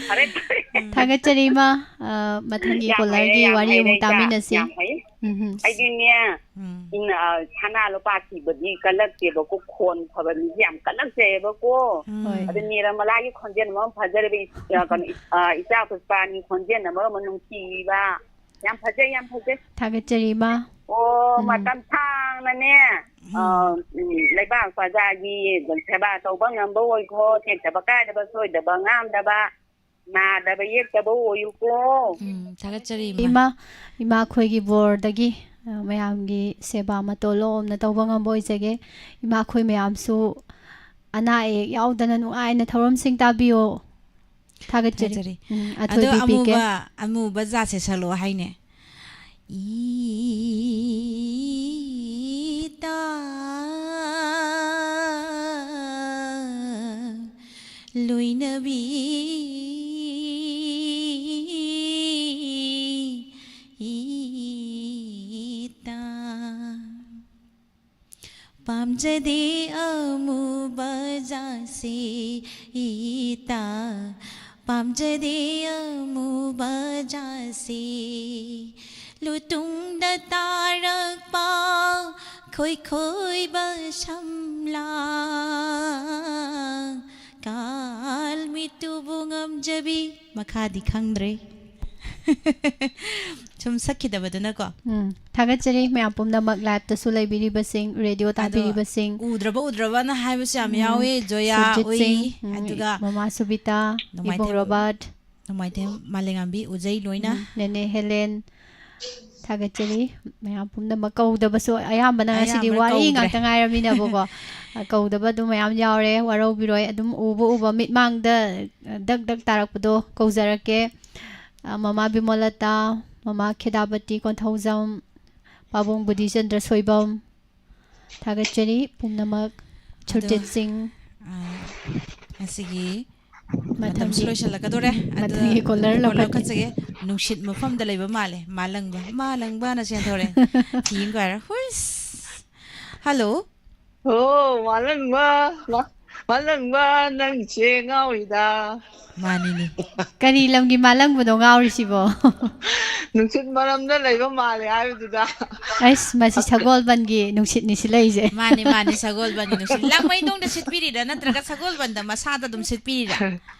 ꯐꯔꯦ, ꯐꯔꯦ꯫ ꯎꯝ꯫ ꯊꯥꯒꯠꯆꯔꯤ, ꯏꯃꯥ꯫ ꯑ, ꯃꯊꯪꯒꯤ ꯌꯥꯝ ꯍꯩꯔꯦ, ꯀꯣꯂꯔꯒꯤ ꯌꯥꯝ ꯋꯥꯔꯤ ꯍꯩꯔꯦ, ꯑꯃꯨꯛ ꯏꯆꯥ, ꯇꯥꯃꯤꯟꯅꯁꯤ꯫ ꯌꯥꯝ ꯍꯩ꯫ ꯎꯝꯍꯨꯝ꯫ ꯑꯩꯗꯤꯅꯦ, ꯎꯝ꯫ ꯏꯟ-, ꯑ, ꯁꯅꯥ ꯂꯨꯄꯥ ꯊꯤꯕꯗꯤ ꯀꯜꯂꯛꯇꯦꯕꯀꯣ, ꯈꯣꯟ ꯐꯕ ꯃꯤꯁꯦ ꯌꯥꯝ ꯀꯜꯂꯛꯆꯩꯌꯦꯕꯀꯣ꯫ ꯎꯝ꯫ ꯍꯣꯏ꯫ ꯑꯗ ꯅꯤꯔꯃꯂꯥꯒꯤ ꯈꯣꯟꯖꯦꯜ ꯑꯃ ꯐꯖꯔꯕ, ꯏ-, ꯑ, ꯀꯩꯅꯣ, ꯏ-, ꯑ, ꯏꯆꯥ ꯄꯨꯁꯄꯥꯅꯤ ꯈꯣꯟꯖꯦꯜ ꯑꯃ ꯑꯃ ꯅꯨꯡꯁꯤꯕ꯫ ꯌꯥꯝ ꯐꯖꯩ, ꯌꯥꯝ ꯐꯖꯩ꯫ ꯊꯥꯒꯠꯆꯔꯤ, ꯏꯃꯥ꯫ ꯑꯣ, ꯎꯝ꯫ ꯃꯇꯝ ꯁꯥꯡꯅꯅꯦ, ꯎꯝ꯫ ꯑ, ꯎꯝ, ꯂꯩꯕꯥꯛ ꯄ꯭ꯔꯖꯥꯒꯤ ꯁꯦꯕꯥ ꯇꯧꯕ ꯉꯝꯕ ꯑꯣꯏꯈꯣ, ꯇꯦꯛꯇꯕ ꯀꯥꯏꯗꯕ, ꯁꯣꯏꯗꯕ ꯉꯥꯝꯗꯕ, ꯅꯥꯗꯕ ꯌꯦꯛꯇꯕ ꯑꯣꯏꯌꯨꯀꯣ꯫ ꯎꯝ, ꯊꯥꯒꯠꯆꯔꯤ, ꯏꯃꯥ꯫ ꯏꯃꯥ, ꯏꯃꯥꯈꯣꯏꯒꯤ ꯕꯣꯔꯗꯒꯤ, ꯑ, ꯃꯌꯥꯝꯒꯤ ꯁꯦꯕꯥ ꯃꯇꯣꯜ ꯂꯣꯝꯅ ꯇꯧꯕ ꯉꯝꯕ ꯑꯣꯏꯖꯒꯦ꯫ ꯏꯃꯥꯈꯣꯏ ꯃꯌꯥꯝꯁꯨ ꯑꯅꯥ ꯑꯌꯦꯛ ꯌꯥꯎꯗꯅ ꯅꯨꯡꯉꯥꯏꯅ ꯊꯧꯔꯝꯁꯤꯡ ꯇꯥꯕꯤꯌꯣ꯫ ꯊꯥꯒꯠꯆꯔꯤ꯫ ꯊꯥꯒꯠꯆꯔꯤ꯫ ꯎꯝ, ꯑꯗꯣ ꯑꯊꯣꯏꯕꯤ ꯄꯤ ꯀꯦ꯫ ꯑꯃꯨꯕ, ꯑꯃꯨꯕ ꯖꯥꯠꯁꯦ ꯁꯛꯂꯛꯑꯣ ꯍꯥꯏꯅꯦ꯫ ꯏꯇꯥ ꯂꯣꯏꯅꯕꯤ ꯏꯇꯥ꯫ ꯄꯥꯝꯖꯗꯦ ꯑꯃꯨꯕ ꯖꯥꯠꯁꯤ ꯏꯇꯥ, ꯄꯥꯝꯖꯗꯦ ꯑꯃꯨꯕ ꯖꯥꯠꯁꯤ꯫ ꯂꯨꯇꯨꯡꯗ ꯇꯥꯔꯛꯄ ꯈꯣꯏꯈꯣꯏꯕ ꯁꯝꯂꯥꯡ, ꯀꯥꯜꯃꯤꯠꯇꯨꯕꯨ ꯉꯝꯖꯕꯤ꯫ ꯃꯈꯥꯗꯤ ꯈꯪꯗ꯭ꯔꯦ꯫ ꯁꯨꯝ ꯁꯛꯈꯤꯗꯕꯗꯨꯅꯀꯣ꯫ ꯎꯝ, ꯊꯥꯒꯠꯆꯔꯤ ꯃꯌꯥꯝ ꯄꯨꯝꯅꯃꯛ, live ꯇꯁꯨ ꯂꯩꯕꯤꯔꯤꯕꯁꯤꯡ, radio ꯑꯗꯣ ꯇꯥꯕꯤꯔꯤꯕꯁꯤꯡ꯫ ꯎꯗ꯭ꯔꯕ ꯎꯗ꯭ꯔꯕꯅ ꯍꯥꯏꯕꯁꯨ ꯌꯥꯝ ꯎꯝ, ꯌꯥꯎꯋꯦ, ꯖꯣꯌꯥ ꯁꯨꯔꯖꯤꯠ ꯎꯏ, ꯁꯤꯡ, ꯎꯝ, ꯑꯗꯨꯒ ꯃꯃꯥ ꯁꯨꯕꯤꯇꯥ, ꯅꯣꯡꯃꯥꯏꯊꯦꯝ, ꯏꯕꯨꯡ ꯔꯣꯕꯥꯔꯠ, ꯅꯣꯡꯃꯥꯏꯊꯦꯝ ꯃꯥꯂꯦꯉꯥꯝꯕꯤ ꯎꯖꯩ ꯂꯣꯏꯅ꯫ ꯎꯝ, ꯅꯦꯅꯦ ꯍꯦꯂꯦꯟ, ꯊꯥꯒꯠꯆꯔꯤ꯫ ꯃꯌꯥꯝ ꯄꯨꯝꯅꯃꯛ ꯀꯧꯗꯕꯁꯨ ꯑꯌꯥꯝꯕꯅ ꯉꯁꯤꯗꯤ ꯑꯌꯥꯝꯕꯅ ꯋꯥꯔꯤ ꯀꯧꯗ꯭ꯔꯦ꯫ ꯉꯥꯛꯇ ꯉꯥꯏꯔꯃꯤꯅꯕꯀꯣ꯫ ꯑ, ꯀꯧꯗꯕ ꯑꯗꯨꯝ ꯃꯌꯥꯝ ꯌꯥꯎꯔꯦ, ꯋꯥꯔꯧꯕꯤꯔꯣꯏ꯫ ꯑꯗꯨꯝ ꯎꯕ ꯎꯕ ꯃꯤꯠꯃꯥꯡꯗ, ꯑ, ꯗꯛ ꯗꯛ ꯇꯥꯔꯛꯄꯗꯣ ꯀꯧꯖꯔꯛꯀꯦ꯫ ꯑ, ꯃꯃꯥ ꯕꯤꯃꯣꯂꯇꯥ, ꯃꯃꯥ ꯈꯦꯗꯥꯄꯇꯤ ꯀꯣꯟꯊꯧꯖꯝ, ꯄꯥꯕꯨꯡ ꯕꯨꯙꯤꯆꯟꯗ꯭ꯔ ꯁꯣꯏꯕꯝ, ꯊꯥꯒꯠꯆꯔꯤ ꯄꯨꯝꯅꯃꯛ꯫ ꯑꯗꯣ, ꯁꯨꯔꯖꯤꯠ ꯁꯤꯡ꯫ ꯑ, ꯉꯁꯤꯒꯤ ꯃꯇꯝꯁꯨ ꯃꯊꯪꯒꯤ, ꯂꯣꯏꯁꯤꯜꯂꯛꯀꯗꯣꯔꯦ꯫ ꯎꯝ, ꯑꯗꯨ ꯃꯊꯪꯒꯤ caller caller ꯂꯧꯈꯠꯀꯦ꯫ ꯂꯧꯈꯠꯆꯒꯦ꯫ ꯅꯨꯡꯁꯤꯠ ꯃꯐꯝꯗ ꯂꯩꯕ ꯃꯥꯜꯂꯦ꯫ ꯃꯥꯂꯪꯕ, ꯃꯥꯂꯪꯕꯅ ꯆꯦꯟꯊꯣꯔꯛꯑꯦ꯫ ꯊꯤ ꯑꯃ ꯀꯥꯏꯔ꯫ ꯍꯨꯏꯁ꯫ ꯍꯜꯂꯣ꯫ ꯑꯣ, ꯃꯥꯂꯪꯕ, ꯃꯥ-, ꯃꯥꯂꯪꯕ, ꯅꯪꯁꯦ ꯉꯥꯎꯏꯗ꯫ ꯃꯥꯅꯤꯅꯦ꯫ ꯀꯔꯤ ꯂꯝꯒꯤ ꯃꯥꯂꯪꯕꯅꯣ ꯉꯥꯎꯔꯤꯁꯤꯕꯣ? ꯅꯨꯡꯁꯤꯠ ꯃꯔꯝꯗ ꯂꯩꯕ ꯃꯥꯜꯂꯦ ꯍꯥꯏꯕꯗꯨꯗ꯫ ꯑꯩꯁ, ꯃꯁꯤ ꯁꯒꯣꯜꯕꯟꯒꯤ ꯅꯨꯡꯁꯤꯠꯅꯤ ꯁꯤ ꯂꯩꯁꯦ꯫ ꯃꯥꯅꯤ, ꯃꯥꯅꯤ, ꯁꯒꯣꯜꯕꯟꯒꯤ ꯅꯨꯡꯁꯤꯠ꯫ ꯂꯥꯡꯃꯩꯗꯣꯡꯗ ꯁꯤꯠꯄꯤꯔꯤꯔꯥ, ꯅꯠꯇ꯭ꯔꯒ ꯁꯒꯣꯜꯕꯟꯗ ꯃꯁꯥꯗ ꯑꯗꯨꯝ ꯁꯤꯠꯄꯤꯔꯤꯔꯥ?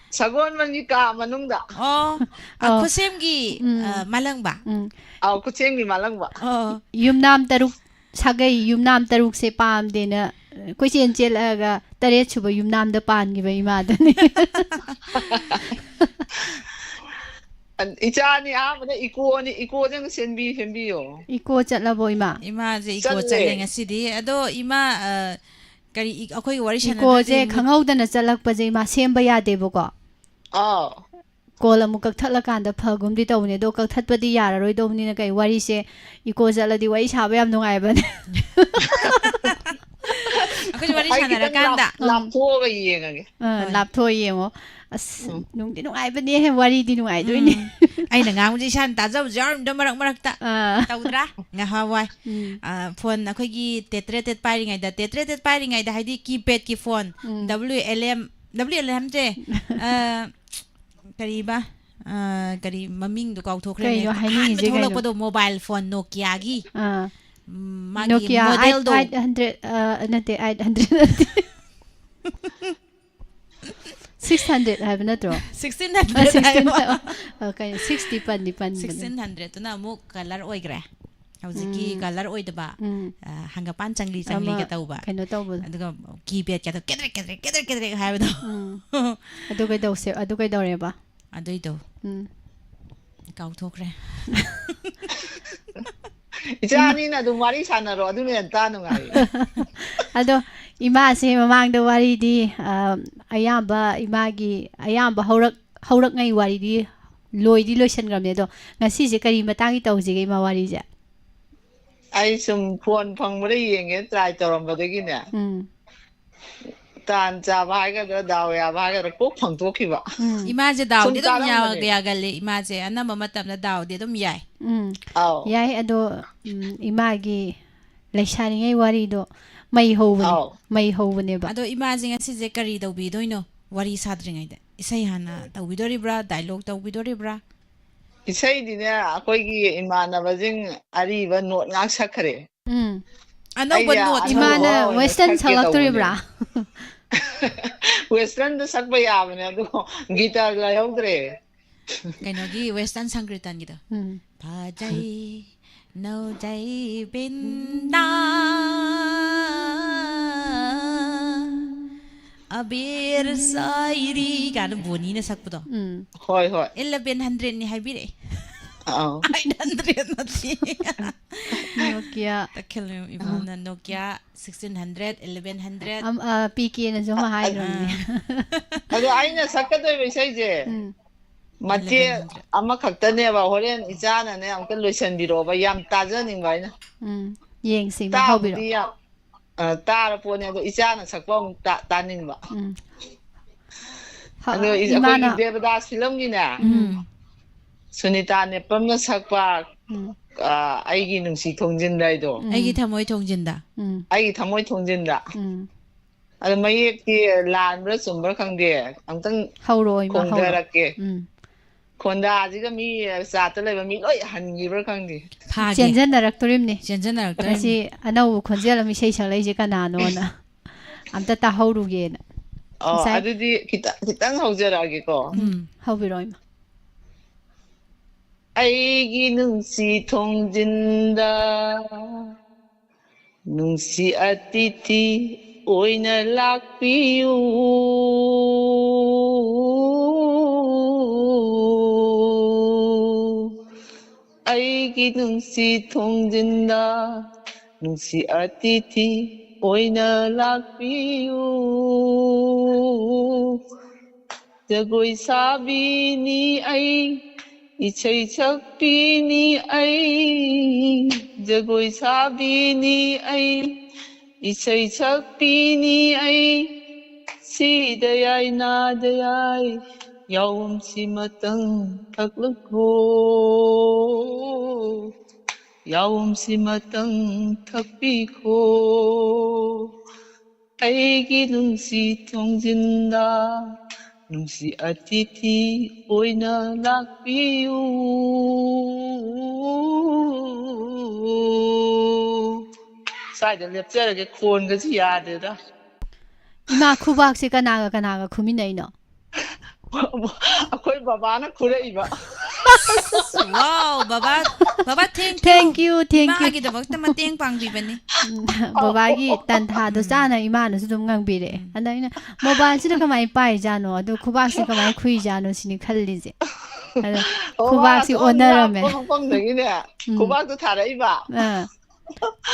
ꯁꯒꯣꯜꯕꯟꯒꯤ ꯀꯥ ꯃꯅꯨꯡꯗ꯫ ꯑꯣ, ꯑ, ꯑꯣ꯫ ꯈꯨꯁꯦꯝꯒꯤ, ꯎꯝ꯫ ꯑ, ꯃꯥꯂꯪꯕ? ꯎꯝ꯫ ꯑꯥꯎ, ꯈꯨꯁꯦꯝꯒꯤ ꯃꯥꯂꯪꯕ꯫ ꯑꯣ꯫ ꯌꯨꯝꯅꯥꯝ ꯇꯔꯨꯛ ꯁꯥꯒꯩ ꯌꯨꯝꯅꯥꯝ ꯇꯔꯨꯛꯁꯦ ꯄꯥꯝꯗꯦꯅ ꯀꯣꯏꯆꯦꯟ ꯆꯦꯜꯂꯛꯑꯒ ꯇꯔꯦꯠ ꯁꯨꯕ ꯌꯨꯝꯅꯥꯝꯗ ꯄꯥꯟꯈꯤꯕ ꯏꯃꯥꯗꯨꯅꯤ꯫ ꯏꯆꯥꯅꯤ ꯑꯍꯥꯟꯕꯗ ꯏꯀꯣꯅꯤ, ꯏꯀꯣꯁꯦ ꯑꯃꯨꯛ ꯁꯦꯝꯕꯤ-, ꯁꯦꯝꯕꯤꯌꯣ꯫ ꯏꯀꯣ ꯆꯠꯂꯕꯣ, ꯏꯃꯥ? ꯏꯃꯥꯁꯦ ꯏꯀꯣ ꯆꯠꯂꯦ꯫ ꯆꯠꯂꯦ ꯉꯁꯤꯗꯤ꯫ ꯑꯗꯣ ꯏꯃꯥ, ꯑ, ꯀꯔꯤ ꯏ-, ꯑꯩꯈꯣꯏꯒꯤ ꯋꯥꯔꯤ ꯏꯀꯣꯁꯦ ꯁꯥꯟꯅꯗ꯭ꯔꯗꯤ ꯃꯤ ꯈꯪꯍꯧꯗꯅ ꯆꯠꯂꯛꯄꯁꯦ, ꯏꯃꯥ, ꯁꯦꯝꯕ ꯌꯥꯗꯦꯕꯀꯣ꯫ ꯑꯥꯎ꯫ ꯀꯣꯜ ꯑꯃꯨꯛ ꯀꯛꯊꯠꯂꯀꯥꯟꯗ ꯐꯒꯨꯝꯗꯤ ꯇꯧꯕꯅꯦ, ꯑꯗꯣ ꯀꯛꯊꯠꯄꯗꯤ ꯌꯥꯔꯔꯣꯏꯗꯧꯕꯅꯤꯅ ꯀꯩ ꯋꯥꯔꯤꯁꯦ ꯏꯀꯣ ꯆꯠꯂꯗꯤ ꯋꯥꯔꯤ ꯁꯥꯕ ꯌꯥꯝ ꯅꯨꯡꯉꯥꯏꯕꯅꯦ꯫ ꯑꯩꯈꯣꯏꯁꯨ ꯋꯥꯔꯤ ꯑꯩ ꯁꯥꯟꯅꯔꯀꯥꯟꯗ꯫ ꯂꯥꯞ-, ꯂꯥꯞꯊꯣꯛꯑꯒ ꯌꯦꯡꯉꯒꯦ꯫ ꯑꯥ, ꯍꯣꯏ꯫ ꯂꯥꯞꯊꯣꯛꯑ ꯌꯦꯡꯉꯣ꯫ ꯑꯁ, ꯎꯝ꯫ ꯅꯨꯡꯗꯤ ꯅꯨꯡꯉꯥꯏꯕꯅꯦꯍꯦ, ꯋꯥꯔꯤꯗꯤ ꯅꯨꯡꯉꯥꯏꯗꯣꯏꯅꯦ꯫ ꯎꯝ꯫ ꯑꯩꯅ ꯉꯥꯡꯕꯁꯦ ꯏꯁꯥꯅ ꯇꯥꯖꯕꯁꯨ ꯌꯥꯎꯔꯤꯕꯗꯣ ꯃꯔꯛ ꯃꯔꯛꯇ꯫ ꯑꯥ꯫ ꯇꯧꯗ꯭ꯔꯥ? ꯉꯍꯥꯟꯋꯥꯏ, ꯎꯝ꯫ ꯑꯥ, ꯐꯣꯟ ꯑꯩꯈꯣꯏꯒꯤ ꯇꯦꯇ꯭ꯔꯦ ꯇꯦꯠ ꯄꯥꯏꯔꯤꯉꯩꯗ, ꯇꯦꯇ꯭ꯔꯦ ꯇꯦꯠ ꯄꯥꯏꯔꯤꯉꯩꯗ ꯍꯥꯏꯗꯤ keypadꯀꯤ ꯐꯣꯟ, ꯎꯝ꯫ W L M, W L M ꯁꯦ, ꯑꯥ, ꯀꯔꯤꯕ? ꯑꯥ, ꯀꯔꯤ ꯃꯃꯤꯡꯗꯣ ꯀꯥꯎꯊꯣꯛꯈ꯭ꯔꯦꯅꯦ꯫ ꯀꯩꯅꯣ ꯍꯥꯏꯅꯤꯡꯉꯤꯁꯦ ꯑꯍꯥꯟꯕ ꯀꯩꯅꯣ? ꯊꯣꯛꯂꯛꯄꯗꯣ mobile phone Nokiaꯒꯤ꯫ ꯑꯥ꯫ ꯎꯝ, ꯃꯥꯒꯤ Nokia modelꯗꯣ꯫ Eight hundred, ꯑꯥ, ꯅꯠꯇꯦ, eight hundred ꯅꯠꯇꯦ꯫ Six hundred ꯍꯥꯏꯕ ꯅꯠꯇ꯭ꯔꯣ? Sixteen hundred ꯑꯥ, sixteen ꯍꯥꯏꯕ꯫ ꯑꯥ, ꯀꯩꯅꯣ, sixty ꯄꯟꯗꯤ ꯄꯟꯕꯅꯦ꯫ Sixteen hundredꯇꯨꯅ ꯑꯃꯨꯛ colour ꯑꯣꯏꯈ꯭ꯔꯦ꯫ ꯍꯧꯖꯤꯛꯀꯤ ꯎꯝ꯫ Colour ꯑꯣꯏꯗꯕ, ꯎꯝ꯫ ꯑ, ꯍꯪꯒꯄꯥꯟ ꯆꯪꯂꯤ ꯑꯃ ꯆꯪꯂꯤꯒ ꯇꯧꯕ꯫ ꯀꯩꯅꯣ ꯇꯧꯕꯗꯣ꯫ ꯑꯗꯨꯒ keypadꯀꯗꯣ ꯀꯦꯗ꯭ꯔꯦꯛ ꯀꯦꯗ꯭ꯔꯦꯛ ꯀꯦꯗ꯭ꯔꯦꯛ ꯀꯦꯗ꯭ꯔꯦꯛ ꯍꯥꯏꯕꯗꯣ꯫ ꯎꯝ꯫ ꯑꯗꯨ ꯀꯩꯗꯧꯁꯦ-, ꯑꯗꯨ ꯀꯩꯗꯧꯔꯦꯕ? ꯑꯗꯨꯏꯗꯣ꯫ ꯎꯝ꯫ ꯀꯥꯎꯊꯣꯛꯈ꯭ꯔꯦ꯫ ꯏꯆꯥ ꯏꯃꯥ-, ꯑꯅꯤꯅ ꯑꯗꯨꯝ ꯋꯥꯔꯤ ꯁꯥꯟꯅꯔꯣ, ꯑꯗꯨꯅ ꯍꯦꯟꯅ ꯇꯥ ꯅꯨꯡꯉꯥꯏꯌꯦ꯫ ꯑꯗꯣ ꯏꯃꯥꯁꯦ ꯃꯃꯥꯡꯗ ꯋꯥꯔꯤꯗꯤ, ꯑ, ꯑꯌꯥꯝꯕ ꯏꯃꯥꯒꯤ ꯑꯌꯥꯝꯕ ꯍꯧꯔꯛ-, ꯍꯧꯔꯛꯉꯩ ꯋꯥꯔꯤꯗꯤ ꯂꯣꯏꯗꯤ ꯂꯣꯏꯁꯟꯈ꯭ꯔꯕꯅꯦ꯫ ꯑꯗꯣ ꯉꯁꯤꯁꯦ ꯀꯔꯤ ꯃꯇꯥꯡꯒꯤ ꯇꯧꯁꯤꯒꯦ ꯏꯃꯥ ꯋꯥꯔꯤꯁꯦ? ꯑꯩ ꯁꯨꯝ phone ꯐꯪꯕ꯭ꯔꯥ ꯌꯦꯡꯒꯦꯅ try ꯇꯧꯔꯝꯕꯗꯒꯤꯅꯦ꯫ ꯎꯝ꯫ ꯇꯥꯟ ꯆꯥꯕ ꯍꯥꯏꯒꯗ꯭ꯔꯥ, ꯗꯥꯎ ꯌꯥꯕ ꯍꯥꯏꯒꯗ꯭ꯔꯥ, ꯀꯣꯛ ꯐꯪꯗꯣꯛꯈꯤꯕ꯫ ꯎꯝ꯫ ꯏꯃꯥꯁꯦ ꯗꯥꯎꯗꯤ ꯁꯨꯝ ꯑꯗꯨꯝ ꯌꯥ-, ꯇꯥꯔꯝꯕꯅꯦ꯫ ꯌꯥꯒꯜꯂꯦ꯫ ꯏꯃꯥꯁꯦ ꯑꯅꯝꯕ ꯃꯇꯝꯗ ꯗꯥꯎꯗꯤ ꯑꯗꯨꯝ ꯌꯥꯏ꯫ ꯎꯝ꯫ ꯑꯧ꯫ ꯌꯥꯏ, ꯑꯗꯣ, ꯎꯝ, ꯏꯃꯥꯒꯤ ꯂꯩꯁꯥꯔꯤꯉꯩ ꯋꯥꯔꯤꯗꯣ ꯃꯩ ꯍꯧꯕꯅꯦ꯫ ꯑꯧ꯫ ꯃꯩ ꯍꯧꯕꯅꯦꯕ꯫ ꯑꯗꯣ ꯏꯃꯥꯁꯦ ꯉꯁꯤꯁꯦ ꯀꯔꯤ ꯇꯧꯕꯤꯗꯣꯏꯅꯣ? ꯋꯥꯔꯤ ꯁꯥꯗ꯭ꯔꯤꯉꯩꯗ ꯏꯁꯩ ꯍꯥꯟꯅ ꯇꯧꯕꯤꯗꯣꯔꯤꯕ꯭ꯔꯥ? Dialogue ꯇꯧꯕꯤꯗꯣꯔꯤꯕ꯭ꯔꯥ? ꯏꯁꯩꯗꯤꯅꯦ, ꯑꯩꯈꯣꯏꯒꯤ ꯏꯃꯥꯟꯅꯕꯁꯤꯡ ꯑꯔꯤꯕ note ꯉꯥꯛ ꯁꯛꯈ꯭ꯔꯦ꯫ ꯎꯝ꯫ ꯑꯅꯧꯕ ꯑꯩꯁꯦ note ꯑꯅꯧꯕ ꯏꯃꯥꯅ ꯑꯣꯏꯅ western ꯁꯛꯀꯦ ꯁꯛꯂꯛꯇꯣꯔꯤꯕ꯭ꯔꯥ? ꯇꯧꯕꯅꯦ꯫ Westernꯗ ꯁꯛꯄ ꯌꯥꯕꯅꯦ, ꯑꯗꯣ guitar ꯂꯩꯍꯧꯗ꯭ꯔꯦ꯫ ꯀꯩꯅꯣꯒꯤ western ꯁꯪꯀ꯭ꯔꯤꯇꯟꯒꯤꯗꯣ꯫ ꯎꯝ꯫ ꯐꯖꯩ ꯅꯧꯖꯩ ꯕꯤꯟꯗꯥ ꯑꯕꯦꯔ ꯁꯥꯏꯔꯤ ꯀꯥꯏꯅ ꯕꯣꯅꯤꯅ ꯁꯛꯄꯗꯣ꯫ ꯎꯝ꯫ ꯍꯣꯏ, ꯍꯣꯏ꯫ Eleven hundredꯅꯤ ꯍꯥꯏꯕꯤꯔꯛꯑꯦ꯫ ꯑꯧ꯫ Eight hundred ꯅꯠꯇꯦ꯫ Nokia꯫ ꯇꯈꯦꯜ ꯏꯕꯣꯝꯅ Nokia sixteen hundred, eleven hundred꯫ ꯑꯝ, ꯑ, ꯄꯤ ꯀꯦꯅꯁꯨ ꯑꯃ ꯑ-, ꯍꯥꯏꯈ꯭ꯔꯕꯅꯦ꯫ ꯑ-, ꯑꯗꯣ ꯑꯩꯅ ꯁꯛꯀꯗꯣꯏꯕ ꯏꯁꯩꯁꯦ ꯎꯝ꯫ ꯃꯇꯦꯛ eleven hundred꯫ ꯑꯃꯈꯛꯇꯅꯦꯕ, ꯍꯣꯔꯦꯟ ꯏꯆꯥꯅꯅꯦ ꯑꯃꯨꯛꯇ ꯂꯣꯏꯁꯟꯕꯤꯔꯛꯑꯣꯕ, ꯌꯥꯝ ꯇꯥꯖꯅꯤꯡꯕ ꯑꯩꯅ꯫ ꯎꯝ, ꯌꯦꯡꯁꯤ, ꯏꯃꯥ, ꯇꯥꯕꯨꯗꯤ ꯍꯧꯕꯤꯔꯛꯑꯣ꯫ ꯌꯥꯝ, ꯑ, ꯇꯥꯔ ꯄꯣꯠꯅꯦ, ꯑꯗꯣ ꯏꯆꯥꯅ ꯁꯛꯄ ꯑꯃꯨꯛ ꯇꯥ-, ꯇꯥꯅꯤꯡꯕ꯫ ꯎꯝ꯫ ꯍ-, ꯑꯗꯣ ꯏ-, ꯏꯃꯥꯅ ꯑꯩꯈꯣꯏꯒꯤ ꯗꯦꯕꯗꯥꯁ ꯐꯤꯂꯝꯒꯤꯅꯦ, ꯎꯝ꯫ ꯁꯨꯅꯤꯇꯥ ꯅꯦꯄꯝꯅ ꯁꯛꯄ, ꯎꯝ꯫ ꯑ, ꯑꯩꯒꯤ ꯅꯨꯡꯁꯤ ꯊꯣꯡꯖꯤꯟꯗ ꯍꯥꯏꯗꯣ, ꯎꯝ꯫ ꯑꯩꯒꯤ ꯊꯃꯣꯏ ꯊꯣꯡꯖꯤꯟꯗ꯫ ꯎꯝ꯫ ꯑꯩꯒꯤ ꯊꯃꯣꯏ ꯊꯣꯡꯖꯤꯟꯗ꯫ ꯎꯝ꯫ ꯑꯗꯣ ꯃꯌꯦꯛꯇꯤ ꯂꯥꯟꯕ꯭ꯔꯥ ꯆꯨꯝꯕ꯭ꯔꯥ ꯈꯪꯗꯦ, ꯑꯝꯇꯪ ꯍꯧꯔꯛꯑꯣ ꯏꯃꯥ, ꯍꯧꯔꯛꯑꯣ꯫ ꯈꯣꯡꯊꯔꯛꯀꯦ꯫ ꯎꯝ꯫ ꯈꯣꯟꯗꯥꯁꯤꯒ ꯃꯤ ꯆꯥꯠꯇ ꯂꯩꯕ ꯃꯤ ꯂꯣꯏ ꯍꯟꯈꯤꯕ꯭ꯔꯥ ꯈꯪꯗꯦ꯫ ꯐꯥꯒꯦ꯫ ꯆꯦꯟꯖꯟꯅꯔꯛꯇꯣꯔꯤꯕꯅꯤ꯫ ꯆꯦꯟꯖꯟꯅꯔꯛꯇꯣꯔꯤꯕꯅꯤ꯫ ꯉꯁꯤ ꯑꯅꯧꯕ ꯈꯣꯟꯖꯦꯜ ꯑꯃ ꯏꯁꯩ ꯁꯛꯂꯛꯏꯁꯦ ꯀꯅꯥꯅꯣꯅ ꯑꯝꯇ ꯇꯥꯍꯧꯔꯨꯒꯦꯅ꯫ ꯑꯣ, ꯉꯁꯥꯏ ꯑꯗꯨꯗꯤ ꯈꯤꯇꯪ, ꯈꯤꯇꯪ ꯍꯧꯖꯔꯛꯑꯒꯦꯀꯣ꯫ ꯎꯝ꯫ ꯍꯧꯕꯤꯔꯛꯑꯣ ꯏꯃꯥ꯫ ꯑꯩꯒꯤ ꯅꯨꯡꯁꯤ ꯊꯣꯡꯖꯤꯟꯗ ꯅꯨꯡꯁꯤ ꯑꯇꯤꯊꯤ ꯑꯣꯏꯅ ꯂꯥꯛꯄꯤꯌꯨ꯫ ꯑꯩꯒꯤ ꯅꯨꯡꯁꯤ ꯊꯣꯡꯖꯤꯟꯗ ꯅꯨꯡꯁꯤ ꯑꯇꯤꯊꯤ ꯑꯣꯏꯅ ꯂꯥꯛꯄꯤꯌꯨ꯫ ꯖꯒꯣꯏ ꯁꯥꯕꯤꯅꯤ ꯑꯩ, ꯏꯁꯩ ꯁꯛꯄꯤꯅꯤ ꯑꯩ, ꯖꯒꯣꯏ ꯁꯥꯕꯤꯅꯤ ꯑꯩ, ꯏꯁꯩ ꯁꯛꯄꯤꯅꯤ ꯑꯩ, ꯁꯤꯗ ꯌꯥꯏ ꯅꯥꯗ ꯌꯥꯏ, ꯌꯥꯎꯝꯁꯤꯃꯇꯪ ꯊꯛꯂꯈꯣ, ꯌꯥꯎꯝꯁꯤꯃꯇꯪ ꯊꯛꯄꯤꯈꯣ꯫ ꯑꯩꯒꯤ ꯅꯨꯡꯁꯤ ꯊꯣꯡꯖꯤꯟꯗ ꯅꯨꯡꯁꯤ ꯑꯇꯤꯊꯤ ꯑꯣꯏꯅ ꯂꯥꯛꯄꯤꯌꯨ꯫ ꯁ꯭ꯋꯥꯏꯗ ꯂꯦꯞꯆꯔꯒꯦ, ꯈꯣꯟꯒꯁꯤ ꯌꯥꯗꯦꯗ꯫ ꯏꯃꯥ, ꯈꯨꯕꯥꯛꯁꯦ ꯀꯅꯥꯒ ꯀꯅꯥꯒ ꯈꯨꯃꯤꯟꯅꯩꯅꯣ? ꯑꯩꯈꯣꯏ ꯕꯕꯥꯅ ꯈꯨꯔꯛꯏꯕ꯫ Wow, ꯕꯕꯥ, ꯕꯕꯥ, thank you꯫ Thank you, thank you꯫ ꯏꯃꯥꯒꯤꯗꯃꯛꯇ ꯃꯇꯦꯡ ꯄꯥꯡꯕꯤꯕꯅꯤ꯫ ꯎꯝ, ꯕꯕꯥꯒꯤ ꯇꯟꯊꯥꯗꯣ ꯆꯥꯅ ꯏꯃꯥꯅꯁꯨ ꯑꯗꯨꯝ ꯉꯥꯡꯕꯤꯔꯛꯑꯦ꯫ ꯑꯗ ꯑꯩꯅ, "ꯃꯣꯕꯥꯏꯜꯁꯤꯗ ꯀꯃꯥꯏꯅ ꯄꯥꯏꯖꯥꯠꯅꯣ? ꯑꯗꯣ ꯈꯨꯕꯥꯛꯁꯤꯗ ꯀꯃꯥꯏꯅ ꯈꯨꯏꯖꯥꯠꯅꯣ?" ꯁꯤꯅꯤ ꯈꯜꯂꯤꯁꯦ꯫ ꯑꯗꯣ ꯑꯣ, ꯈꯨꯕꯥꯛꯁꯤ ꯑꯁꯣꯝ ꯑꯣꯟꯅꯔꯝꯃꯦ꯫ ꯂꯥꯞꯄ ꯃꯐꯝꯗꯒꯤꯅꯦ ꯎꯝ꯫ ꯈꯨꯕꯥꯛꯇꯣ ꯊꯥꯔꯛꯏꯕ꯫ ꯑꯥ,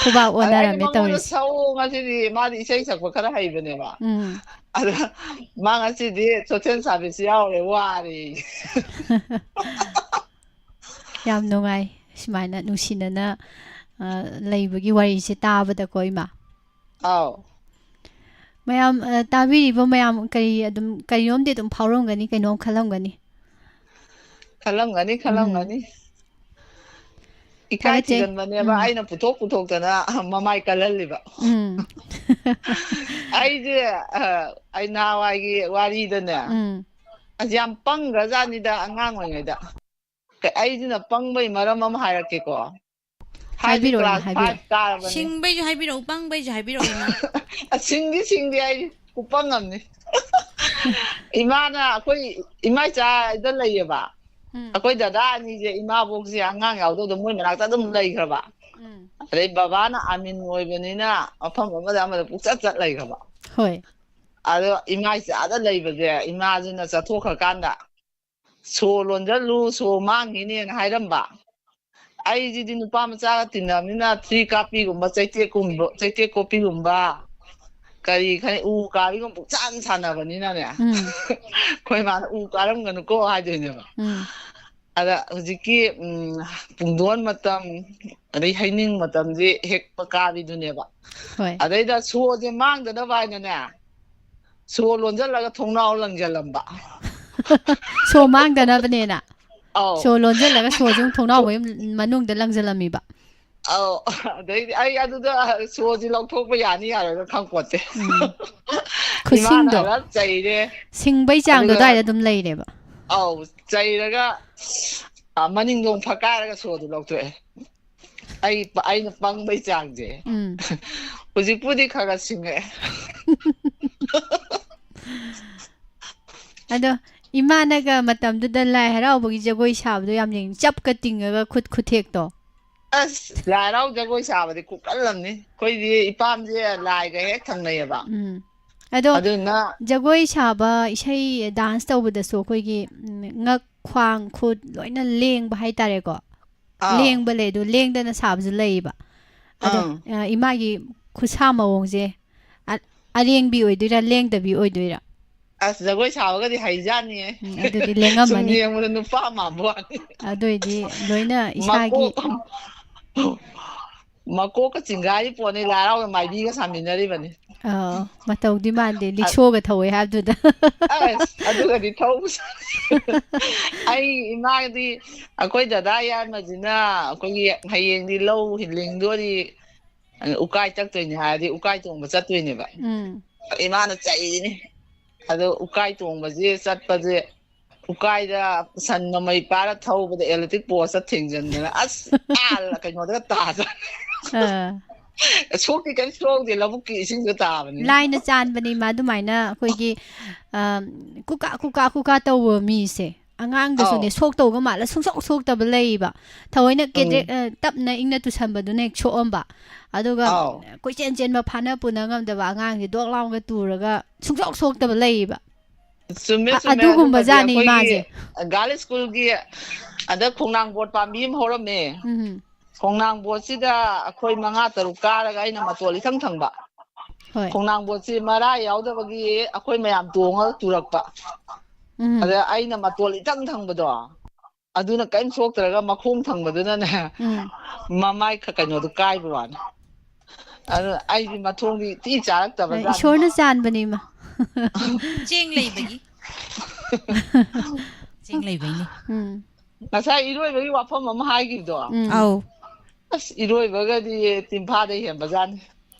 ꯈꯨꯕꯥꯛ ꯑꯗ ꯑꯩꯅ ꯑꯣꯟꯅꯔꯝꯃꯦ ꯃꯉꯣꯟꯗ ꯇꯧꯔꯤꯁꯦ꯫ ꯁꯛꯑꯣ, ꯉꯁꯤꯗꯤ ꯃꯥꯗꯤ ꯏꯁꯩ ꯁꯛꯄ ꯈꯔ ꯍꯩꯕꯅꯦꯕ꯫ ꯎꯝ꯫ ꯑꯗ ꯃꯥ ꯉꯁꯤꯗꯤ social service ꯌꯥꯎꯔꯦ, ꯋꯥꯔꯦ꯫ ꯌꯥꯝ ꯅꯨꯡꯉꯥꯏ ꯁꯨꯃꯥꯏꯅ ꯅꯨꯡꯁꯤꯅꯅ, ꯑ, ꯂꯩꯕꯒꯤ ꯋꯥꯔꯤꯁꯦ ꯇꯥꯕꯗꯀꯣ, ꯏꯃꯥ꯫ ꯑꯥꯎ꯫ ꯃꯌꯥꯝ, ꯑ, ꯇꯥꯕꯤꯔꯤꯕ ꯃꯌꯥꯝ ꯀꯔꯤ ꯑꯗꯨꯝ, ꯀꯔꯤꯅꯣꯝꯗꯤ ꯑꯗꯨꯝ ꯐꯥꯎꯔꯝꯒꯅꯤ, ꯀꯩꯅꯣꯝ ꯈꯜꯂꯝꯒꯅꯤ꯫ ꯈꯜꯂꯝꯒꯅꯤ, ꯎꯝ꯫ ꯈꯜꯂꯝꯒꯅꯤ꯫ ꯏꯀꯥꯏ ꯊꯥꯒꯠꯆꯩ꯫ ꯊꯤꯒꯟꯕꯅꯦꯕ ꯎꯝ꯫ ꯑꯩꯅ ꯄꯨꯊꯣꯛ ꯄꯨꯊꯣꯛꯇꯅ ꯃꯃꯥꯏ ꯀꯜꯍꯜꯂꯤꯕ꯫ ꯎꯝ꯫ ꯑꯩꯁꯦ, ꯑ, ꯑꯩ ꯅꯍꯥꯟꯋꯥꯏꯒꯤ ꯋꯥꯔꯤꯗꯅꯦ, ꯎꯝ꯫ ꯑꯁ, ꯌꯥꯝ ꯄꯪꯈ꯭ꯔꯖꯥꯠꯅꯤꯗ ꯑꯉꯥꯡ ꯑꯣꯏꯔꯤꯉꯩꯗ꯫ ꯑꯩꯁꯤꯅ ꯄꯪꯕꯩ ꯃꯔꯝ ꯑꯃ ꯍꯥꯏꯔꯛꯀꯦꯀꯣ꯫ ꯍꯥꯏꯗꯤ ꯍꯥꯏꯕꯤꯔꯛꯑꯣꯅꯦ, class ꯍꯥꯏꯕꯤꯔꯛꯑꯣ꯫ Five ꯀꯥꯔꯕꯅꯤ꯫ ꯁꯤꯡꯕꯩꯁꯨ ꯍꯥꯏꯕꯤꯔꯛꯎ, ꯄꯪꯕꯩꯁꯨ ꯍꯥꯏꯕꯤꯔꯛꯑꯣ, ꯏꯃꯥ꯫ ꯑꯁ, ꯁꯤꯡꯗꯤ ꯁꯤꯡꯗꯤ ꯑꯩ ꯈꯨꯄꯪ ꯑꯃꯅꯤ꯫ ꯏꯃꯥꯅ ꯑꯩꯈꯣꯏ ꯏꯃꯥ ꯏꯆꯥꯗ ꯂꯩꯌꯦꯕ꯫ ꯎꯝ꯫ ꯑꯩꯈꯣꯏ ꯗꯗꯥ ꯑꯅꯤꯁꯦ ꯏꯃꯥꯕꯣꯛꯁꯦ ꯑꯉꯥꯡ ꯌꯥꯎꯗꯧꯗ ꯃꯣꯏ ꯃꯅꯥꯛꯇ ꯑꯗꯨꯝ ꯂꯩꯈ꯭ꯔꯕ꯫ ꯎꯝ꯫ ꯑꯗꯩ ꯕꯕꯥꯅ ꯑꯥꯔꯃꯤꯟ ꯑꯣꯏꯕꯅꯤꯅ ꯃꯐꯝ ꯑꯃꯗ ꯑꯃꯗ ꯄꯨꯡꯆꯠ ꯆꯠ ꯂꯩꯈ꯭ꯔꯕ꯫ ꯍꯣꯏ꯫ ꯑꯗꯣ ꯏꯃꯥ ꯏꯆꯥꯗ ꯂꯩꯕꯁꯦ ꯏꯃꯥꯁꯤꯅ ꯆꯠꯊꯣꯛꯈ꯭ꯔꯀꯥꯟꯗ "ꯁꯣ ꯂꯣꯟꯖꯜꯂꯨ, ꯁꯣ ꯃꯥꯡꯈꯤꯅꯦꯅ" ꯍꯥꯏꯔꯝꯕ꯫ ꯑꯩꯁꯤꯗꯤ ꯅꯨꯄꯥ ꯃꯆꯥꯒ ꯇꯤꯟꯅꯕꯅꯤꯅ ꯊ꯭ꯔꯤ ꯀꯥꯞꯄꯤꯒꯨꯝꯕ, ꯆꯩꯇꯦꯛꯀꯨꯝꯕ, ꯆꯩꯇꯦꯛ ꯀꯣꯞꯄꯤꯒꯨꯝꯕ, ꯀꯔꯤ ꯈꯔ ꯎ ꯀꯥꯕꯤꯒꯨꯝꯕ ꯄꯨꯡꯁꯥꯟ ꯁꯥꯟꯅꯕꯅꯤꯅꯅꯦ꯫ ꯎꯝ꯫ ꯑꯩꯈꯣꯏ ꯃꯥꯅ "ꯎ ꯀꯥꯔꯝꯒꯅꯨꯀꯣ" ꯍꯥꯏꯗꯣꯏꯅꯦꯕ꯫ ꯎꯝ꯫ ꯑꯗ ꯍꯧꯖꯤꯛꯀꯤ, ꯎꯝ, ꯄꯨꯡꯗꯣꯟ ꯃꯇꯝ, ꯑꯗꯩ ꯍꯩꯅꯤꯡ ꯃꯇꯝꯁꯤ ꯍꯦꯛꯄ ꯀꯥꯕꯤꯗꯨꯅꯦꯕ꯫ ꯍꯣꯏ꯫ ꯑꯗꯩꯗ ꯁꯣꯁꯦ ꯃꯥꯡꯗꯅꯕ ꯍꯥꯏꯅꯅꯦ, ꯁꯣ ꯂꯣꯟꯁꯤꯜꯂꯒ ꯊꯣꯡꯅꯥꯎ ꯂꯪꯁꯤꯜꯂꯝꯕ꯫ ꯁꯣ ꯃꯥꯡꯗꯅꯕꯅꯦꯅ? ꯑꯧ꯫ ꯁꯣ ꯂꯣꯟꯁꯤꯜꯂꯒ ꯁꯣꯁꯦ ꯑꯃꯨꯛ ꯊꯣꯡꯅꯥꯎ ꯁꯣ-, ꯃꯌꯨꯝ ꯃꯅꯨꯡꯗ ꯂꯪꯁꯤꯜꯂꯝꯃꯤꯕ? ꯑꯧ꯫ ꯑꯗꯩꯗꯤ ꯑꯩ ꯑꯗꯨꯗ ꯁꯣꯁꯤ ꯂꯧꯊꯣꯛꯄ ꯌꯥꯅꯤ ꯌꯥꯔꯣꯏꯗ ꯈꯪꯄꯣꯠꯇꯦ꯫ ꯎꯝ꯫ ꯏꯃꯥꯅ ꯈꯨꯁꯤꯡꯗꯣ꯫ ꯍꯥꯏꯔꯞ ꯆꯩꯔꯦ꯫ ꯁꯤꯡꯕꯩ ꯆꯥꯡꯗꯣ ꯑꯗꯨꯒ ꯑꯗꯨꯋꯥꯏꯗ ꯑꯗꯨꯝ ꯂꯩꯔꯦꯕ꯫ ꯑꯧ, ꯆꯩꯔꯒ, ꯑ, ꯃꯅꯤꯡꯗꯣ ꯑꯃꯨꯛ ꯐꯛꯀꯥꯏꯔꯒ ꯁꯣꯗꯨ ꯂꯧꯊꯣꯛꯑꯦ꯫ ꯑꯩ ꯄ-, ꯑꯩꯅ ꯄꯪꯕꯩ ꯆꯥꯡꯁꯦ꯫ ꯎꯝ꯫ ꯍꯧꯖꯤꯛꯄꯨꯗꯤ ꯈꯔ ꯈꯔ ꯁꯤꯡꯉꯛꯑꯦ꯫ ꯑꯗꯣ ꯏꯃꯥꯅꯒ ꯃꯇꯝꯗꯨꯗ ꯂꯥꯏ ꯍꯔꯥꯎꯕꯒꯤ ꯖꯒꯣꯏ ꯁꯥꯕꯗꯣ ꯌꯥꯝ ꯌꯦꯡꯅꯤꯡ-, ꯆꯞꯀ ꯇꯤꯡꯉꯒ ꯈꯨꯠ ꯈꯨꯊꯦꯛꯇꯣ꯫ ꯑꯁ, ꯂꯥꯏ ꯍꯔꯥꯎ ꯖꯒꯣꯏ ꯁꯥꯕꯗꯤ ꯈꯨꯀꯜ ꯑꯃꯅꯤ꯫ ꯑꯩꯈꯣꯏꯗꯤ ꯏꯄꯥꯝꯁꯦ ꯂꯥꯏꯒ ꯍꯦꯛ ꯊꯪꯅꯩꯌꯦꯕ꯫ ꯎꯝ꯫ ꯑꯗꯣ ꯑꯗꯨꯅ ꯖꯒꯣꯏ ꯁꯥꯕ, ꯏꯁꯩ dance ꯇꯧꯕꯗꯁꯨ ꯑꯩꯈꯣꯏꯒꯤ, ꯎꯝ, ꯉꯛ, ꯈ꯭ꯋꯥꯡ, ꯈꯨꯠ ꯂꯣꯏꯅ ꯂꯦꯡꯕ ꯍꯥꯏꯇꯥꯔꯦꯀꯣ꯫ ꯑꯥ꯫ ꯂꯦꯡꯕ ꯂꯩ, ꯑꯗꯨ ꯂꯦꯡꯗꯅ ꯁꯥꯕꯁꯨ ꯂꯩꯌꯦꯕ꯫ ꯑꯗꯣ, ꯑꯥ꯫ ꯑ, ꯏꯃꯥꯒꯤ ꯈꯨꯠꯁꯥ ꯃꯑꯣꯡꯁꯦ, ꯑ-, ꯑꯔꯦꯡꯕꯤ ꯑꯣꯏꯗꯣꯏꯔꯥ, ꯂꯦꯡꯗꯕꯤ ꯑꯣꯏꯗꯣꯏꯔꯥ? ꯑꯁ, ꯖꯒꯣꯏ ꯁꯥꯕꯒꯗꯤ ꯍꯩꯖꯥꯠꯅꯤꯌꯦ꯫ ꯎꯝ, ꯑꯗꯨꯗꯤ ꯁꯨꯝ ꯂꯦꯡꯉꯝꯃꯅꯤ꯫ ꯌꯦꯡꯕꯗ ꯅꯨꯄꯥ ꯃꯥꯟꯕ ꯋꯥꯅꯤ꯫ ꯑꯗꯨꯏꯗꯤ ꯂꯣꯏꯅ ꯏꯁꯥꯒꯤ ꯃꯀꯣꯛ ꯃꯀꯣꯛꯀ ꯆꯤꯡꯒꯥꯏꯔꯤ ꯄꯣꯠꯅꯤ, ꯂꯥꯏ ꯍꯔꯥꯎꯕ ꯃꯥꯏꯕꯤꯒ ꯁꯥꯃꯤꯟꯅꯔꯤꯕꯅꯤ꯫ ꯑꯥ, ꯃꯇꯧꯗꯤ ꯃꯥꯟꯗꯦ, ꯂꯤꯛꯁꯣꯒ ꯊꯧꯋꯦ ꯍꯥꯏꯕꯗꯨꯗ꯫ ꯑꯁ, ꯑꯗꯨꯒꯗꯤ ꯊꯧꯕ꯫ ꯑꯩ ꯏꯃꯥꯒꯗꯤ, ꯑꯩꯈꯣꯏ ꯗꯗꯥ ꯌꯥꯏꯃꯁꯤꯅ ꯑꯩꯈꯣꯏꯒꯤ ꯍꯌꯦꯡꯗꯤ ꯂꯧ ꯂꯤꯡꯗꯣꯔꯤ, ꯎꯀꯥꯏ ꯇꯛꯇꯣꯏꯅꯦ ꯍꯥꯏꯔꯗꯤ ꯎꯀꯥꯏ ꯇꯣꯡꯕ ꯆꯠꯇꯣꯏꯅꯦꯕ꯫ ꯎꯝ꯫ ꯏꯃꯥꯅ ꯆꯩꯔꯤꯅꯤ꯫ ꯑꯗꯣ ꯎꯀꯥꯏ ꯇꯣꯡꯕꯁꯦ ꯆꯠꯄꯁꯦ, ꯎꯀꯥꯏꯗ ꯁꯟ ꯃꯃꯩ ꯄꯥꯏꯔ ꯊꯧꯕꯗ electric post ꯊꯤꯡꯖꯤꯟꯗꯅ, ꯑꯁ, ꯑꯥ ꯀꯩꯅꯣꯗꯒ ꯇꯥꯗꯅ꯫ ꯑꯥ꯫ ꯁꯣꯛꯇꯤ ꯀꯔꯤꯝ ꯁꯣꯛꯍꯧꯗꯦ, ꯂꯧꯕꯨꯛꯀꯤ ꯏꯁꯤꯡꯗꯣ ꯇꯥꯕꯅꯤꯅ꯫ ꯂꯥꯏꯅ ꯆꯥꯟꯕꯅꯤ ꯃꯥ ꯑꯗꯨꯃꯥꯏꯅ ꯑꯩꯈꯣꯏꯒꯤ, ꯑꯝ, ꯀꯨꯀꯥ ꯀꯨꯀꯥ ꯀꯨꯀꯥ ꯇꯧꯕ ꯃꯤꯁꯦ꯫ ꯑꯉꯥꯡꯗꯁꯨꯅꯦ ꯑꯧ꯫ ꯁꯣꯛꯇꯧꯒ ꯃꯥꯜꯂ ꯁꯨꯡꯁꯣꯛ ꯁꯣꯛꯇꯕ ꯂꯩꯌꯦꯕ꯫ ꯊꯑꯣꯏꯅ ꯀꯦꯗ꯭ꯔꯦꯛ, ꯎꯝ꯫ ꯑ, ꯇꯞꯅ ꯏꯪꯅ ꯇꯨꯁꯟꯕꯗꯨꯅ ꯍꯦꯛ ꯁꯣꯛꯑꯝꯕ꯫ ꯑꯗꯨꯒ ꯑꯧ꯫ ꯀꯣꯏꯆꯦꯟ ꯆꯦꯟꯕ ꯐꯥꯅ ꯄꯨꯅ ꯉꯝꯗꯕ ꯑꯉꯥꯡꯁꯦ ꯗꯣꯛ ꯂꯥꯎꯒ ꯇꯨꯔꯒ ꯁꯨꯡꯁꯣꯛ ꯁꯣꯛꯇꯕ ꯂꯩꯌꯦꯕ꯫ ꯆꯨꯝꯃꯦ, ꯑ-, ꯆꯨꯝꯃꯦ꯫ ꯑꯗꯨꯒꯨꯝꯕ ꯑꯗꯨꯃꯗꯤ ꯖꯥꯠꯅꯤ ꯑꯩꯈꯣꯏꯒꯤ ꯏꯃꯥꯁꯦ꯫ ꯒꯥꯔꯜꯁ ꯁ꯭ꯀꯨꯜꯒꯤ ꯍꯟꯗꯛ ꯈꯣꯡꯅꯥꯡ ꯕꯣꯔꯗ ꯄꯥꯝꯕꯤ ꯑꯃ ꯍꯧꯔꯝꯃꯦ꯫ ꯎꯝ꯫ ꯈꯣꯡꯅꯥꯡ ꯕꯣꯔꯗꯁꯤꯗ ꯑꯩꯈꯣꯏ ꯃꯉꯥ ꯇꯔꯨꯛ ꯀꯥꯔꯒ ꯑꯩꯅ ꯃꯇꯣꯜ ꯏꯊꯪ ꯊꯪꯕ꯫ ꯍꯣꯏ꯫ ꯈꯣꯡꯅꯥꯡ ꯕꯣꯔꯗꯁꯤ ꯃꯔꯥ ꯌꯥꯎꯗꯕꯒꯤ ꯑꯩꯈꯣꯏ ꯃꯌꯥꯝ ꯇꯣꯡꯉꯒ ꯇꯨꯔꯛꯄ꯫ ꯎꯝ꯫ ꯑꯗ ꯑꯩꯅ ꯃꯇꯣꯜ ꯏꯊꯪ ꯊꯪꯕꯗꯣ, ꯑꯗꯨꯅ ꯀꯔꯤꯝ ꯁꯣꯛꯇ꯭ꯔꯒ ꯃꯈꯣꯡ ꯊꯪꯕꯗꯨꯅꯅꯦ, ꯎꯝ꯫ ꯃꯃꯥꯏ ꯈ-, ꯀꯩꯅꯣꯗꯣ ꯀꯥꯏꯕ ꯋꯥꯅꯤ꯫ ꯑꯗꯨ ꯑꯩꯗꯤ ꯃꯊꯣꯡꯗꯤ ꯊꯤ ꯆꯥꯔꯛꯇꯕ ꯖꯥꯠꯅꯤ꯫ ꯏꯁꯣꯔꯅ ꯆꯥꯟꯕꯅꯤ ꯏꯃꯥ꯫ ꯆꯦꯡ ꯂꯩꯕꯒꯤ꯫ ꯆꯦꯡ ꯂꯩꯕꯩꯅꯤ꯫ ꯎꯝ꯫ ꯉꯁꯥꯏ ꯏꯔꯣꯏꯕꯒꯤ ꯋꯥꯐꯝ ꯑꯃ ꯍꯥꯏꯈꯤꯕꯗꯣ, ꯎꯝ꯫ ꯑꯧ꯫ ꯑꯁ, ꯏꯔꯣꯏꯕꯒꯗꯤ ꯇꯤꯟꯐꯥꯗꯩ ꯍꯦꯟꯕ ꯖꯥꯠꯅꯤ꯫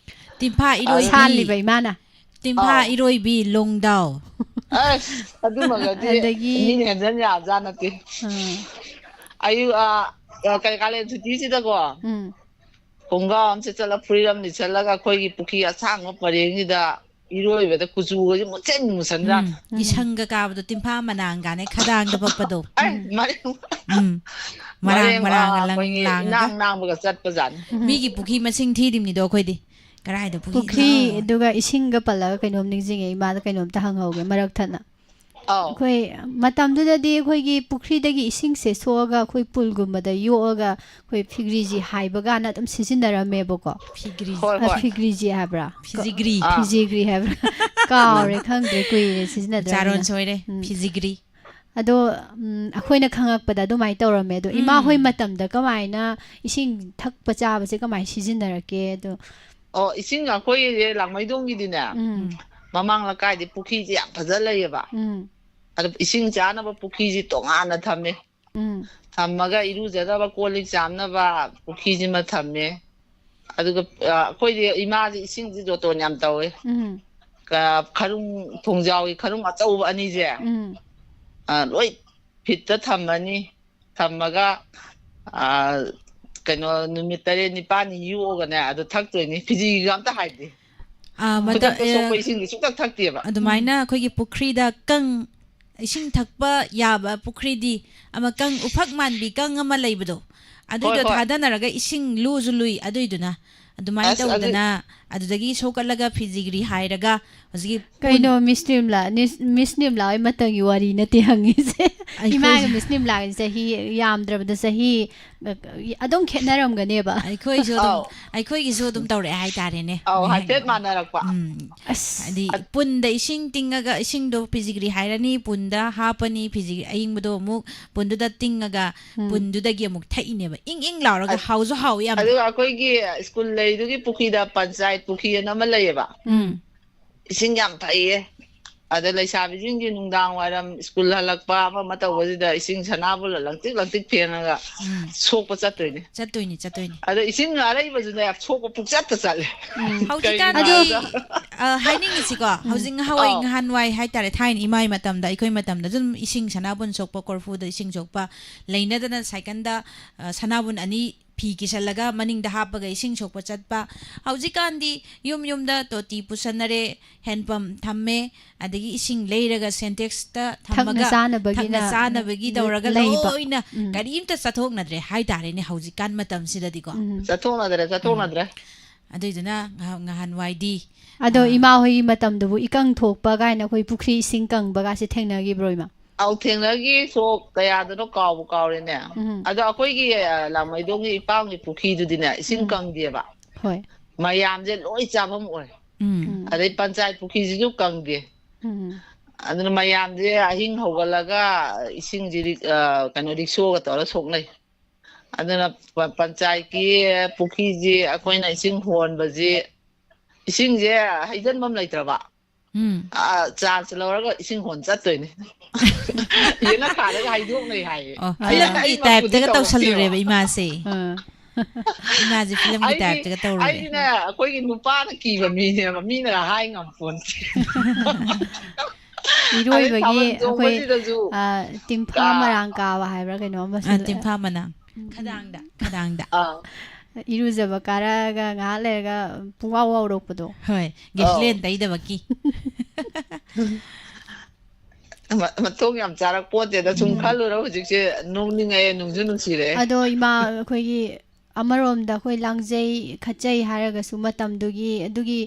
ꯇꯤꯟꯐꯥ ꯏꯔꯣꯏꯕꯤ꯫ ꯁꯥꯜꯂꯤꯕ ꯏꯃꯥꯅ꯫ ꯇꯤꯟꯐꯥ ꯑꯧ꯫ ꯏꯔꯣꯏꯕꯤ ꯂꯣꯡꯗꯥꯎ꯫ ꯑꯁ, ꯑꯗꯨꯃꯒꯗꯤ ꯑꯗꯒꯤ ꯃꯤꯅ ꯍꯦꯟꯖꯟ ꯌꯥꯕꯖꯥꯠ ꯅꯠꯇꯦ꯫ ꯑꯥ꯫ ꯑꯌꯨꯛ, ꯑ, ꯑ, ꯀꯔꯤ, ꯀꯥꯂꯦꯟ ꯁꯨꯇꯤꯁꯤꯗꯀꯣ, ꯎꯝ꯫ ꯈꯣꯡꯒ꯭ꯔꯥꯎ ꯑꯃ ꯁꯦꯠꯆꯜꯂ, ꯐꯨꯔꯤꯠ ꯑꯃ ꯂꯤꯠꯁꯜꯂꯒ, ꯑꯩꯈꯣꯏꯒꯤ ꯄꯨꯈ꯭ꯔꯤ ꯑꯁꯥꯡꯕ ꯄꯔꯦꯡꯁꯤꯗ ꯏꯔꯣꯏꯕꯗ ꯀꯨꯆꯨꯒꯁꯦ ꯃꯨꯁꯤꯟ ꯃꯨꯁꯟꯖꯥꯠꯅꯤ꯫ ꯎꯝ, ꯏꯁꯪꯒ ꯀꯥꯕꯗꯣ, ꯇꯤꯟꯐꯥ ꯃꯅꯥꯡꯒꯅꯦ ꯈꯗꯥꯡꯗ ꯄꯛꯄꯗꯣ꯫ ꯑꯦ, ꯃꯔꯦꯡ, ꯎꯝ, ꯃꯔꯥꯡ ꯃꯔꯦꯡ, ꯑ, ꯃꯔꯥꯡꯒ ꯂꯪ ꯑꯩꯈꯣꯏꯒꯤ ꯂꯥꯡꯉꯒ꯫ ꯏꯅꯥꯡ ꯅꯥꯡꯕꯒ ꯆꯠꯄꯖꯥꯠꯅꯤ꯫ ꯎꯝ꯫ ꯃꯤꯒꯤ ꯄꯨꯈ꯭ꯔꯤ ꯃꯁꯤꯡ ꯊꯤꯔꯤꯕꯅꯤꯗꯣ ꯑꯩꯈꯣꯏꯗꯤ꯫ ꯀꯗꯥꯏꯗ ꯄꯨꯈ꯭ꯔꯤ? ꯄꯨꯈ꯭ꯔꯤ, ꯑꯗꯨꯒ ꯏꯁꯤꯡꯒ ꯄꯜꯂꯒ ꯀꯩꯅꯣꯝ ꯅꯤꯡꯁꯤꯡꯉꯦ, ꯏꯃꯥꯗ ꯀꯩꯅꯣꯝꯇ ꯍꯪꯍꯧꯒꯦ ꯃꯔꯛ ꯊꯠꯅ꯫ ꯑꯧ꯫ ꯑꯩꯈꯣꯏ ꯃꯇꯝꯗꯨꯗꯗꯤ ꯑꯩꯈꯣꯏꯒꯤ ꯄꯨꯈ꯭ꯔꯤꯗꯒꯤ ꯏꯁꯤꯡꯁꯦ ꯁꯣꯛꯑꯒ ꯑꯩꯈꯣꯏ ꯄꯨꯜꯒꯨꯝꯕꯗ ꯌꯣꯛꯑꯒ ꯑꯩꯈꯣꯏ ꯐꯤꯒ꯭ꯔꯤꯖꯤ ꯍꯥꯏꯕ ꯀꯥꯟꯅ ꯑꯗꯨꯝ ꯁꯤꯖꯤꯟꯅꯔꯝꯃꯦꯕꯀꯣ꯫ ꯐꯤꯒ꯭ꯔꯤ꯫ ꯍꯣꯏ, ꯑ, ꯍꯣꯏ꯫ ꯐꯤꯒ꯭ꯔꯤꯖꯤ ꯍꯥꯏꯕ꯭ꯔꯥ? ꯐꯤꯖꯤꯒ꯭ꯔꯤ꯫ ꯑꯥ꯫ ꯐꯤꯖꯤꯒ꯭ꯔꯤ ꯍꯥꯏꯕ꯭ꯔꯥ? ꯀꯥꯎꯔꯦ, ꯈꯪꯗ꯭ꯔꯦ, ꯀꯨꯏꯔꯦ ꯁꯤꯖꯤꯟꯅꯗ꯭ꯔꯕꯅꯤꯅ꯫ ꯆꯥꯔꯣꯟ ꯁꯣꯏꯔꯦ꯫ ꯎꯝ꯫ ꯐꯤꯖꯤꯒ꯭ꯔꯤ꯫ ꯑꯗꯣ, ꯎꯝ, ꯑꯩꯈꯣꯏꯅ ꯈꯪꯉꯛꯄꯗ ꯑꯗꯨꯃꯥꯏꯅ ꯇꯧꯔꯝꯃꯦ꯫ ꯑꯗꯣ ꯏꯃꯥ ꯍꯣꯏ ꯎꯝ꯫ ꯃꯇꯝꯗ ꯀꯃꯥꯏꯅ ꯏꯁꯤꯡ ꯊꯛꯄ ꯆꯥꯕꯁꯦ ꯀꯃꯥꯏꯅ ꯁꯤꯖꯤꯟꯅꯔꯛꯀꯦ? ꯑꯗꯣ ꯑꯣ, ꯏꯁꯤꯡ ꯑꯩꯈꯣꯏꯁꯦ ꯂꯥꯡꯃꯩꯗꯣꯡꯒꯤꯗꯤꯅꯦ, ꯎꯝ꯫ ꯎꯝ꯫ ꯃꯃꯥꯡ ꯂꯩꯀꯥꯏꯗꯤ ꯄꯨꯈ꯭ꯔꯤꯁꯦ ꯌꯥꯝ ꯐꯖ ꯂꯩꯌꯦꯕ꯫ ꯎꯝ꯫ ꯑꯗꯣ ꯏꯁꯤꯡ ꯆꯥꯅꯕ ꯄꯨꯈ꯭ꯔꯤꯁꯤ ꯇꯣꯉꯥꯟꯅ ꯊꯝꯃꯦ꯫ ꯎꯝ꯫ ꯊꯝꯃꯒ ꯏꯔꯨꯖꯅꯕ ꯀꯣꯜ ꯂꯤꯛ ꯆꯥꯝꯅꯕ ꯄꯨꯈ꯭ꯔꯤꯁꯤꯃ ꯊꯝꯃꯦ꯫ ꯑꯗꯨꯒ, ꯑ, ꯑꯩꯈꯣꯏꯗꯤ ꯏꯃꯥꯁꯦ ꯏꯁꯤꯡꯁꯤ ꯖꯣꯇꯣꯟ ꯌꯥꯝ ꯇꯧꯋꯦ꯫ ꯎꯝ꯫ ꯀ-, ꯈꯔꯨꯡ, ꯊꯣꯡꯖꯥꯎꯒꯤ ꯈꯔꯨꯡ ꯑꯆꯧꯕ ꯑꯅꯤꯁꯦ, ꯎꯝ꯫ ꯑ, ꯂꯣꯏ ꯐꯤꯠꯇ ꯊꯝꯃꯅꯤ꯫ ꯊꯝꯃꯒ, ꯑ, ꯀꯩꯅꯣ, ꯅꯨꯃꯤꯠ ꯇꯔꯦꯠ ꯅꯤꯄꯥꯜꯅꯤ ꯌꯣꯛꯑꯒꯅꯦ, ꯑꯗꯨ ꯊꯛꯇꯣꯏꯅꯤ꯫ ꯐꯤꯖꯤꯒ ꯑꯝꯇ ꯍꯥꯏꯗꯦ꯫ ꯑꯥ, ꯃꯇꯝ, ꯈꯨꯗꯛꯇ ꯁꯣꯛꯄ ꯑꯦ, ꯏꯁꯤꯡꯗꯤ ꯁꯨꯡꯊꯛ ꯊꯛꯇꯦꯕ꯫ ꯑꯗꯨꯃꯥꯏꯅ ꯎꯝ꯫ ꯑꯩꯈꯣꯏꯒꯤ ꯄꯨꯈ꯭ꯔꯤꯗ ꯀꯪ, ꯏꯁꯤꯡ ꯊꯛꯄ ꯌꯥꯕ ꯄꯨꯈ꯭ꯔꯤꯗꯤ ꯑꯃ, ꯀꯪ, ꯎꯐꯛ ꯃꯥꯟꯕꯤ ꯀꯪ ꯑꯃ ꯂꯩꯕꯗꯣ, ꯍꯣꯏ, ꯑꯗꯨꯏꯗꯣ ꯍꯣꯏ꯫ ꯊꯥꯗꯅꯔꯒ ꯏꯁꯤꯡ ꯂꯨꯁꯨ ꯂꯨꯏ ꯑꯗꯨꯏꯗꯨꯅ꯫ ꯑꯗꯨꯃꯥꯏꯅ ꯑꯁ, ꯑꯗꯨ ꯇꯧꯗꯅ ꯑꯗꯨꯗꯒꯤ ꯁꯣꯛꯀꯠꯂꯒ ꯐꯤꯖꯤꯒ꯭ꯔꯤ ꯍꯥꯏꯔꯒ ꯍꯧꯖꯤꯛꯀꯤ ꯄꯨꯟ- ꯀꯩꯅꯣ, ꯃꯤꯁ ꯅꯤꯝꯂꯥ, ꯅꯤꯁ-, ꯃꯤꯁ ꯅꯤꯝꯂꯥ ꯍꯣꯏ ꯃꯇꯝꯒꯤ ꯋꯥꯔꯤ ꯅꯠꯇꯦ ꯍꯪꯉꯤꯁꯦ꯫ ꯑꯩꯈꯣꯏ ꯏꯃꯥꯒ ꯃꯤꯁ ꯅꯤꯝꯂꯥꯒꯤ ꯆꯍꯤ ꯌꯥꯝꯗ꯭ꯔꯕꯗ ꯆꯍꯤ, ꯑ, ꯑꯗꯨꯝ ꯈꯦꯠꯅꯔꯝꯒꯅꯦꯕ꯫ ꯑꯩꯈꯣꯏꯁꯨ ꯑꯗꯨꯝ, ꯑꯧ꯫ ꯑꯩꯈꯣꯏꯒꯤꯁꯨ ꯑꯗꯨꯝ ꯇꯧꯔꯛꯑꯦ ꯍꯥꯏꯇꯥꯔꯦꯅꯦ꯫ ꯑꯧ, ꯃꯣꯏ ꯍꯥꯏꯅ-, ꯍꯥꯏꯐꯦꯠ ꯃꯥꯟꯅꯔꯛꯄ꯫ ꯎꯝ꯫ ꯑꯁ꯫ ꯍꯥꯏꯗꯤ ꯑꯠ- ꯄꯨꯟꯗ ꯏꯁꯤꯡ ꯇꯤꯡꯉꯒ, ꯏꯁꯤꯡꯗꯣ ꯐꯤꯖꯤꯒ꯭ꯔꯤ ꯍꯥꯏꯔꯅꯤ, ꯄꯨꯟꯗ ꯍꯥꯞꯄꯅꯤ, ꯐꯤꯖꯤꯒ꯭ꯔꯤ ꯑꯌꯤꯡꯕꯗꯣ ꯑꯃꯨꯛ ꯄꯨꯟꯗꯨꯗ ꯇꯤꯡꯉꯒ ꯎꯝ꯫ ꯄꯨꯟꯗꯨꯗꯒꯤ ꯑꯃꯨꯛ ꯊꯛꯏꯅꯦꯕ꯫ ꯏꯪ ꯏꯪ ꯂꯥꯎꯔꯒ ꯑꯠ-, ꯍꯥꯎꯁꯨ ꯍꯥꯎꯋꯤ ꯌꯥꯝꯅ꯫ ꯑꯗꯨꯒ ꯑꯩꯈꯣꯏꯒꯤ ꯁ꯭ꯀꯨꯜ ꯂꯩꯗꯨꯒꯤ ꯄꯨꯈ꯭ꯔꯤꯗ ꯄꯟꯆꯥꯌꯠ ꯄꯨꯈ꯭ꯔꯤ ꯑꯅ ꯑꯃ ꯂꯩꯌꯦꯕ꯫ ꯎꯝ꯫ ꯏꯁꯤꯡ ꯌꯥꯝ ꯊꯛꯏꯌꯦ꯫ ꯑꯗ ꯂꯩꯁꯥꯕꯤꯁꯤꯡꯒꯤ ꯅꯨꯡꯗꯥꯡ ꯋꯥꯏꯔꯝ ꯁ꯭ꯀꯨꯜ ꯍꯜꯂꯛꯄ ꯑꯃ ꯑꯃ ꯇꯧꯕꯁꯤꯗ ꯏꯁꯤꯡ ꯁꯅꯥꯕꯨꯜꯂ ꯂꯪꯇꯤꯛ ꯂꯪꯇꯤꯛ ꯐꯦꯡꯉꯒ ꯎꯝ꯫ ꯁꯣꯛꯄ ꯆꯠꯇꯣꯏꯅꯦ꯫ ꯆꯠꯇꯣꯏꯅꯤ, ꯆꯠꯇꯣꯏꯅꯤ꯫ ꯑꯗꯣ ꯏꯁꯤꯡ ꯑꯔꯩꯕꯁꯨꯅꯦ ꯁꯣꯛꯄ ꯄꯨꯡꯆꯠꯇ ꯆꯠꯂꯦ꯫ ꯎꯝ꯫ ꯀꯔꯤꯒꯤꯅꯣ ꯍꯧꯖꯤꯛꯀꯥꯟꯗꯤ, ꯍꯥꯏꯕꯗ ꯑ, ꯍꯥꯏꯅꯤꯡꯉꯤꯁꯤꯀꯣ, ꯎꯝ꯫ ꯍꯧꯖꯤꯛ ꯉꯍꯥꯟꯋꯥꯏ, ꯑꯧ꯫ ꯉꯍꯥꯟꯋꯥꯏ ꯍꯥꯏꯇꯥꯔꯦ, ꯊꯥꯏꯅ ꯏꯃꯥ ꯃꯇꯝꯗ, ꯑꯩꯈꯣꯏ ꯃꯇꯝꯗ ꯑꯗꯨꯝ ꯏꯁꯤꯡ ꯁꯅꯥꯕꯨꯟ ꯁꯣꯛꯄ, ꯀꯣꯔꯐꯨꯗ ꯏꯁꯤꯡ ꯁꯣꯛꯄ ꯂꯩꯅꯗꯅ ꯁꯥꯏꯀꯜꯗ, ꯑ, ꯁꯅꯥꯕꯨꯟ ꯑꯅꯤ ꯐꯤ ꯀꯤꯁꯜꯂꯒ ꯃꯅꯤꯡꯗ ꯍꯥꯞꯄꯒ ꯏꯁꯤꯡ ꯁꯣꯛꯄ ꯆꯠꯄ꯫ ꯍꯧꯖꯤꯛꯀꯥꯟꯗꯤ ꯌꯨꯝ ꯌꯨꯝꯗ ꯇꯣꯇꯤ ꯄꯨꯁꯟꯅꯔꯦ, ꯍꯦꯟꯄꯝ ꯊꯝꯃꯦ, ꯑꯗꯒꯤ ꯏꯁꯤꯡ ꯂꯩꯔꯒ ꯁꯦꯟꯇꯦꯛꯁꯇ ꯊꯛꯅ ꯊꯝꯃꯒ ꯆꯥꯅꯕꯒꯤꯅ ꯊꯛꯅ ꯆꯥꯅꯕꯒꯤ ꯇꯧꯔꯒ ꯂꯩꯕ꯫ ꯂꯣꯏꯅ ꯎꯝ꯫ ꯀꯔꯤꯝꯇ ꯆꯠꯊꯣꯛꯅꯗ꯭ꯔꯦ ꯍꯥꯏꯇꯥꯔꯦꯅꯦ ꯍꯧꯖꯤꯛꯀꯥꯟ ꯃꯇꯝꯁꯤꯗꯗꯤꯀꯣ꯫ ꯎꯝ꯫ ꯆꯠꯊꯣꯛꯅꯗ꯭ꯔꯦ, ꯎꯝ꯫ ꯆꯠꯊꯣꯛꯅꯗ꯭ꯔꯦ꯫ ꯑꯗꯨꯏꯗꯨꯅ ꯉꯍ-, ꯉꯍꯥꯟꯋꯥꯏꯗꯤ, ꯑꯗꯣ ꯑꯥ, ꯏꯃꯥ ꯍꯣꯏꯒꯤ ꯃꯇꯝꯗꯕꯨ ꯏꯀꯪ ꯊꯣꯛꯄ ꯀꯥꯏꯅ ꯑꯩꯈꯣꯏ ꯄꯨꯈ꯭ꯔꯤ ꯏꯁꯤꯡ ꯀꯪꯕꯒꯥꯁꯦ ꯊꯦꯡꯅꯈꯤꯕ꯭ꯔꯣ, ꯏꯃꯥ? ꯑꯧ, ꯊꯦꯡꯅꯈꯤ꯫ ꯁꯣꯛ ꯀꯌꯥꯗꯅꯣ ꯀꯥꯎꯕꯨ ꯀꯥꯎꯔꯦꯅꯦ꯫ ꯎꯝ꯫ ꯑꯗꯣ ꯑꯩꯈꯣꯏꯒꯤ, ꯑ, ꯂꯥꯡꯃꯩꯗꯣꯡꯒꯤ ꯏꯄꯥꯝꯒꯤ ꯄꯨꯈ꯭ꯔꯤꯗꯨꯗꯤꯅꯦ, ꯏꯁꯤꯡ ꯎꯝ꯫ ꯀꯪꯗꯦꯕ꯫ ꯍꯣꯏ꯫ ꯃꯌꯥꯝꯁꯦ ꯂꯣꯏ ꯆꯥꯐꯝ ꯑꯣꯏ꯫ ꯎꯝ꯫ ꯎꯝ꯫ ꯑꯗꯩ ꯄꯟꯆꯥꯌꯠ ꯄꯨꯈ꯭ꯔꯤꯁꯤꯁꯨ ꯀꯪꯗꯦ꯫ ꯎꯝ꯫ ꯑꯗꯨꯅ ꯃꯌꯥꯝꯁꯦ ꯑꯍꯤꯡ ꯍꯧꯒꯠꯂꯒ ꯏꯁꯤꯡꯁꯤ ꯔꯤ-, ꯑ, ꯀꯩꯅꯣ, ꯔꯤꯛꯁꯣꯒ ꯇꯧꯔ ꯁꯣꯛꯅꯩ꯫ ꯑꯗꯨꯅ ꯄ-, ꯄꯟꯆꯥꯌꯠꯀꯤ ꯄꯨꯈ꯭ꯔꯤꯁꯤ ꯑꯩꯈꯣꯏꯅ ꯏꯁꯤꯡ ꯍꯣꯟꯕꯁꯤ, ꯏꯁꯤꯡꯁꯦ ꯍꯩꯖꯤꯟꯐꯝ ꯂꯩꯇ꯭ꯔꯕ, ꯎꯝ꯫ ꯑ, ꯆꯥꯔꯖ ꯂꯧꯔꯒ ꯏꯁꯤꯡ ꯍꯣꯟ ꯆꯠꯇꯣꯏꯅꯦ꯫ ꯌꯦꯅꯈꯥꯗꯒ ꯍꯩꯗꯣꯛꯅꯩ ꯍꯥꯏꯌꯦ꯫ ꯑꯣ, ꯑꯥ꯫ ꯐꯤꯂꯝꯒꯤ ꯑꯩꯃꯛꯄꯨꯗꯤ ꯇꯥꯏꯞꯇꯒ ꯇꯧꯔꯛꯇꯦꯕ꯫ ꯇꯧꯁꯜꯂꯨꯔꯦꯕ ꯏꯃꯥꯁꯦ꯫ ꯑꯥ꯫ ꯏꯃꯥꯁꯦ ꯐꯤꯂꯝꯒꯤ ꯑꯩꯗꯤ, ꯇꯥꯏꯞꯇꯒ ꯇꯧꯔꯨꯔꯦ꯫ ꯑꯩꯗꯤꯅꯦ, ꯑꯩꯈꯣꯏꯒꯤ ꯅꯨꯄꯥꯅ ꯀꯤꯕ ꯃꯤꯅꯦꯕ, ꯃꯤꯅ ꯍꯥꯏ ꯉꯝꯄꯣꯟꯇꯦ꯫ ꯏꯔꯣꯏꯕꯒꯤ ꯊꯥꯕꯜ ꯑꯩꯈꯣꯏ, ꯆꯣꯡꯕꯁꯤꯗꯁꯨ, ꯑ, ꯇꯤꯝꯐꯥ ꯑꯥ꯫ ꯃꯔꯥꯡ ꯀꯥꯕ ꯍꯥꯏꯕ꯭ꯔꯥ ꯀꯩꯅꯣ ꯑꯃꯁꯨ ꯑ, ꯂꯩ꯫ ꯇꯤꯝꯐꯥ ꯃꯅꯥ꯫ ꯈꯗꯥꯡꯗ, ꯈꯗꯥꯡꯗ꯫ ꯑꯥ, ꯏꯔꯨꯖꯕ ꯀꯥꯔꯛꯑꯒ ꯉꯥꯏꯍꯥꯛ ꯂꯩꯔꯒ ꯄꯨꯡꯋꯥꯎ ꯋꯥꯎꯔꯛꯄꯗꯣ꯫ ꯍꯣꯏ, ꯒꯦꯁꯂꯦꯟ ꯇꯩꯗꯕꯒꯤ꯫ ꯃ-, ꯃꯇꯣꯡ ꯌꯥꯝ ꯆꯥꯔꯛ ꯄꯣꯠꯇꯦꯗ, ꯁꯨꯝ ꯎꯝ꯫ ꯈꯜꯂꯨꯔ ꯍꯧꯖꯤꯛꯁꯦ ꯅꯣꯛꯅꯤꯡꯉꯛꯑꯦ, ꯅꯨꯡꯁꯨ ꯅꯨꯡꯁꯤꯔꯛꯑꯦ꯫ ꯑꯗꯣ ꯏꯃꯥ, ꯑꯩꯈꯣꯏꯒꯤ ꯑꯃꯔꯣꯝꯗ ꯑꯩꯈꯣꯏ ꯂꯥꯡꯖꯩ ꯈꯠꯆꯩ ꯍꯥꯏꯔꯒꯁꯨ ꯃꯇꯝꯗꯨꯒꯤ, ꯑꯗꯨꯒꯤ,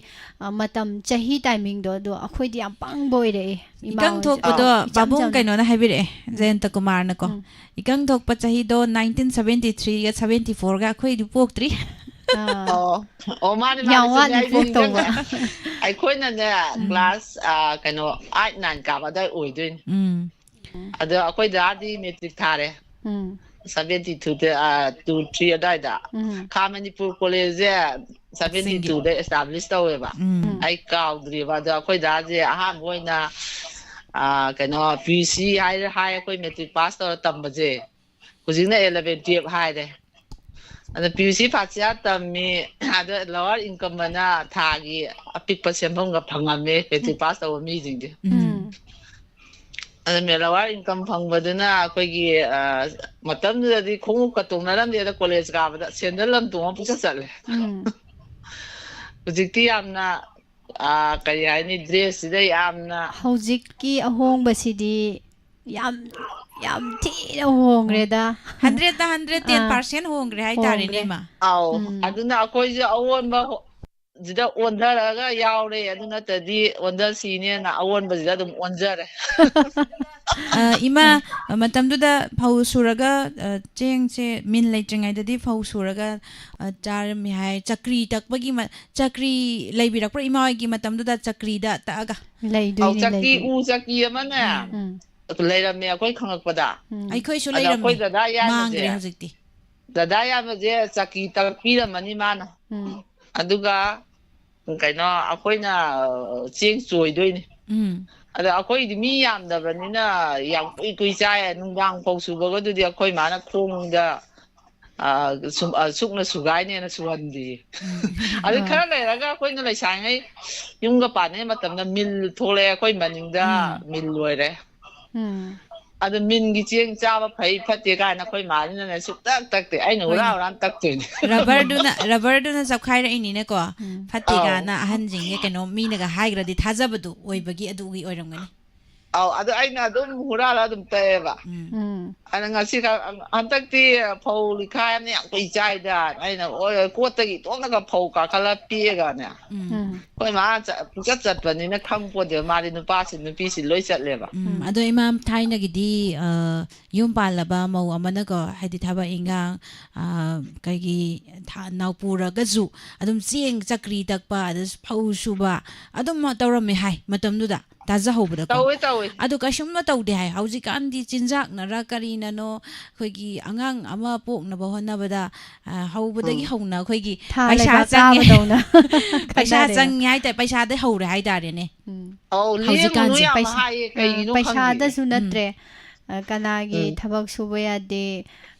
ꯑ, ꯃꯇꯝ ꯆꯍꯤ ꯇꯥꯏꯃꯤꯡꯗꯣ, ꯑꯗꯣ ꯑꯩꯈꯣꯏꯗꯤ ꯌꯥꯝ ꯄꯪꯕ ꯑꯣꯏꯔꯛꯑꯦ꯫ ꯏꯃꯥ ꯏꯀꯪ ꯍꯣꯏꯁꯦ꯫ ꯊꯣꯛꯄꯗꯣ ꯏꯆꯝ ꯄꯥꯕꯨꯡ ꯆꯝꯅ꯫ ꯀꯩꯅꯣꯅ ꯍꯥꯏꯕꯤꯔꯛꯑꯦ, ꯎꯝ꯫ ꯖꯌꯟꯇ ꯀꯨꯃꯥꯔꯅꯀꯣ꯫ ꯎꯝ꯫ ꯏꯀꯪ ꯊꯣꯛꯄ ꯆꯍꯤꯗꯣ nineteen seventy three ꯒ seventy four ꯒ ꯑꯩꯈꯣꯏꯗꯤ ꯄꯣꯛꯇ꯭ꯔꯤ꯫ ꯑꯥ꯫ ꯑꯣ, ꯑꯣ, ꯃꯥꯅꯦ, ꯃꯥꯅꯦ, ꯌꯥꯝ ꯆꯨꯝꯃꯦ, ꯋꯥꯠꯂꯤ ꯑꯩꯗꯤ ꯄꯣꯛꯇꯧꯕ꯫ ꯅꯤꯡꯁꯤꯡꯉꯦ꯫ ꯑꯩꯈꯣꯏꯅꯅꯦ, ꯎꯝ꯫ ꯀ꯭ꯂꯥꯁ, ꯑ, ꯀꯩꯅꯣ, eight nine ꯀꯥꯕ ꯑꯗꯥꯏ ꯑꯣꯏꯗꯣꯏꯅꯤ꯫ ꯎꯝ꯫ ꯑꯗꯣ ꯑꯩꯈꯣꯏ ꯗꯥꯗꯤ ꯃꯦꯇ꯭ꯔꯤꯛ ꯊꯥꯔꯦ, ꯎꯝ꯫ seventy two ꯗ, ꯑ, two three ꯑꯗꯥꯏꯗ꯫ ꯎꯝ꯫ ꯈꯥ ꯃꯅꯤꯄꯨꯔ ꯀꯣꯂꯦꯖꯁꯦ seventy two ꯗ establish ꯇꯧꯋꯦꯕ꯫ ꯎꯝ꯫ ꯑꯩ ꯀꯥꯎꯗ꯭ꯔꯤꯕ꯫ ꯑꯗꯣ ꯑꯩꯈꯣꯏ ꯗꯥꯁꯦ ꯑꯍꯥꯟꯕ ꯑꯣꯏꯅ, ꯑ, ꯀꯩꯅꯣ, P U C ꯍꯥꯏ, ꯍꯥꯏ, ꯑꯩꯈꯣꯏ ꯃꯦꯇ꯭ꯔꯤꯛ ꯄꯥꯁ ꯇꯧꯔ ꯇꯝꯕꯁꯦ, ꯍꯧꯖꯤꯛꯅ eleven twelve ꯍꯥꯏꯔꯦ꯫ ꯑꯗ P U C first year ꯇꯝꯃꯤ, ꯑꯗ lower income ꯑꯅ ꯊꯥꯒꯤ ꯑꯄꯤꯛꯄ ꯁꯦꯟꯐꯝꯒ ꯐꯪꯉꯝꯃꯦ, ꯃꯦꯇ꯭ꯔꯤꯛ ꯄꯥꯁ ꯇꯧꯕ ꯃꯤꯁꯤꯡꯁꯦ꯫ ꯎꯝ꯫ ꯑꯗ ꯃꯦ-, lower income ꯐꯪꯕꯗꯨꯅ ꯑꯩꯈꯣꯏꯒꯤ, ꯑ, ꯃꯇꯝꯗꯨꯗꯗꯤ ꯈꯣꯡꯎꯞꯀ ꯇꯣꯡꯅꯔꯝꯗꯦꯗ, ꯀꯣꯂꯦꯖ ꯀꯥꯕꯗ ꯁꯦꯟꯗꯜ ꯑꯃ ꯇꯣꯡꯉ ꯄꯨꯡꯆꯠ ꯆꯠꯂꯦ꯫ ꯎꯝ꯫ ꯍꯧꯖꯤꯛꯇꯤ ꯌꯥꯝꯅ, ꯑ, ꯀꯔꯤ ꯍꯥꯏꯅꯤ, dress ꯁꯤꯗ ꯌꯥꯝꯅ ꯍꯧꯖꯤꯛꯀꯤ ꯑꯍꯣꯡꯕꯁꯤꯗꯤ ꯌꯥꯝ, ꯌꯥꯝ ꯊꯤꯅ ꯍꯣꯡꯈ꯭ꯔꯦꯗ꯫ Hundred ꯇ hundred ten ꯑꯥ, percent ꯍꯣꯡꯈ꯭ꯔꯦ ꯍꯥꯏꯇꯥꯔꯦꯅꯦ, ꯍꯣꯡꯈ꯭ꯔꯦ꯫ ꯏꯃꯥ꯫ ꯑꯥꯎ, ꯎꯝ꯫ ꯑꯗꯨꯅ ꯑꯩꯈꯣꯏꯁꯨ ꯑꯑꯣꯟꯕ ꯍꯣ-, ꯁꯤꯗ ꯑꯣꯟꯊꯔꯒ ꯌꯥꯎꯔꯦ, ꯑꯗꯨ ꯅꯠꯇ꯭ꯔꯗꯤ ꯑꯣꯟꯊꯁꯤꯅꯦꯅ ꯑꯑꯣꯟꯕꯁꯤꯗ ꯑꯗꯨꯝ ꯑꯣꯟꯖꯔꯦ꯫ ꯑ, ꯏꯃꯥ, ꯑ, ꯃꯇꯝꯗꯨꯗ ꯐꯧ ꯁꯨꯔꯒ, ꯑ, ꯆꯦꯡꯁꯦ ꯃꯤꯜ ꯂꯩꯇ꯭ꯔꯤꯉꯩꯗꯗꯤ ꯐꯧ ꯁꯨꯔꯒ, ꯑ, ꯆꯥꯔꯝꯃꯤ ꯍꯥꯏ꯫ ꯆꯀ꯭ꯔꯤ ꯇꯛꯄꯒꯤ ꯃ-, ꯆꯀ꯭ꯔꯤ ꯂꯩꯕꯤꯔꯛꯄ꯭ꯔꯥ ꯏꯃꯥ ꯍꯣꯏꯒꯤ ꯃꯇꯝꯗꯨꯗ ꯆꯀ꯭ꯔꯤꯗ ꯇꯛꯑꯒ? ꯑꯧ, ꯂꯩꯗꯣꯏꯅꯦ, ꯆꯀ꯭ꯔꯤ, ꯂꯩꯗꯣꯏꯅꯦ꯫ ꯎ ꯆꯀ꯭ꯔꯤ ꯑꯃꯅꯦ ꯎꯝ꯫ ꯂꯩꯔꯝꯃꯦ ꯑꯩꯈꯣꯏ ꯈꯪꯉꯛꯄꯗ꯫ ꯎꯝ꯫ ꯑꯩꯈꯣꯏꯁꯨ ꯑꯗ ꯂꯩꯔꯝꯃꯦ꯫ ꯑꯩꯈꯣꯏ ꯗꯗꯥ ꯌꯥꯏꯃꯁꯦ, ꯃꯥꯡꯈ꯭ꯔꯦ ꯍꯧꯖꯤꯛꯇꯤ꯫ ꯗꯗꯥ ꯌꯥꯏꯃꯁꯦ ꯆꯀ꯭ꯔꯤ ꯇꯛꯄꯤꯔꯝꯃꯅꯤ ꯃꯥꯅ꯫ ꯎꯝ꯫ ꯑꯗꯨꯒ ꯀꯩꯅꯣ ꯑꯩꯈꯣꯏꯅ, ꯑ, ꯆꯦꯡ ꯆꯣꯏꯗꯣꯏꯅꯤ꯫ ꯎꯝ꯫ ꯑꯗ ꯑꯩꯈꯣꯏꯗꯤ ꯃꯤ ꯌꯥꯝꯗꯕꯅꯤꯅ ꯌꯥꯝ ꯀꯨꯏ ꯀꯨꯏ ꯆꯥꯏ꯫ ꯅꯨꯡꯗꯥꯡ ꯐꯧ ꯁꯨꯕꯒꯗꯨꯗꯤ ꯑꯩꯈꯣꯏ ꯃꯥꯅ ꯈꯣꯡꯗ, ꯑ, ꯁꯨꯝ, ꯑ, ꯁꯨꯛꯅ ꯁꯨꯒꯥꯏꯅꯦꯅ ꯁꯨꯍꯟꯗꯦ꯫ ꯎꯝ꯫ ꯑꯗꯩ ꯑꯥ꯫ ꯈꯔ ꯂꯩꯔꯒ ꯑꯩꯈꯣꯏꯅ ꯂꯩꯁꯥꯔꯤꯉꯩ ꯌꯨꯝꯒ ꯄꯥꯟꯅꯤꯡꯉꯩ ꯃꯇꯝꯗ ꯃꯤꯜ ꯊꯣꯛꯂꯛꯑꯦ ꯑꯩꯈꯣꯏ ꯃꯅꯤꯡꯗ, ꯎꯝ꯫ ꯃꯤꯜ ꯂꯣꯏꯔꯦ꯫ ꯎꯝ꯫ ꯑꯗꯨ ꯃꯤꯟꯒꯤ ꯆꯦꯡ ꯆꯥꯕ ꯐꯩ ꯐꯠꯇꯦ ꯀꯥꯏꯅ ꯑꯩꯈꯣꯏ ꯃꯥꯁꯤꯅꯅꯦ ꯁꯨꯛꯇꯛ ꯇꯛꯇꯦ꯫ ꯑꯩꯅ ꯍꯨꯔꯥ ꯍꯣꯏꯅꯦ꯫ ꯍꯨꯔꯥꯟ ꯇꯛꯇꯣꯏꯅꯦ꯫ ꯔꯕꯔꯗꯨꯅ, ꯔꯕꯔꯗꯨꯅ ꯆꯞꯈꯥꯏꯔꯛꯏꯅꯤꯅꯦꯀꯣ꯫ ꯎꯝ꯫ ꯐꯠꯇꯦ ꯑꯧ꯫ ꯀꯥꯏꯅ ꯑꯍꯟꯁꯤꯡꯁꯦ ꯀꯩꯅꯣ ꯃꯤꯅꯒ ꯍꯥꯏꯈ꯭ꯔꯗꯤ ꯊꯥꯖꯕꯗꯨ ꯑꯣꯏꯕꯒꯤ ꯑꯗꯨꯒꯤ ꯑꯣꯏꯔꯝꯒꯅꯤ꯫ ꯑꯧ, ꯑꯗꯨ ꯑꯩꯅ ꯑꯗꯨꯝ ꯍꯨꯔꯥꯜꯂ ꯑꯗꯨꯝ ꯇꯛꯑꯦꯕ꯫ ꯎꯝ꯫ ꯎꯝ꯫ ꯑꯗ ꯉꯁꯤ ꯈ-, ꯍꯟꯗꯛꯇꯤ ꯐꯧ ꯂꯤꯈꯥꯏ ꯑꯃꯅ ꯌꯥꯝ ꯀꯨꯏ ꯆꯥꯏꯗ꯫ ꯑꯩꯅ, "ꯑꯣ, ꯀꯣꯠꯇꯒꯤ ꯇꯣꯛꯂꯒ ꯐꯧ ꯀꯥꯈꯠꯂ ꯄꯦꯛꯑꯒꯅꯦ"꯫ ꯎꯝ꯫ ꯎꯝ꯫ ꯑꯩꯈꯣꯏ ꯃꯥ ꯆ-, ꯄꯨꯡꯆꯠ ꯆꯠꯄꯅꯤꯅ ꯈꯪ ꯄꯣꯠꯇꯦꯕ꯫ ꯃꯥꯗꯤ ꯅꯨꯄꯥꯁꯤ, ꯅꯨꯄꯤꯁꯤ ꯂꯣꯏ ꯆꯠꯂꯦꯕ꯫ ꯎꯝ, ꯎꯝ꯫ ꯑꯗꯣ ꯏꯃꯥ ꯊꯥꯏꯅꯒꯤꯗꯤ, ꯑ, ꯌꯨꯝ ꯄꯥꯜꯂꯕ ꯃꯧ ꯑꯃꯅꯀꯣ, ꯍꯥꯏꯗꯤ ꯊꯕꯛ ꯏꯟꯈꯥꯡ, ꯑ, ꯀꯩꯒꯤ ꯊꯥ-, ꯅꯥꯎꯄꯨꯔꯒꯁꯨ ꯑꯗꯨꯝ ꯆꯦꯡ ꯆꯀ꯭ꯔꯤ ꯇꯛꯄ, ꯑꯗ ꯐꯧ ꯁꯨꯕ ꯑꯗꯨꯝ ꯇꯧꯔꯝꯃꯦ ꯍꯥꯏ ꯃꯇꯝꯗꯨꯗ꯫ ꯇꯥꯖꯍꯧꯕꯗꯀꯣ꯫ ꯇꯧꯋꯦ, ꯇꯧꯋꯦ꯫ ꯑꯗꯨ ꯀꯩꯁꯨꯝꯅ ꯇꯧꯗꯦ ꯍꯥꯏ꯫ ꯍꯧꯖꯤꯛꯀꯥꯟꯗꯤ ꯆꯤꯟꯖꯥꯛꯅꯔ ꯀꯔꯤꯅꯅꯣ, ꯑꯩꯈꯣꯏꯒꯤ ꯑꯉꯥꯡ ꯑꯃ ꯄꯣꯛꯅꯕ ꯍꯣꯠꯅꯕꯗ, ꯑ, ꯍꯧꯕꯗꯒꯤ ꯎꯝ꯫ ꯍꯧꯅ ꯑꯩꯈꯣꯏꯒꯤ ꯊꯥ ꯄꯩꯁꯥ ꯂꯩꯕꯥꯛ ꯆꯪꯉꯦ꯫ ꯀꯥꯕꯗꯧꯅ ꯄꯩꯁꯥ ꯈꯟꯅꯔꯦ꯫ ꯆꯪꯉꯦ ꯍꯥꯏꯇꯥꯔꯦ, ꯄꯩꯁꯥꯗꯩ ꯍꯧꯔꯦ ꯍꯥꯏꯇꯥꯔꯦꯅꯦ꯫ ꯎꯝ꯫ ꯑꯧ, ꯂꯦꯡꯒꯅꯨ ꯍꯧꯖꯤꯛꯀꯥꯟꯁꯦ ꯌꯥꯝ ꯄꯩꯁꯥ-, ꯍꯥꯏꯌꯦ, ꯑ, ꯀꯩꯒꯤꯅꯣ ꯈꯪꯗꯦ꯫ ꯄꯩꯁꯥꯗꯁꯨ ꯎꯝ꯫ ꯅꯠꯇ꯭ꯔꯦ꯫ ꯑ, ꯀꯅꯥꯒꯤ ꯎꯝ꯫ ꯊꯕꯛ ꯁꯨꯕ ꯌꯥꯗꯦ,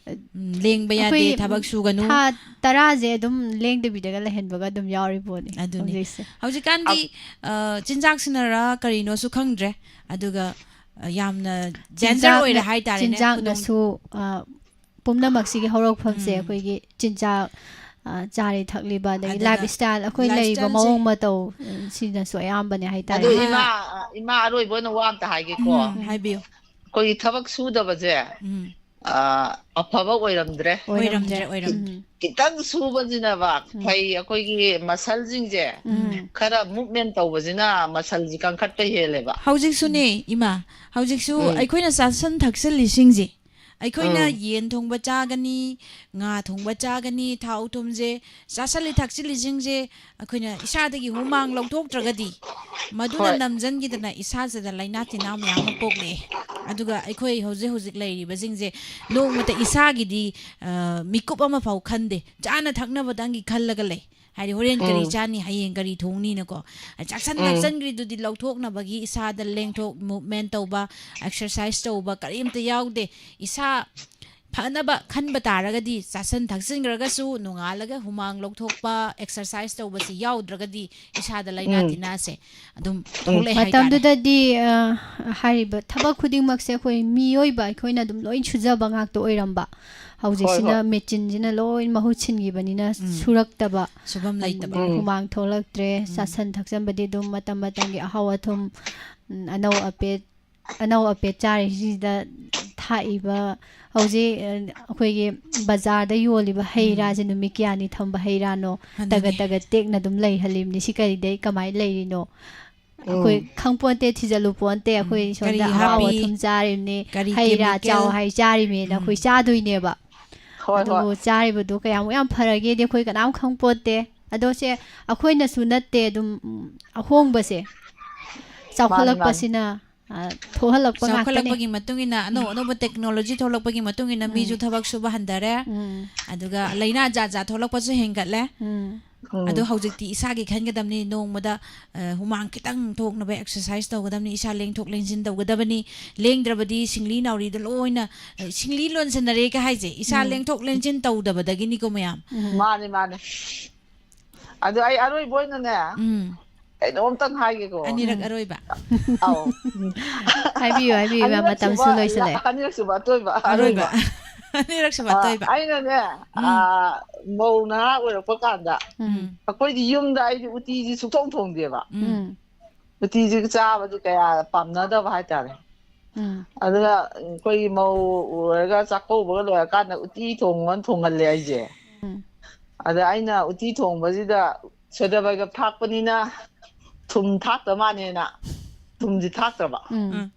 ꯎꯝ, ꯂꯦꯡꯕ ꯌꯥꯗꯦ, ꯑꯩꯈꯣꯏ ꯊꯕꯛ ꯁꯨꯒꯅꯨ꯫ ꯊꯥ ꯇꯔꯥꯁꯦ ꯑꯗꯨꯝ ꯂꯦꯡꯗꯕꯤꯗꯒ ꯂꯩꯍꯟꯕꯒ ꯑꯗꯨꯝ ꯌꯥꯎꯔꯤ ꯄꯣꯠꯅꯤ ꯑꯗꯨꯅꯤ꯫ ꯍꯧꯖꯤꯛꯁꯦ꯫ ꯍꯧꯖꯤꯛꯀꯥꯟꯗꯤ, ꯑꯧ꯫ ꯑ, ꯆꯤꯟꯖꯥꯛꯁꯤꯅꯔ ꯀꯔꯤꯅꯣꯁꯨ ꯈꯪꯗ꯭ꯔꯦ꯫ ꯑꯗꯨꯒ, ꯑ, ꯌꯥꯝꯅ danger ꯆꯤꯟꯖꯥꯛꯅ-, ꯑꯣꯏꯔꯦ ꯍꯥꯏꯇꯥꯔꯦꯅꯦ, ꯈꯨꯗꯣꯡ- ꯆꯤꯟꯖꯥꯛꯅꯁꯨ, ꯑ, ꯄꯨꯝꯅꯃꯛꯁꯤꯒꯤ ꯍꯧꯔꯛꯐꯝꯁꯦ ꯎꯝ꯫ ꯑꯩꯈꯣꯏꯒꯤ ꯆꯤꯟꯖꯥꯛ, ꯑ, ꯆꯥꯔꯤ ꯊꯛꯂꯤꯕ, ꯑꯗꯒꯤ ꯑꯗꯨꯅ lifestyle, ꯑꯩꯈꯣꯏ ꯂꯩꯔꯤꯕ lifestyleꯁꯦ ꯃꯑꯣꯡ ꯃꯇꯧ, ꯎꯝ, ꯁꯤꯅꯁꯨ ꯑꯌꯥꯝꯕꯅꯦ ꯍꯥꯏꯇꯥꯔꯦ꯫ ꯑꯗꯨ ꯑꯍꯥ- ꯏꯃꯥ, ꯏꯃꯥ ꯑꯔꯣꯏꯕ ꯑꯣꯏꯅ ꯋꯥ ꯑꯝꯇ ꯍꯥꯏꯒꯦꯀꯣ꯫ ꯎꯝ, ꯍꯥꯏꯕꯤꯌꯨ꯫ ꯑꯩꯈꯣꯏꯒꯤ ꯊꯕꯛ ꯁꯨꯗꯕꯁꯦ, ꯎꯝ꯫ ꯑ, ꯑꯐꯕ ꯑꯣꯏꯔꯝꯗ꯭ꯔꯦ꯫ ꯑꯣꯏꯔꯝꯗ꯭ꯔꯦ, ꯑꯣꯏꯔꯝꯗ꯭ꯔꯦ꯫ ꯎꯝ꯫ ꯈꯤꯇꯪ ꯁꯨꯕꯁꯤꯅꯕ ꯎꯝ꯫ ꯐꯩ, ꯑꯩꯈꯣꯏꯒꯤ ꯃꯁꯜꯁꯤꯡꯁꯦ ꯎꯝ꯫ ꯈꯔ ꯃꯨꯞꯃꯦꯟ ꯇꯧꯕꯁꯤꯅ ꯃꯁꯜꯁꯤ ꯀꯟꯈꯠꯄ ꯍꯦꯜꯂꯦꯕ꯫ ꯍꯧꯖꯤꯛꯁꯨꯅꯦ ꯏꯃꯥ, ꯍꯧꯖꯤꯛꯁꯨ ꯎꯝ꯫ ꯑꯩꯈꯣꯏꯅ ꯆꯥꯁꯟ ꯊꯛꯆꯜꯂꯤꯁꯤꯡꯁꯦ, ꯑꯩꯈꯣꯏꯅ ꯎꯝ꯫ ꯌꯦꯟ ꯊꯣꯡꯕ ꯆꯥꯒꯅꯤ, ꯉꯥ ꯊꯣꯡꯕ ꯆꯥꯒꯅꯤ, ꯊꯥꯎ ꯊꯨꯝꯁꯦ ꯆꯥꯁꯜꯂꯤ ꯊꯛꯆꯜꯂꯤꯁꯤꯡꯁꯦ ꯑꯩꯈꯣꯏꯅ ꯏꯁꯥꯗꯒꯤ ꯍꯨꯃꯥꯡ ꯂꯧꯊꯣꯛꯇ꯭ꯔꯒꯗꯤ ꯃꯗꯨꯅ ꯍꯣꯏ꯫ ꯅꯝꯁꯤꯟꯈꯤꯗꯅ ꯏꯁꯥꯁꯤꯗ ꯂꯥꯏꯅꯥ ꯇꯤꯟꯅꯥ ꯃꯌꯥꯝ ꯑꯃ ꯄꯣꯛꯂꯛꯑꯦ꯫ ꯑꯗꯨꯒ ꯑꯩꯈꯣꯏ ꯍꯧꯖꯤꯛ ꯍꯧꯖꯤꯛ ꯂꯩꯔꯤꯕꯁꯤꯡꯁꯦ ꯅꯣꯡꯃꯇ ꯏꯁꯥꯒꯤꯗꯤ, ꯑ, ꯃꯤꯀꯨꯞ ꯑꯃ ꯐꯥꯎ ꯈꯟꯗꯦ, ꯆꯥꯅ ꯊꯛꯅꯕꯗꯪꯒꯤ ꯈꯜꯂꯒ ꯂꯩ꯫ ꯍꯥꯏꯗꯤ ꯍꯣꯔꯦꯟ ꯀꯔꯤ ꯎꯝ꯫ ꯆꯥꯅꯤ, ꯍꯌꯦꯡ ꯀꯔꯤ ꯊꯣꯡꯅꯤꯅꯀꯣ꯫ ꯆꯥꯛꯁꯟ ꯎꯝ꯫ ꯊꯛꯆꯟꯈ꯭ꯔꯤꯗꯨꯗꯤ ꯂꯧꯊꯣꯛꯅꯕꯒꯤ ꯏꯁꯥꯗ ꯂꯦꯡꯊꯣꯛ, ꯃꯨꯞꯃꯦꯟ ꯇꯧꯕ, ꯑꯦꯛꯁꯔꯁꯥꯏꯁ ꯇꯧꯕ ꯀꯔꯤꯝꯇ ꯌꯥꯎꯗꯦ꯫ ꯏꯁꯥ ꯐꯅꯕ ꯈꯟꯕ ꯇꯥꯔꯒꯗꯤ ꯆꯥꯁꯟ ꯊꯛꯆꯤꯟꯈ꯭ꯔꯒꯁꯨ ꯅꯣꯡꯉꯥꯜꯂꯒ ꯍꯨꯃꯥꯡ ꯂꯧꯊꯣꯛꯄ, ꯑꯦꯛꯁꯔꯁꯥꯏꯁ ꯇꯧꯕꯁꯤ ꯌꯥꯎꯗ꯭ꯔꯒꯗꯤ ꯏꯁꯥꯗ ꯂꯥꯏꯅꯥ ꯎꯝ꯫ ꯇꯤꯟꯅꯥꯁꯦ ꯑꯗꯨꯝ ꯎꯝ꯫ ꯊꯣꯛꯂꯛꯑꯦ ꯍꯥꯏꯇꯥꯔꯦ꯫ ꯃꯇꯝꯗꯨꯗꯗꯤ, ꯑ, ꯍꯥꯏꯔꯤꯕ ꯊꯕꯛ ꯈꯨꯗꯤꯡꯃꯛꯁꯦ ꯑꯩꯈꯣꯏ ꯃꯤꯑꯣꯏꯕ ꯑꯩꯈꯣꯏꯅ ꯑꯗꯨꯝ ꯂꯣꯏ ꯁꯨꯖꯕ ꯉꯥꯛꯇ ꯑꯣꯏꯔꯝꯕ꯫ ꯍꯧꯖꯤꯛꯁꯤꯅ ꯍꯣꯏ, ꯍꯣꯏ꯫ ꯃꯦꯆꯤꯟꯁꯤꯅ ꯂꯣꯏ ꯃꯍꯨꯠ ꯁꯤꯟꯈꯤꯕꯅꯤꯅ ꯎꯝ꯫ ꯁꯨꯔꯛꯇꯕ, ꯁꯨꯐꯝ ꯂꯩꯇꯕ꯫ ꯎꯝ꯫ ꯍꯨꯃꯥꯡ ꯊꯣꯛꯂꯛꯇ꯭ꯔꯦ꯫ ꯎꯝ꯫ ꯆꯥꯁꯟ ꯊꯛꯆꯟꯕꯗꯤ ꯑꯗꯨꯝ ꯃꯇꯝ ꯃꯇꯝꯒꯤ ꯑꯍꯥꯎ ꯑꯊꯨꯝ, ꯎꯝ, ꯑꯅꯧ ꯑꯄꯦꯠ, ꯑꯅꯧ ꯑꯄꯦꯠ ꯆꯥꯔꯤꯁꯤꯗ ꯊꯥꯛꯏꯕ ꯍꯧꯖꯤꯛ, ꯑ, ꯑꯩꯈꯣꯏꯒꯤ ꯕꯖꯥꯔꯗ ꯌꯣꯜꯂꯤꯕ ꯍꯩ ꯎꯝ꯫ ꯔꯥꯁꯦ ꯅꯨꯃꯤꯠ ꯀꯌꯥꯅꯤ ꯊꯝꯕ ꯍꯩ ꯔꯥꯅꯣ? ꯑꯗꯨꯅꯦ꯫ ꯇꯒꯠ ꯇꯒꯠ ꯇꯦꯛꯅ ꯑꯗꯨꯝ ꯂꯩꯍꯜꯂꯤꯕꯅꯤ꯫ ꯁꯤ ꯀꯔꯤꯗꯩ ꯀꯃꯥꯏꯅ ꯂꯩꯔꯤꯅꯣ? ꯑꯩꯈꯣꯏ ꯎꯝ꯫ ꯈꯪꯄꯣꯟꯇꯦ, ꯊꯤꯖꯤꯜꯂꯨ ꯄꯣꯟꯇꯦ꯫ ꯑꯩꯈꯣꯏ ꯎꯝ꯫ ꯁꯣꯝꯗ ꯀꯔꯤ ꯑꯍꯥꯎ ꯍꯥꯞꯄꯤ? ꯑꯊꯨꯝ ꯆꯥꯔꯤꯕꯅꯤ, ꯀꯔꯤ ꯍꯩ ꯔꯥ ꯆꯥꯎ chemical? ꯍꯥꯏ ꯆꯥꯔꯤꯕꯅꯤꯅ ꯑꯩꯈꯣꯏ ꯎꯝ꯫ ꯆꯥꯗꯣꯏꯅꯦꯕ꯫ ꯍꯣꯏ, ꯑꯗꯨꯕꯨ ꯍꯣꯏ꯫ ꯆꯥꯔꯤꯕꯗꯣ ꯀꯌꯥꯃꯨꯛ ꯌꯥꯝ ꯐꯔꯒꯦꯗꯤ ꯑꯩꯈꯣꯏ ꯀꯅꯥꯝ ꯈꯪꯄꯣꯟꯇꯦ꯫ ꯑꯗꯣ ꯁꯦ ꯑꯩꯈꯣꯏꯅꯁꯨ ꯅꯠꯇꯦ ꯑꯗꯨꯝ, ꯎꯝ, ꯑꯍꯣꯡꯕꯁꯦ ꯃꯥꯅꯤ, ꯃꯥꯅꯤ꯫ ꯆꯥꯎꯈꯠꯂꯛꯄꯁꯤꯅ, ꯑ, ꯊꯣꯛꯍꯜꯂꯛꯄ ꯉꯥꯛꯇꯅꯦ꯫ ꯆꯥꯎꯈꯠꯂꯛꯄꯒꯤ ꯃꯇꯨꯡ ꯏꯟꯅ ꯑꯅꯧ ꯑꯅꯧꯕ ꯇꯦꯛꯅꯣꯂꯣꯖꯤ ꯊꯣꯛꯂꯛꯄꯒꯤ ꯃꯇꯨꯡ ꯏꯟꯅ ꯃꯤꯁꯨ ꯎꯝ꯫ ꯊꯕꯛ ꯁꯨꯕ ꯍꯟꯊꯔꯦ꯫ ꯎꯝ꯫ ꯑꯗꯨꯒ ꯂꯥꯏꯅꯥ ꯖꯥꯠ ꯖꯥꯠ ꯊꯣꯛꯂꯛꯄꯁꯨ ꯍꯦꯟꯒꯠꯂꯦ꯫ ꯎꯝ꯫ ꯎꯝ꯫ ꯑꯗꯣ ꯍꯧꯖꯤꯛꯇꯤ ꯏꯁꯥꯒꯤ ꯈꯟꯒꯗꯕꯅꯤ, ꯅꯣꯡꯃꯗ, ꯑ, ꯍꯨꯃꯥꯡ ꯈꯤꯇꯪ ꯊꯣꯛꯅꯕ ꯑꯦꯛꯁꯔꯁꯥꯏꯁ ꯇꯧꯒꯗꯕꯅꯤ, ꯏꯁꯥ ꯂꯦꯡꯊꯣꯛ ꯂꯦꯡꯁꯤꯟ ꯇꯧꯒꯗꯕꯅꯤ꯫ ꯂꯦꯡꯗ꯭ꯔꯕꯗꯤ ꯁꯤꯡꯂꯤ ꯅꯥꯎꯔꯤꯗ ꯂꯣꯏꯅ, ꯑ, ꯁꯤꯡꯂꯤ ꯂꯣꯟꯁꯤꯟꯅꯔꯦꯒ ꯍꯥꯏꯁꯦ ꯏꯁꯥ ꯎꯝ꯫ ꯂꯦꯡꯊꯣꯛ ꯂꯦꯡꯁꯤꯟ ꯇꯧꯗꯕꯗꯒꯤꯅꯤꯀꯣ ꯃꯌꯥꯝ꯫ ꯎꯝ꯫ ꯃꯥꯅꯦ, ꯃꯥꯅꯦ꯫ ꯑꯗꯣ ꯑꯩ ꯑꯔꯣꯏꯕ ꯑꯣꯏꯅꯅꯦ, ꯎꯝ꯫ ꯀꯩꯅꯣꯝꯇꯪ ꯍꯥꯏꯒꯦꯀꯣ꯫ ꯑꯅꯤꯔꯛ ꯎꯝ꯫ ꯑꯔꯣꯏꯕ꯫ ꯑꯧ꯫ ꯍꯥꯏꯕꯤꯌꯨ, ꯍꯥꯏꯕꯤꯌꯨ, ꯏꯃꯥ, ꯑꯅꯤꯔꯛ ꯃꯇꯝꯁꯨ ꯁꯨꯕ, ꯂꯣꯏꯁꯤꯜꯂꯛꯑꯦ꯫ ꯑꯅꯤꯔꯛ ꯁꯨꯕ ꯑꯇꯣꯏꯕ, ꯑꯔꯣꯏꯕ꯫ ꯑꯔꯣꯏꯕ꯫ ꯑꯅꯤꯔꯛ ꯁꯨꯕ ꯑ, ꯑꯇꯣꯏꯕ꯫ ꯑꯩꯅꯅꯦ, ꯎꯝ꯫ ꯑ, ꯃꯧ ꯅꯍꯥ ꯑꯣꯏꯔꯛꯄ ꯀꯥꯟꯗ, ꯎꯝ꯫ ꯑꯩꯈꯣꯏꯗꯤ ꯌꯨꯝꯗ ꯑꯩꯗꯤ ꯎꯇꯤꯁꯤ ꯁꯨꯛꯊꯣꯡ ꯊꯣꯡꯗꯦꯕ꯫ ꯎꯝ꯫ ꯎꯝ꯫ ꯎꯇꯤꯁꯤ ꯆꯥꯕꯗꯤ ꯀꯌꯥ ꯄꯥꯝꯅꯗꯕ ꯍꯥꯏꯇꯥꯔꯦ꯫ ꯎꯝ꯫ ꯑꯗꯨꯒ ꯑꯩꯈꯣꯏꯒꯤ ꯃꯧ ꯑꯣꯏꯔꯒ ꯆꯥꯛꯀꯧꯕꯒ ꯂꯣꯏꯔꯀꯥꯟꯗ ꯎꯇꯤ ꯊꯣꯡꯉꯣꯅ ꯊꯣꯡꯍꯜꯂꯦ ꯑꯩꯁꯦ꯫ ꯎꯝ꯫ ꯑꯗ ꯑꯩꯅ ꯎꯇꯤ ꯊꯣꯡꯕꯁꯤꯗ ꯁꯣꯗꯥꯕꯥꯏꯒꯞ ꯊꯥꯛꯄꯅꯤꯅ ꯊꯨꯝ ꯊꯥꯛꯇ ꯃꯥꯅꯦꯅ ꯊꯨꯝꯁꯤ ꯊꯥꯛꯇ꯭ꯔꯕ꯫ ꯎꯝ꯫ ꯎꯝ꯫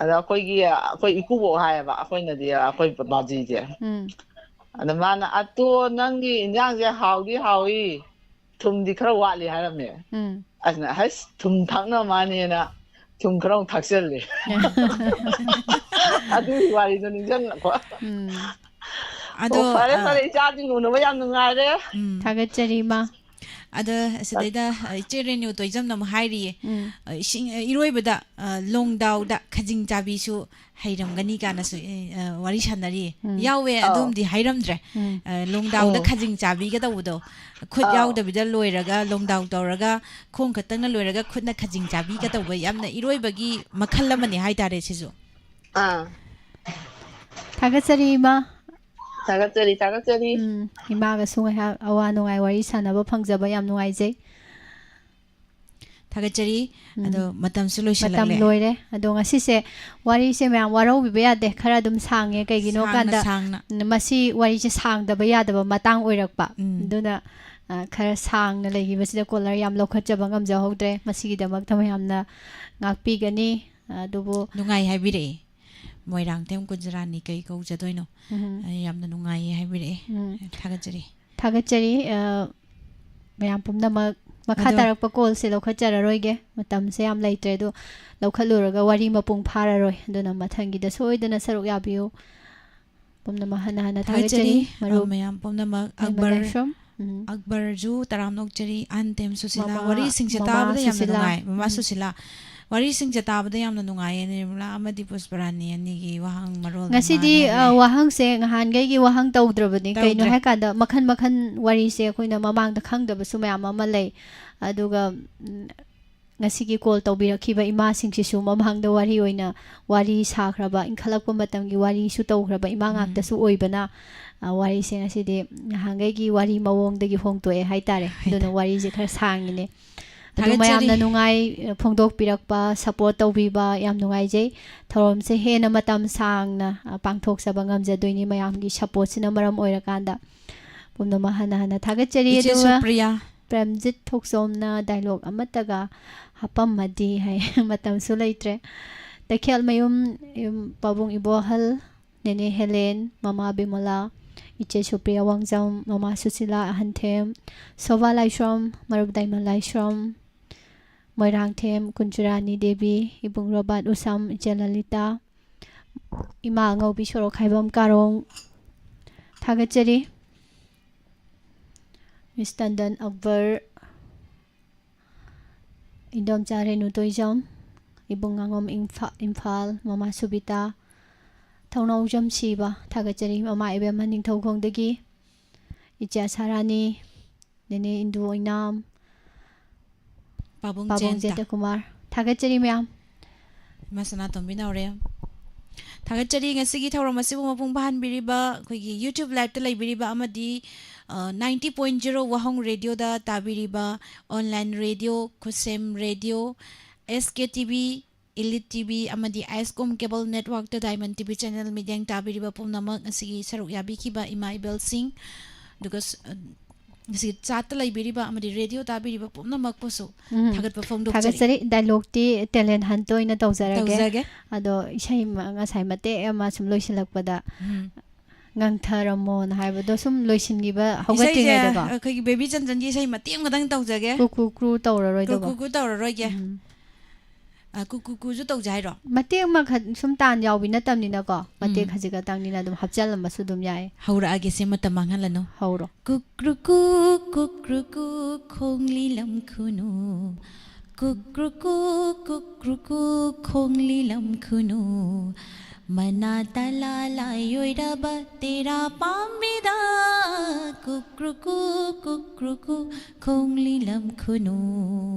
ꯑꯗ ꯑꯩꯈꯣꯏꯒꯤ ꯑꯩꯈꯣꯏ ꯏꯀꯨꯕꯣꯛ ꯍꯥꯏꯌꯦꯕ, ꯑꯩꯈꯣꯏꯅꯗꯤ ꯑꯩꯈꯣꯏ ꯕꯥꯖꯤꯁꯦ꯫ ꯎꯝ꯫ ꯑꯗ ꯃꯥꯅ, "ꯑꯇꯣ, ꯅꯪꯒꯤ ꯏꯟꯖꯥꯡꯁꯦ ꯍꯥꯎꯗꯤ ꯍꯥꯎꯏ, ꯊꯨꯝꯗꯤ ꯈꯔ ꯋꯥꯠꯂꯤ" ꯍꯥꯏꯔꯝꯃꯦ꯫ ꯎꯝ꯫ ꯑꯗꯨꯅ, "ꯍꯩꯁ, ꯊꯨꯝ ꯊꯥꯛꯅ ꯃꯥꯅꯦꯅ ꯊꯨꯝ ꯈꯔ ꯑꯃꯨꯛ ꯊꯥꯛꯆꯜꯂꯦ"꯫ ꯑꯗꯨꯒꯤ ꯋꯥꯔꯤꯗꯣ ꯅꯤꯡꯁꯤꯡꯉꯛꯄ꯫ ꯎꯝ꯫ ꯑꯗꯣ ꯑꯣ, ꯐꯔꯦ ꯑ, ꯐꯔꯦ, ꯏꯆꯥꯁꯤꯡ ꯎꯅꯕ ꯌꯥꯝ ꯅꯨꯡꯉꯥꯏꯔꯦ꯫ ꯎꯝ꯫ ꯊꯥꯒꯠꯆꯔꯤ, ꯏꯃꯥ꯫ ꯑꯗ ꯁꯤꯗꯩꯗ ꯏꯆꯦ ꯔꯦꯅꯨ ꯇꯣꯏꯖꯝꯅ ꯑꯃꯨꯛ ꯍꯥꯏꯔꯤꯌꯦ, ꯎꯝ꯫ ꯑ, ꯏꯁꯤꯡ, ꯑ, ꯏꯔꯣꯏꯕꯗ, ꯑ, ꯂꯣꯡꯗꯥꯎꯗ ꯈꯖꯤꯡ ꯆꯥꯕꯤꯁꯨ ꯍꯩꯔꯝꯒꯅꯤ ꯀꯥꯏꯅꯁꯨ, ꯑ, ꯋꯥꯔꯤ ꯁꯥꯟꯅꯔꯤ꯫ ꯎꯝ꯫ ꯌꯥꯎꯋꯦ, ꯑꯧ꯫ ꯑꯗꯨꯝꯗꯤ ꯍꯥꯏꯔꯝꯗ꯭ꯔꯦ꯫ ꯎꯝ꯫ ꯑ, ꯂꯣꯡꯗꯥꯎꯗ ꯑꯣ꯫ ꯈꯖꯤꯡ ꯆꯥꯕꯤꯒ ꯇꯧꯕꯗꯣ, ꯈꯨꯠ ꯑꯧ꯫ ꯌꯥꯎꯗꯕꯤꯗ ꯂꯣꯏꯔꯒ ꯂꯣꯡꯗꯥꯎ ꯇꯧꯔꯒ ꯈꯣꯡ ꯈꯛꯇꯪꯅ ꯂꯣꯏꯔꯒ ꯈꯨꯠꯅ ꯈꯖꯤꯡ ꯆꯥꯕꯤꯒ ꯇꯧꯕ, ꯌꯥꯝꯅ ꯏꯔꯣꯏꯕꯒꯤ ꯃꯈꯜ ꯑꯃꯅꯤ ꯍꯥꯏꯇꯥꯔꯦ ꯁꯤꯁꯨ꯫ ꯑꯥ꯫ ꯊꯥꯒꯠꯆꯔꯤ, ꯏꯃꯥ꯫ ꯊꯥꯒꯠꯆꯔꯤ, ꯊꯥꯒꯠꯆꯔꯤ꯫ ꯎꯝ, ꯏꯃꯥꯒꯁꯨ ꯉꯥꯏꯍꯥꯛ ꯑꯋꯥ ꯅꯨꯡꯉꯥꯏ ꯋꯥꯔꯤ ꯁꯥꯟꯅꯕ ꯐꯪꯖꯕ ꯌꯥꯝ ꯅꯨꯡꯉꯥꯏꯖꯩ꯫ ꯊꯥꯒꯠꯆꯔꯤ꯫ ꯎꯝ꯫ ꯑꯗꯣ ꯃꯇꯝꯁꯨ ꯃꯇꯝ ꯂꯣꯏꯁꯤꯜꯂꯛꯂꯦ꯫ ꯂꯣꯏꯔꯦ꯫ ꯑꯗꯣ ꯉꯁꯤꯁꯦ ꯋꯥꯔꯤꯁꯦ ꯃꯌꯥꯝ ꯋꯥꯔꯧꯕꯤꯕ ꯌꯥꯗꯦ꯫ ꯈꯔ ꯑꯗꯨꯝ ꯁꯥꯡꯉꯦ꯫ ꯀꯩꯒꯤꯅꯣ ꯁꯥꯡꯅ, ꯀꯥꯟꯗ, ꯁꯥꯡꯅ꯫ ꯎꯝ, ꯃꯁꯤ ꯋꯥꯔꯤꯁꯦ ꯁꯥꯡꯗꯕ ꯌꯥꯗꯕ ꯃꯇꯥꯡ ꯑꯣꯏꯔꯛꯄ꯫ ꯎꯝ꯫ ꯑꯗꯨꯅ, ꯑ, ꯈꯔ ꯁꯥꯡꯅ ꯂꯩꯈꯤꯕꯁꯤꯗ ꯀꯣꯂꯔ ꯌꯥꯝ ꯂꯧꯈꯠꯆꯕ ꯉꯝꯖꯍꯧꯗ꯭ꯔꯦ꯫ ꯃꯁꯤꯒꯤꯗꯃꯛꯇ ꯃꯌꯥꯝꯅ ꯉꯥꯛꯄꯤꯒꯅꯤ꯫ ꯑꯗꯨꯕꯨ ꯅꯨꯡꯉꯥꯏ ꯍꯥꯏꯕꯤꯔꯛꯑꯦ꯫ ꯃꯣꯏꯔꯥꯡꯊꯦꯝ ꯀꯨꯟꯖꯔꯥꯅꯤ ꯀꯩ ꯀꯧꯖꯗꯣꯏꯅꯣ? ꯎꯝ꯫ ꯑ, ꯌꯥꯝꯅ ꯅꯨꯡꯉꯥꯏꯌꯦ ꯍꯥꯏꯕꯤꯔꯛꯑꯦ꯫ ꯎꯝ꯫ ꯊꯥꯒꯠꯆꯔꯤ꯫ ꯊꯥꯒꯠꯆꯔꯤ꯫ ꯑ, ꯃꯌꯥꯝ ꯄꯨꯝꯅꯃꯛ ꯃꯈꯥ ꯑꯗꯣ ꯇꯥꯔꯛꯄ ꯀꯣꯜꯁꯦ ꯂꯧꯈꯠꯆꯔꯔꯣꯏꯒꯦ꯫ ꯃꯇꯝꯁꯦ ꯌꯥꯝ ꯂꯩꯇ꯭ꯔꯦ꯫ ꯑꯗꯣ ꯂꯧꯈꯠꯂꯨꯔꯒ ꯋꯥꯔꯤ ꯃꯄꯨꯡ ꯐꯥꯔꯔꯣꯏ꯫ ꯑꯗꯨꯅ ꯃꯊꯪꯒꯤꯗ ꯁꯣꯏꯗꯅ ꯁꯔꯨꯛ ꯌꯥꯕꯤꯌꯨ꯫ ꯄꯨꯝꯅꯃꯛ ꯍꯟꯅ ꯍꯟꯅ ꯊꯥꯒꯠꯆꯔꯤ, ꯊꯥꯒꯠꯆꯔꯤ꯫ ꯃꯔꯨꯞ ꯃꯌꯥꯝ ꯄꯨꯝꯅꯃꯛ ꯍꯩꯃ ꯑꯛꯕꯔ, ꯂꯥꯏꯁ꯭ꯔꯝ꯫ ꯎꯝ꯫ ꯑꯛꯕꯔꯖꯨ, ꯇꯔꯥꯝꯅ ꯑꯣꯛꯆꯔꯤ, ꯑꯍꯟ ꯇꯦꯝ ꯁꯨꯁꯤꯂꯥ, ꯃꯃꯥ, ꯋꯥꯔꯤꯁꯤꯡꯁꯦ ꯃꯃꯥ ꯇꯥꯕꯗ ꯌꯥꯝꯅ ꯁꯨꯁꯤꯂꯥ꯫ ꯅꯨꯡꯉꯥꯏ꯫ ꯃꯃꯥ ꯎꯝ꯫ ꯁꯨꯁꯤꯂꯥ, ꯋꯥꯔꯤꯁꯤꯡꯁꯦ ꯇꯥꯕꯗ ꯌꯥꯝꯅ ꯅꯨꯡꯉꯥꯏꯌꯦ꯫ ꯅꯤꯔꯃꯂꯥ ꯑꯃꯗꯤ ꯄꯨꯁꯄꯔꯥꯅꯤ ꯑꯅꯤꯒꯤ ꯋꯥꯍꯪ ꯃꯔꯣꯜ ꯑꯃ ꯉꯁꯤꯗꯤ, ꯑ, ꯅꯥꯏꯔꯦ꯫ ꯋꯥꯍꯪꯁꯦ ꯅꯍꯥꯟꯈꯩꯒꯤ ꯋꯥꯍꯪ ꯇꯧꯗ꯭ꯔꯕꯅꯤ꯫ ꯀꯩꯅꯣ ꯇꯧꯗ꯭ꯔꯦ꯫ ꯍꯥꯏꯀꯥꯟꯗ ꯃꯈꯟ ꯃꯈꯟ ꯋꯥꯔꯤꯁꯦ ꯑꯩꯈꯣꯏꯅ ꯃꯃꯥꯡꯗ ꯈꯪꯗꯕꯁꯨ ꯃꯌꯥꯝ ꯑꯃ ꯂꯩ꯫ ꯑꯗꯨꯒ, ꯎꯝ, ꯉꯁꯤꯒꯤ ꯀꯣꯜ ꯇꯧꯕꯤꯔꯛꯈꯤꯕ ꯏꯃꯥꯁꯤꯡꯁꯤꯁꯨ ꯃꯃꯥꯡꯗ ꯋꯥꯔꯤ ꯑꯣꯏꯅ ꯋꯥꯔꯤ ꯁꯥꯈ꯭ꯔꯕ, ꯏꯟꯈꯠꯂꯛꯄ ꯃꯇꯝꯒꯤ ꯋꯥꯔꯤꯁꯨ ꯇꯧꯈ꯭ꯔꯕ ꯏꯃꯥ ꯎꯝ꯫ ꯉꯥꯛꯇꯁꯨ ꯑꯣꯏꯕꯅ, ꯑ, ꯋꯥꯔꯤꯁꯦ ꯉꯁꯤꯗꯤ ꯅꯍꯥꯟꯈꯩꯒꯤ ꯋꯥꯔꯤ ꯃꯑꯣꯡꯗꯒꯤ ꯍꯣꯡꯗꯣꯛꯑꯦ ꯍꯥꯏꯇꯥꯔꯦ꯫ ꯑꯗꯨꯅ ꯋꯥꯔꯤꯁꯦ ꯈꯔ ꯁꯥꯡꯉꯤꯅꯦ꯫ ꯑꯗꯨ ꯊꯥꯒꯠꯆꯔꯤ꯫ ꯃꯌꯥꯝꯅ ꯅꯨꯡꯉꯥꯏ, ꯑ, ꯐꯣꯡꯗꯣꯛꯄꯤꯔꯛꯄ, ꯁꯄꯣꯔꯠ ꯇꯧꯕꯤꯕ ꯌꯥꯝ ꯅꯨꯡꯉꯥꯏꯖꯩ꯫ ꯊꯧꯔꯝꯁꯦ ꯍꯦꯟꯅ ꯃꯇꯝ ꯁꯥꯡꯅ, ꯑ, ꯄꯥꯡꯊꯣꯛꯆꯕ ꯉꯝꯖꯗꯣꯏꯅꯤ ꯃꯌꯥꯝꯒꯤ ꯁꯄꯣꯔꯠꯁꯤꯅ ꯃꯔꯝ ꯑꯣꯏꯔꯀꯥꯟꯗ꯫ ꯄꯨꯝꯅꯃꯛ ꯍꯟꯅ ꯍꯟꯅ ꯊꯥꯒꯠꯆꯔꯤ꯫ ꯏꯆꯦ ꯑꯗꯨꯒ ꯁꯨꯄ꯭ꯔꯤꯌꯥ꯫ ꯄ꯭ꯔꯦꯝꯖꯤꯠ ꯊꯣꯛꯆꯣꯝꯅ ꯗꯥꯏꯂꯣꯛ ꯑꯃꯠꯇꯒ ꯍꯥꯞꯄꯝꯃꯗꯤ ꯍꯥꯏ꯫ ꯃꯇꯝꯁꯨ ꯂꯩꯇ꯭ꯔꯦ꯫ ꯇꯈꯦꯜꯃꯌꯨꯝ ꯌꯨꯝ ꯄꯥꯕꯨꯡ ꯏꯕꯣꯍꯜ, ꯅꯦꯅꯦ ꯍꯦꯂꯦꯟ, ꯃꯃꯥ ꯕꯤꯃꯣꯂꯥ, ꯏꯆꯦ ꯁꯨꯄ꯭ꯔꯤꯌꯥ ꯋꯥꯡꯖꯝ, ꯃꯃꯥ ꯁꯨꯁꯤꯂꯥ ꯑꯍꯟꯊꯦꯝ, ꯁꯣꯚꯥ ꯂꯥꯏꯁ꯭ꯔꯝ, ꯃꯔꯨꯞ ꯗꯥꯏꯃꯟ ꯂꯥꯏꯁ꯭ꯔꯝ, ꯃꯣꯏꯔꯥꯡꯊꯦꯝ ꯀꯨꯟꯖꯨꯔꯥꯅꯤ ꯗꯦꯕꯤ, ꯏꯕꯨꯡ ꯔꯣꯕꯥꯔꯠ ꯎꯁꯝ, ꯏꯆꯦ ꯂꯂꯤꯇꯥ, ꯏꯃꯥ ꯑꯉꯧꯕꯤ ꯁꯣꯔꯣꯛꯈꯥꯏꯕꯝ ꯀꯥꯔꯣꯡ꯫ ꯊꯥꯒꯠꯆꯔꯤ꯫ ꯃꯤꯁ ꯇꯟꯗꯟ ꯑꯛꯕꯔ, ꯏꯟꯗꯣꯝꯆꯥ ꯔꯦꯅꯨ ꯇꯣꯏꯖꯝ, ꯏꯕꯨꯡ ꯉꯥꯉꯣꯝ ꯏꯝꯐꯥ-, ꯏꯝꯐꯥꯜ, ꯃꯃꯥ ꯁꯨꯕꯤꯇꯥ, ꯊꯧꯅꯥꯎꯖꯝ ꯁꯤꯕ, ꯊꯥꯒꯠꯆꯔꯤ꯫ ꯃꯃꯥ ꯏꯕꯦꯝꯃ ꯅꯤꯡꯊꯧꯈꯣꯡꯗꯒꯤ, ꯏꯆꯦ ꯑꯁꯥꯔꯥꯅꯤ, ꯅꯦꯅꯦ ꯏꯟꯗꯨ ꯑꯣꯏꯅꯥꯝ, ꯄꯥꯕꯨꯡ ꯄꯥꯕꯨꯡ ꯖꯦꯟꯇ꯫ ꯖꯦꯟꯇ ꯀꯨꯃꯥꯔ꯫ ꯊꯥꯒꯠꯆꯔꯤ ꯃꯌꯥꯝ꯫ ꯏꯃꯥ ꯁꯅꯥꯇꯣꯝꯕꯤ ꯅꯥꯎꯔꯦꯝ꯫ ꯊꯥꯒꯠꯆꯔꯤ ꯉꯁꯤꯒꯤ ꯊꯧꯔꯝ ꯑꯁꯤꯕꯨ ꯃꯄꯨꯡ ꯐꯥꯍꯟꯕꯤꯔꯤꯕ ꯑꯩꯈꯣꯏꯒꯤ YouTube live ꯇ ꯂꯩꯕꯤꯔꯤꯕ ꯑꯃꯗꯤ, ꯑ, ninety point zero ꯋꯥꯍꯣꯡ ꯔꯦꯗꯤꯑꯣꯗ ꯇꯥꯕꯤꯔꯤꯕ online radio, ꯈꯨꯠꯁꯦꯝ radio, S K T V, Elite T V ꯑꯃꯗꯤ ꯑꯥꯏꯁꯀꯣꯝ cable network ꯇ Diamond T V channel ꯃꯤꯠꯌꯦꯡ ꯇꯥꯕꯤꯔꯤꯕ ꯄꯨꯝꯅꯃꯛ, ꯉꯁꯤꯒꯤ ꯁꯔꯨꯛ ꯌꯥꯕꯤꯈꯤꯕ ꯏꯃꯥ ꯏꯕꯦꯜꯁꯤꯡ, ꯑꯗꯨꯒ ꯁ-, ꯑ, ꯉꯁꯤ ꯆꯥꯠꯇ ꯂꯩꯕꯤꯔꯤꯕ ꯑꯃꯗꯤ ꯔꯦꯗꯤꯑꯣ ꯇꯥꯕꯤꯔꯤꯕ ꯄꯨꯝꯅꯃꯛꯄꯨꯁꯨ ꯎꯝ꯫ ꯊꯥꯒꯠꯄ ꯐꯣꯡꯗꯣꯛꯆꯔꯤ꯫ ꯊꯥꯒꯠꯆꯔꯤ꯫ ꯗꯥꯏꯂꯣꯛꯇꯤ ꯇꯦꯂꯦꯟ ꯍꯟꯠꯇ ꯑꯣꯏꯅ ꯇꯧꯖꯔꯒꯦ꯫ ꯇꯧꯖꯒꯦ꯫ ꯑꯗꯣ ꯏꯁꯩ ꯃ-, ꯉꯁꯥꯏ ꯃꯇꯦꯛ ꯑꯃ ꯁꯨꯝ ꯂꯣꯏꯁꯤꯜꯂꯛꯄꯗ ꯎꯝ꯫ ꯉꯥꯡꯊꯔꯝꯃꯣꯅ ꯍꯥꯏꯕꯗꯣ ꯁꯨꯝ ꯂꯣꯏꯁꯤꯟꯈꯤꯕ ꯏꯁꯩꯁꯦ ꯍꯧꯒꯠꯇ꯭ꯔꯤꯉꯩꯗꯀꯣ꯫ ꯑꯩꯈꯣꯏꯒꯤ ꯕꯦꯕꯤ ꯆꯟꯗ꯭ꯔꯟꯒꯤ ꯏꯁꯩ ꯃꯇꯦꯛ ꯑꯃꯈꯛꯇꯪ ꯇꯧꯖꯒꯦ꯫ ꯀꯨ ꯀꯨ ꯀ꯭ꯔꯨ ꯇꯧꯔꯔꯣꯏꯗꯕ꯫ ꯀꯨ ꯀꯨ ꯀꯨ ꯇꯧꯔꯔꯣꯏꯒꯦ꯫ ꯎꯝ꯫ ꯑ, ꯀꯨ ꯀꯨ ꯀꯨꯁꯨ ꯇꯧꯖꯦ ꯍꯥꯏꯔꯣ? ꯃꯇꯦꯛ ꯑꯃꯈꯛ ꯁꯨꯝ ꯇꯥꯟ ꯌꯥꯎꯕꯤ ꯅꯠꯇꯕꯅꯤꯅꯀꯣ꯫ ꯃꯇꯦꯛ ꯎꯝ꯫ ꯈꯖꯤꯛ ꯈꯛꯇꯪꯅꯤꯅ ꯑꯗꯨꯝ ꯍꯥꯞꯆꯜꯂꯝꯕꯁꯨ ꯑꯗꯨꯝ ꯌꯥꯏ꯫ ꯍꯧꯔꯛꯑꯒꯦꯁꯦ, ꯃꯇꯝ ꯃꯥꯡꯍꯜꯂꯅꯨ꯫ ꯍꯧꯔꯣ꯫ ꯀꯨꯀ꯭ꯔꯨꯀꯨ, ꯀꯨꯀ꯭ꯔꯨꯀꯨ, ꯈꯣꯡꯂꯤ ꯂꯝꯈꯨꯅꯨ꯫ ꯀꯨꯀ꯭ꯔꯨꯀꯨ, ꯀꯨꯀ꯭ꯔꯨꯀꯨ, ꯈꯣꯡꯂꯤ ꯂꯝꯈꯨꯅꯨ꯫ ꯃꯅꯥ ꯇꯂꯥ ꯂꯥꯏ ꯑꯣꯏꯔꯕ ꯇꯦꯔꯥ ꯄꯥꯝꯕꯤꯗ꯫ ꯀꯨꯀ꯭ꯔꯨꯀꯨ, ꯀꯨꯀ꯭ꯔꯨꯀꯨ, ꯈꯣꯡꯂꯤ ꯂꯝꯈꯨꯅꯨ꯫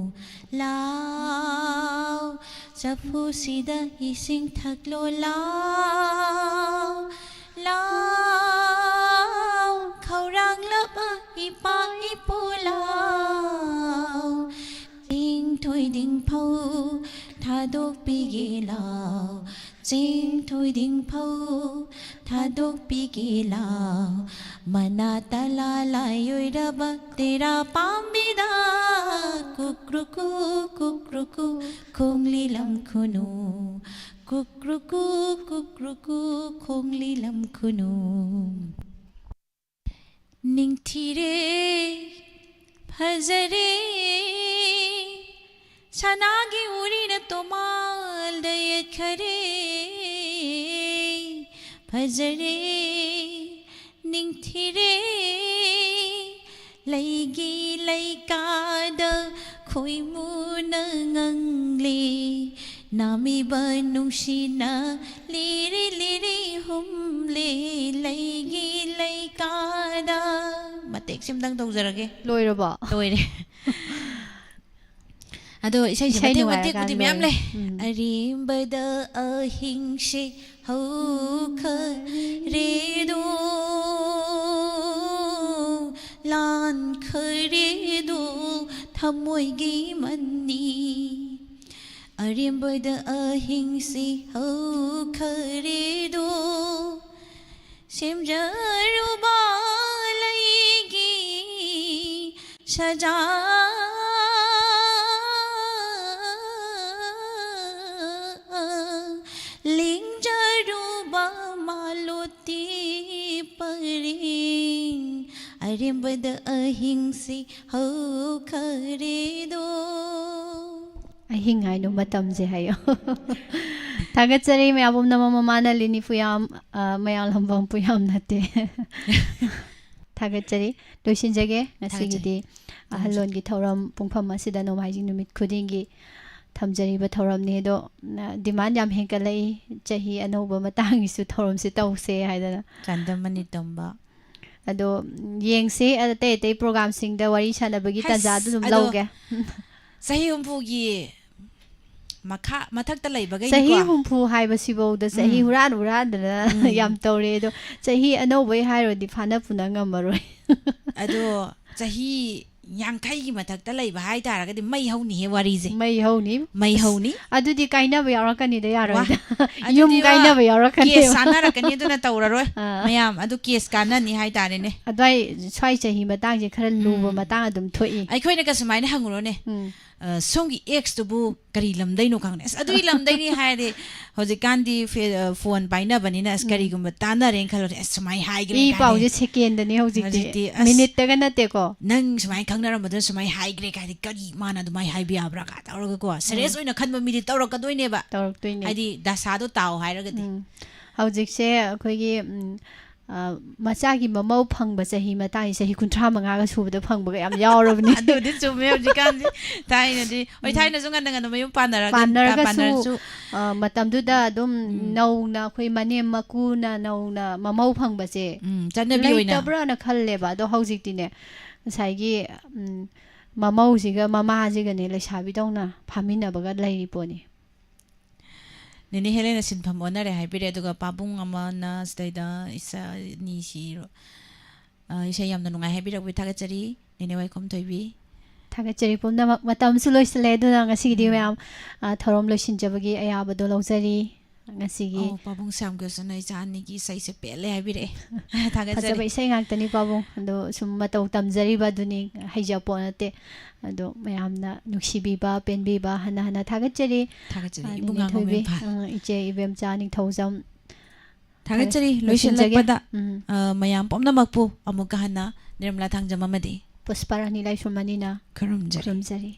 ꯂꯥꯎ, ꯆꯐꯨꯁꯤꯗ ꯏꯁꯤꯡ ꯊꯛꯂꯣ ꯂꯥꯎ꯫ ꯂꯥꯎ, ꯈꯧꯔꯥꯡꯂꯕ ꯏꯄꯥ ꯏꯄꯨ ꯂꯥꯎ꯫ ꯊꯣꯏꯗꯤꯡ ꯐꯧ ꯊꯥꯗꯣꯛꯄꯤꯒꯦ ꯂꯥꯎ, ꯆꯦꯡ ꯊꯣꯏꯗꯤꯡ ꯐꯧ ꯊꯥꯗꯣꯛꯄꯤꯒꯦ ꯂꯥꯎ꯫ ꯃꯅꯥ ꯇꯂꯥ ꯂꯥꯏ ꯑꯣꯏꯔꯕ ꯇꯦꯔꯥ ꯄꯥꯝꯕꯤꯗ ꯀꯨꯀ꯭ꯔꯨꯀꯨ ꯀꯨꯀ꯭ꯔꯨꯀꯨ ꯈꯣꯡꯂꯤ ꯂꯝ ꯈꯨꯅꯨ꯫ ꯀꯨꯀ꯭ꯔꯨꯀꯨ ꯀꯨꯀ꯭ꯔꯨꯀꯨ ꯈꯣꯡꯂꯤ ꯂꯝ ꯈꯨꯅꯨ꯫ ꯅꯤꯡꯊꯤꯔꯦ ꯐꯖꯔꯦ ꯁꯅꯥꯒꯤ ꯎꯔꯤꯅ ꯇꯣꯃꯥꯜꯗ ꯌꯦꯠꯈꯔꯦ꯫ ꯐꯖꯔꯦ ꯅꯤꯡꯊꯤꯔꯦ ꯂꯩꯒꯤ ꯂꯩꯀꯥꯗ ꯈꯣꯏꯃꯨꯅ ꯉꯪꯂꯦ꯫ ꯅꯥꯃꯤꯕ ꯅꯨꯡꯁꯤꯅ ꯂꯤꯔꯤ ꯂꯤꯔꯤ ꯍꯨꯝꯂꯦ ꯂꯩꯒꯤ ꯂꯩꯀꯥꯗ꯫ ꯃꯇꯦꯛꯁꯤꯝꯗꯪ ꯇꯧꯖꯔꯒꯦ꯫ ꯂꯣꯏꯔꯕꯣ? ꯂꯣꯏꯔꯦ꯫ ꯑꯗꯣ ꯏꯁꯩꯁꯦ ꯏꯁꯩ ꯃꯇꯦꯛ ꯃꯇꯦꯛꯄꯨꯗꯤ ꯅꯨꯡꯉꯥꯏꯔꯀꯥꯟ ꯃꯌꯥꯝ ꯂꯩ꯫ ꯂꯣꯏꯔꯦ꯫ ꯎꯝ꯫ ꯑꯔꯦꯝꯕꯗ ꯑꯍꯤꯡꯁꯦ ꯍꯧꯈꯔꯦꯗꯣ ꯂꯥꯟꯈꯔꯦꯗꯣ ꯊꯃꯣꯏꯒꯤ ꯃꯅꯤ꯫ ꯑꯔꯦꯝꯕꯗ ꯑꯍꯤꯡꯁꯤ ꯍꯧꯈꯔꯦꯗꯣ ꯁꯦꯝꯖꯔꯨꯕ ꯂꯩꯒꯤ ꯁꯖꯥ ꯂꯤꯡꯖꯔꯨꯕ ꯃꯥꯂꯣꯇꯤ ꯄꯔꯦꯡ ꯑꯔꯦꯝꯕꯗ ꯑꯍꯤꯡꯁꯤ ꯍꯧꯈꯔꯦꯗꯣ꯫ ꯑꯍꯤꯡ ꯍꯥꯏꯅꯨ, ꯃꯇꯝꯁꯦ ꯍꯥꯏꯌꯣ꯫ ꯊꯥꯒꯠꯆꯔꯤ ꯃꯌꯥꯝ ꯄꯨꯝꯅꯃꯛ, ꯃꯃꯥ ꯅꯂꯤꯅꯤ ꯄꯨꯌꯥꯝ, ꯑ, ꯃꯌꯥꯡꯂꯝꯕꯝ ꯄꯨꯌꯥꯝ ꯅꯠꯇꯦ꯫ ꯊꯥꯒꯠꯆꯔꯤ꯫ ꯂꯣꯏꯁꯤꯟꯖꯒꯦ ꯉꯁꯤꯒꯤꯗꯤ꯫ ꯊꯥꯒꯠꯆꯔꯤ꯫ ꯑꯍꯜꯂꯣꯟꯒꯤ ꯊꯧꯔꯝ ꯄꯨꯡꯐꯝ ꯑꯁꯤꯗ ꯅꯣꯡꯃꯥꯏꯖꯤꯡ ꯅꯨꯃꯤꯠ ꯈꯨꯗꯤꯡꯒꯤ ꯊꯝꯖꯔꯤꯕ ꯊꯧꯔꯝꯅꯤ꯫ ꯑꯗꯣ, ꯑ, demand ꯌꯥꯝ ꯍꯦꯟꯒꯠꯂꯛꯏ, ꯆꯍꯤ ꯑꯅꯧꯕ ꯃꯇꯥꯡꯒꯤꯁꯨ ꯊꯧꯔꯝꯁꯦ ꯇꯧꯁꯦ ꯍꯥꯏꯗꯅ꯫ ꯆꯥꯟꯗꯝ ꯃꯅꯤ ꯇꯝꯕ꯫ ꯑꯗꯣ, ꯌꯦꯡꯁꯤ, ꯑꯇꯩ ꯑꯇꯩ programꯁꯤꯡꯗ ꯋꯥꯔꯤ ꯁꯥꯟꯅꯕꯒꯤ ꯍꯩꯁ, ꯇꯥꯟꯖꯥꯗꯨ ꯑꯗꯨꯝ ꯑꯗꯣ ꯂꯧꯒꯦ꯫ ꯆꯍꯤ ꯍꯨꯝꯐꯨꯒꯤ ꯃꯈꯥ, ꯃꯊꯛꯇ ꯂꯩꯕꯈꯩꯗꯤꯀꯣ꯫ ꯆꯍꯤ ꯍꯨꯝꯐꯨ ꯍꯥꯏꯕꯁꯤꯐꯧꯗ ꯆꯍꯤ ꯎꯝ꯫ ꯍꯨꯔꯥꯟ ꯍꯨꯔꯥꯟꯗꯅ ꯎꯝ꯫ ꯌꯥꯝ ꯇꯧꯔꯦ꯫ ꯑꯗꯣ, ꯆꯍꯤ ꯑꯅꯧꯕꯩ ꯍꯥꯏꯔꯨꯔꯗꯤ ꯐꯥꯅ ꯄꯨꯅ ꯉꯝꯃꯔꯣꯏ꯫ ꯑꯗꯣ ꯆꯍꯤ ꯌꯥꯡꯈꯩꯒꯤ ꯃꯊꯛꯇ ꯂꯩꯕ ꯍꯥꯏꯇꯥꯔꯒꯗꯤ ꯃꯩ ꯍꯧꯅꯤꯍꯦ ꯋꯥꯔꯤꯁꯦ꯫ ꯃꯩ ꯍꯧꯅꯤ꯫ ꯃꯩ ꯍꯧꯅꯤ꯫ ꯑꯗꯨꯗꯤ ꯀꯥꯏꯅꯕ ꯌꯥꯎꯔꯛꯀꯅꯤꯗ, ꯌꯥꯔꯣꯏꯗ꯫ ꯑꯗꯨꯗꯤ ꯌꯨꯝ ꯋꯥ, ꯀꯥꯏꯅꯕ ꯌꯥꯎꯔꯛꯀꯅꯤ꯫ ꯀꯦꯁ ꯆꯥꯟꯅꯔꯛꯀꯅꯤ, ꯑꯗꯨꯅ ꯇꯧꯔꯔꯣꯏ꯫ ꯑꯥ꯫ ꯃꯌꯥꯝ ꯑꯗꯨ ꯀꯦꯁ ꯀꯥꯟꯅꯅꯤ ꯍꯥꯏꯇꯥꯔꯦꯅꯦ꯫ ꯑꯗꯨꯋꯥꯏ, ꯁ꯭ꯋꯥꯏ ꯆꯍꯤ ꯃꯇꯥꯡꯁꯦ ꯈꯔ ꯂꯨꯕ ꯎꯝ꯫ ꯃꯇꯥꯡ ꯑꯗꯨꯝ ꯊꯣꯛꯏ꯫ ꯑꯩꯈꯣꯏꯅꯒ ꯁꯨꯃꯥꯏꯅ ꯍꯪꯉꯨꯔꯣꯅꯦ꯫ ꯎꯝ꯫ ꯑ, ꯁꯣꯝꯒꯤ ꯑꯦꯛꯁꯇꯨꯕꯨ ꯀꯔꯤ ꯂꯝꯗꯩꯅꯣ ꯈꯪꯗꯦ꯫ ꯑꯁ, ꯑꯗꯨꯒꯤ ꯂꯝꯗꯩꯅꯤ ꯍꯥꯏꯔꯗꯤ ꯍꯧꯖꯤꯛꯀꯥꯟꯗꯤ ꯐꯦ-, ꯑ, ꯐꯣꯟ ꯄꯥꯏꯅꯕꯅꯤꯅ, ꯑꯁ, ꯎꯝ꯫ ꯀꯔꯤꯒꯨꯝꯕ ꯇꯥꯟꯅꯔꯦꯅ ꯈꯜꯂꯣꯅꯦ, "ꯑꯁ, ꯁꯨꯃꯥꯏꯅ ꯍꯥꯏꯈ꯭ꯔꯦ" ꯏ ꯀꯥꯏꯅ꯫ ꯄꯥꯎꯁꯦ ꯁꯦꯀꯦꯟꯗꯅꯤ ꯍꯧꯖꯤꯛꯇꯤ꯫ ꯍꯧꯖꯤꯛꯇꯤ, ꯑꯁ, ꯃꯤꯅꯤꯠꯇꯒ ꯅꯠꯇꯦꯀꯣ꯫ "ꯅꯪ ꯁꯨꯃꯥꯏꯅ ꯈꯪꯅꯔꯝꯕꯗꯨꯅ ꯁꯨꯃꯥꯏꯅ ꯍꯥꯏꯈ꯭ꯔꯦ" ꯀꯥꯏꯗꯤ, "ꯀꯔꯤ, ꯃꯥꯅ ꯑꯗꯨꯃꯥꯏꯅ ꯍꯥꯏꯕ ꯌꯥꯕ꯭ꯔꯥ?" ꯀꯥꯏ ꯇꯧꯔꯒꯀꯣ, ꯁꯦꯔꯤꯌꯁ ꯎꯝ꯫ ꯑꯣꯏꯅ ꯈꯟꯕ ꯃꯤꯗꯤ ꯇꯧꯔꯛꯀꯗꯣꯏꯅꯦꯕ꯫ ꯇꯧꯔꯛꯇꯣꯏꯅꯦ꯫ ꯍꯥꯏꯗꯤ ꯗꯁꯥꯗꯣ ꯇꯥꯎ ꯍꯥꯏꯔꯒꯗꯤ꯫ ꯎꯝ꯫ ꯍꯧꯖꯤꯛꯁꯦ ꯑꯩꯈꯣꯏꯒꯤ, ꯎꯝ, ꯑ, ꯃꯆꯥꯒꯤ ꯃꯃꯧ ꯐꯪꯕ ꯆꯍꯤ ꯃꯇꯥꯡꯁꯦ, ꯆꯍꯤ ꯀꯨꯟꯊ꯭ꯔꯥ ꯃꯉꯥꯒ ꯁꯨꯕꯗ ꯐꯪꯕꯒ ꯌꯥꯝ ꯌꯥꯎꯔꯕꯅꯤ꯫ ꯑꯗꯨꯗꯤ ꯆꯨꯝꯃꯦ ꯍꯧꯖꯤꯛꯀꯥꯟꯗꯤ꯫ ꯊꯥꯏꯅꯗꯤ, ꯍꯣꯏ, ꯎꯝ꯫ ꯊꯥꯏꯅꯁꯨ ꯉꯟꯅ ꯉꯟꯅ ꯃꯌꯨꯝ ꯄꯥꯟꯅꯔꯒ-, ꯄꯥꯟꯅꯔꯒꯁꯨ, ꯄꯥꯟꯅꯔꯁꯨ꯫ ꯑ, ꯃꯇꯝꯗꯨꯗ ꯑꯗꯨꯝ ꯎꯝ꯫ ꯅꯧꯅ ꯑꯩꯈꯣꯏ ꯃꯅꯦꯝ ꯃꯀꯨꯅ ꯅꯧꯅ ꯃꯃꯧ ꯐꯪꯕꯁꯦ ꯎꯝ, ꯆꯠꯅꯕꯤ ꯑꯣꯏꯅ꯫ ꯂꯩꯇꯕ꯭ꯔꯥꯅ ꯈꯜꯂꯦꯕ꯫ ꯑꯗꯣ ꯍꯧꯖꯤꯛꯇꯤꯅꯦ, ꯉꯁꯥꯏꯒꯤ, ꯎꯝ, ꯃꯃꯧꯁꯤꯒ ꯃꯃꯥꯁꯤꯒꯅꯦ ꯂꯩꯁꯥꯕꯤꯗꯧꯅ ꯐꯥꯃꯤꯟꯅꯕꯒ ꯂꯩꯔꯤ ꯄꯣꯠꯅꯤ꯫ ꯅꯦꯅꯦ ꯍꯦꯂꯦꯅ ꯁꯤꯟꯐꯝ ꯑꯣꯟꯅꯔꯦ ꯍꯥꯏꯕꯤꯔꯦ, ꯑꯗꯨꯒ ꯄꯥꯕꯨꯡ ꯑꯃꯅ ꯁꯤꯗꯩꯗ ꯏꯆꯥ ꯑꯅꯤꯁꯤ, ꯑ, ꯏꯁꯩ ꯌꯥꯝꯅ ꯅꯨꯡꯉꯥꯏ ꯍꯥꯏꯕꯤꯔꯛꯄꯒꯤ ꯊꯥꯒꯠꯆꯔꯤ, ꯅꯦꯅꯦ ꯋꯥꯏꯈꯣꯝ ꯊꯣꯏꯕꯤ꯫ ꯊꯥꯒꯠꯆꯔꯤ ꯄꯨꯝꯅꯃꯛ꯫ ꯃꯇꯝꯁꯨ ꯂꯣꯏꯁꯤꯜꯂꯦ, ꯑꯗꯨꯅ ꯉꯁꯤꯒꯤꯗꯤ ꯎꯝ꯫ ꯃꯌꯥꯝ, ꯑ, ꯊꯧꯔꯝ ꯂꯣꯏꯁꯤꯟꯖꯕꯒꯤ ꯑꯌꯥꯕꯗꯣ ꯂꯧꯖꯔꯤ꯫ ꯉꯁꯤꯒꯤ ꯑꯣ, ꯄꯥꯕꯨꯡ ꯁ꯭ꯌꯥꯝ ꯀ꯭ꯔꯤꯁꯅ ꯏꯆꯥ ꯑꯅꯤꯒꯤ ꯏꯁꯩꯁꯦ ꯄꯦꯜꯂꯦ ꯍꯥꯏꯕꯤꯔꯛꯑꯦ꯫ ꯊꯥꯒꯠꯆꯔꯤ꯫ ꯐꯖꯕ ꯏꯁꯩ ꯉꯥꯛꯇꯅꯤ ꯄꯥꯕꯨꯡ, ꯑꯗꯣ ꯁꯨꯝ ꯃꯇꯧ ꯇꯝꯖꯔꯤꯕ ꯑꯗꯨꯅꯤ, ꯍꯩꯖꯄꯣꯠ ꯅꯠꯇꯦ꯫ ꯑꯗꯣ ꯃꯌꯥꯝꯅ ꯅꯨꯡꯁꯤꯕꯤꯕ, ꯄꯦꯟꯕꯤꯕ, ꯍꯟꯅ ꯍꯟꯅ ꯊꯥꯒꯠꯆꯔꯤ꯫ ꯊꯥꯒꯠꯆꯔꯤ꯫ ꯑ, ꯏꯕꯨꯡꯉꯥ ꯅꯦꯅꯦ ꯊꯣꯏꯕꯤ, ꯃꯣꯃꯦꯟ ꯐꯥ꯫ ꯑ, ꯏꯆꯦ ꯏꯕꯦꯝꯆꯥ ꯅꯤꯡꯊꯧꯖꯝ꯫ ꯊꯥꯒꯠꯆꯔꯤ꯫ ꯊꯥꯒꯠ-, ꯂꯣꯏꯁꯤꯜꯂꯒꯦ꯫ ꯂꯣꯏꯁꯤꯜꯂꯛꯄꯗ, ꯎꯝ꯫ ꯑ, ꯃꯌꯥꯝ ꯄꯨꯝꯅꯃꯛꯄꯨ ꯑꯃꯨꯛꯀ ꯍꯟꯅ ꯅꯤꯔꯃꯂꯥ ꯊꯥꯡꯖꯝ ꯑꯃꯗꯤ ꯄꯨꯁꯄꯥꯔꯥꯅꯤ ꯂꯥꯏꯁ꯭ꯔꯝ ꯑꯅꯤꯅ ꯈꯨꯔꯨꯝꯖꯔꯤ꯫ ꯈꯨꯔꯨꯝꯖꯔꯤ꯫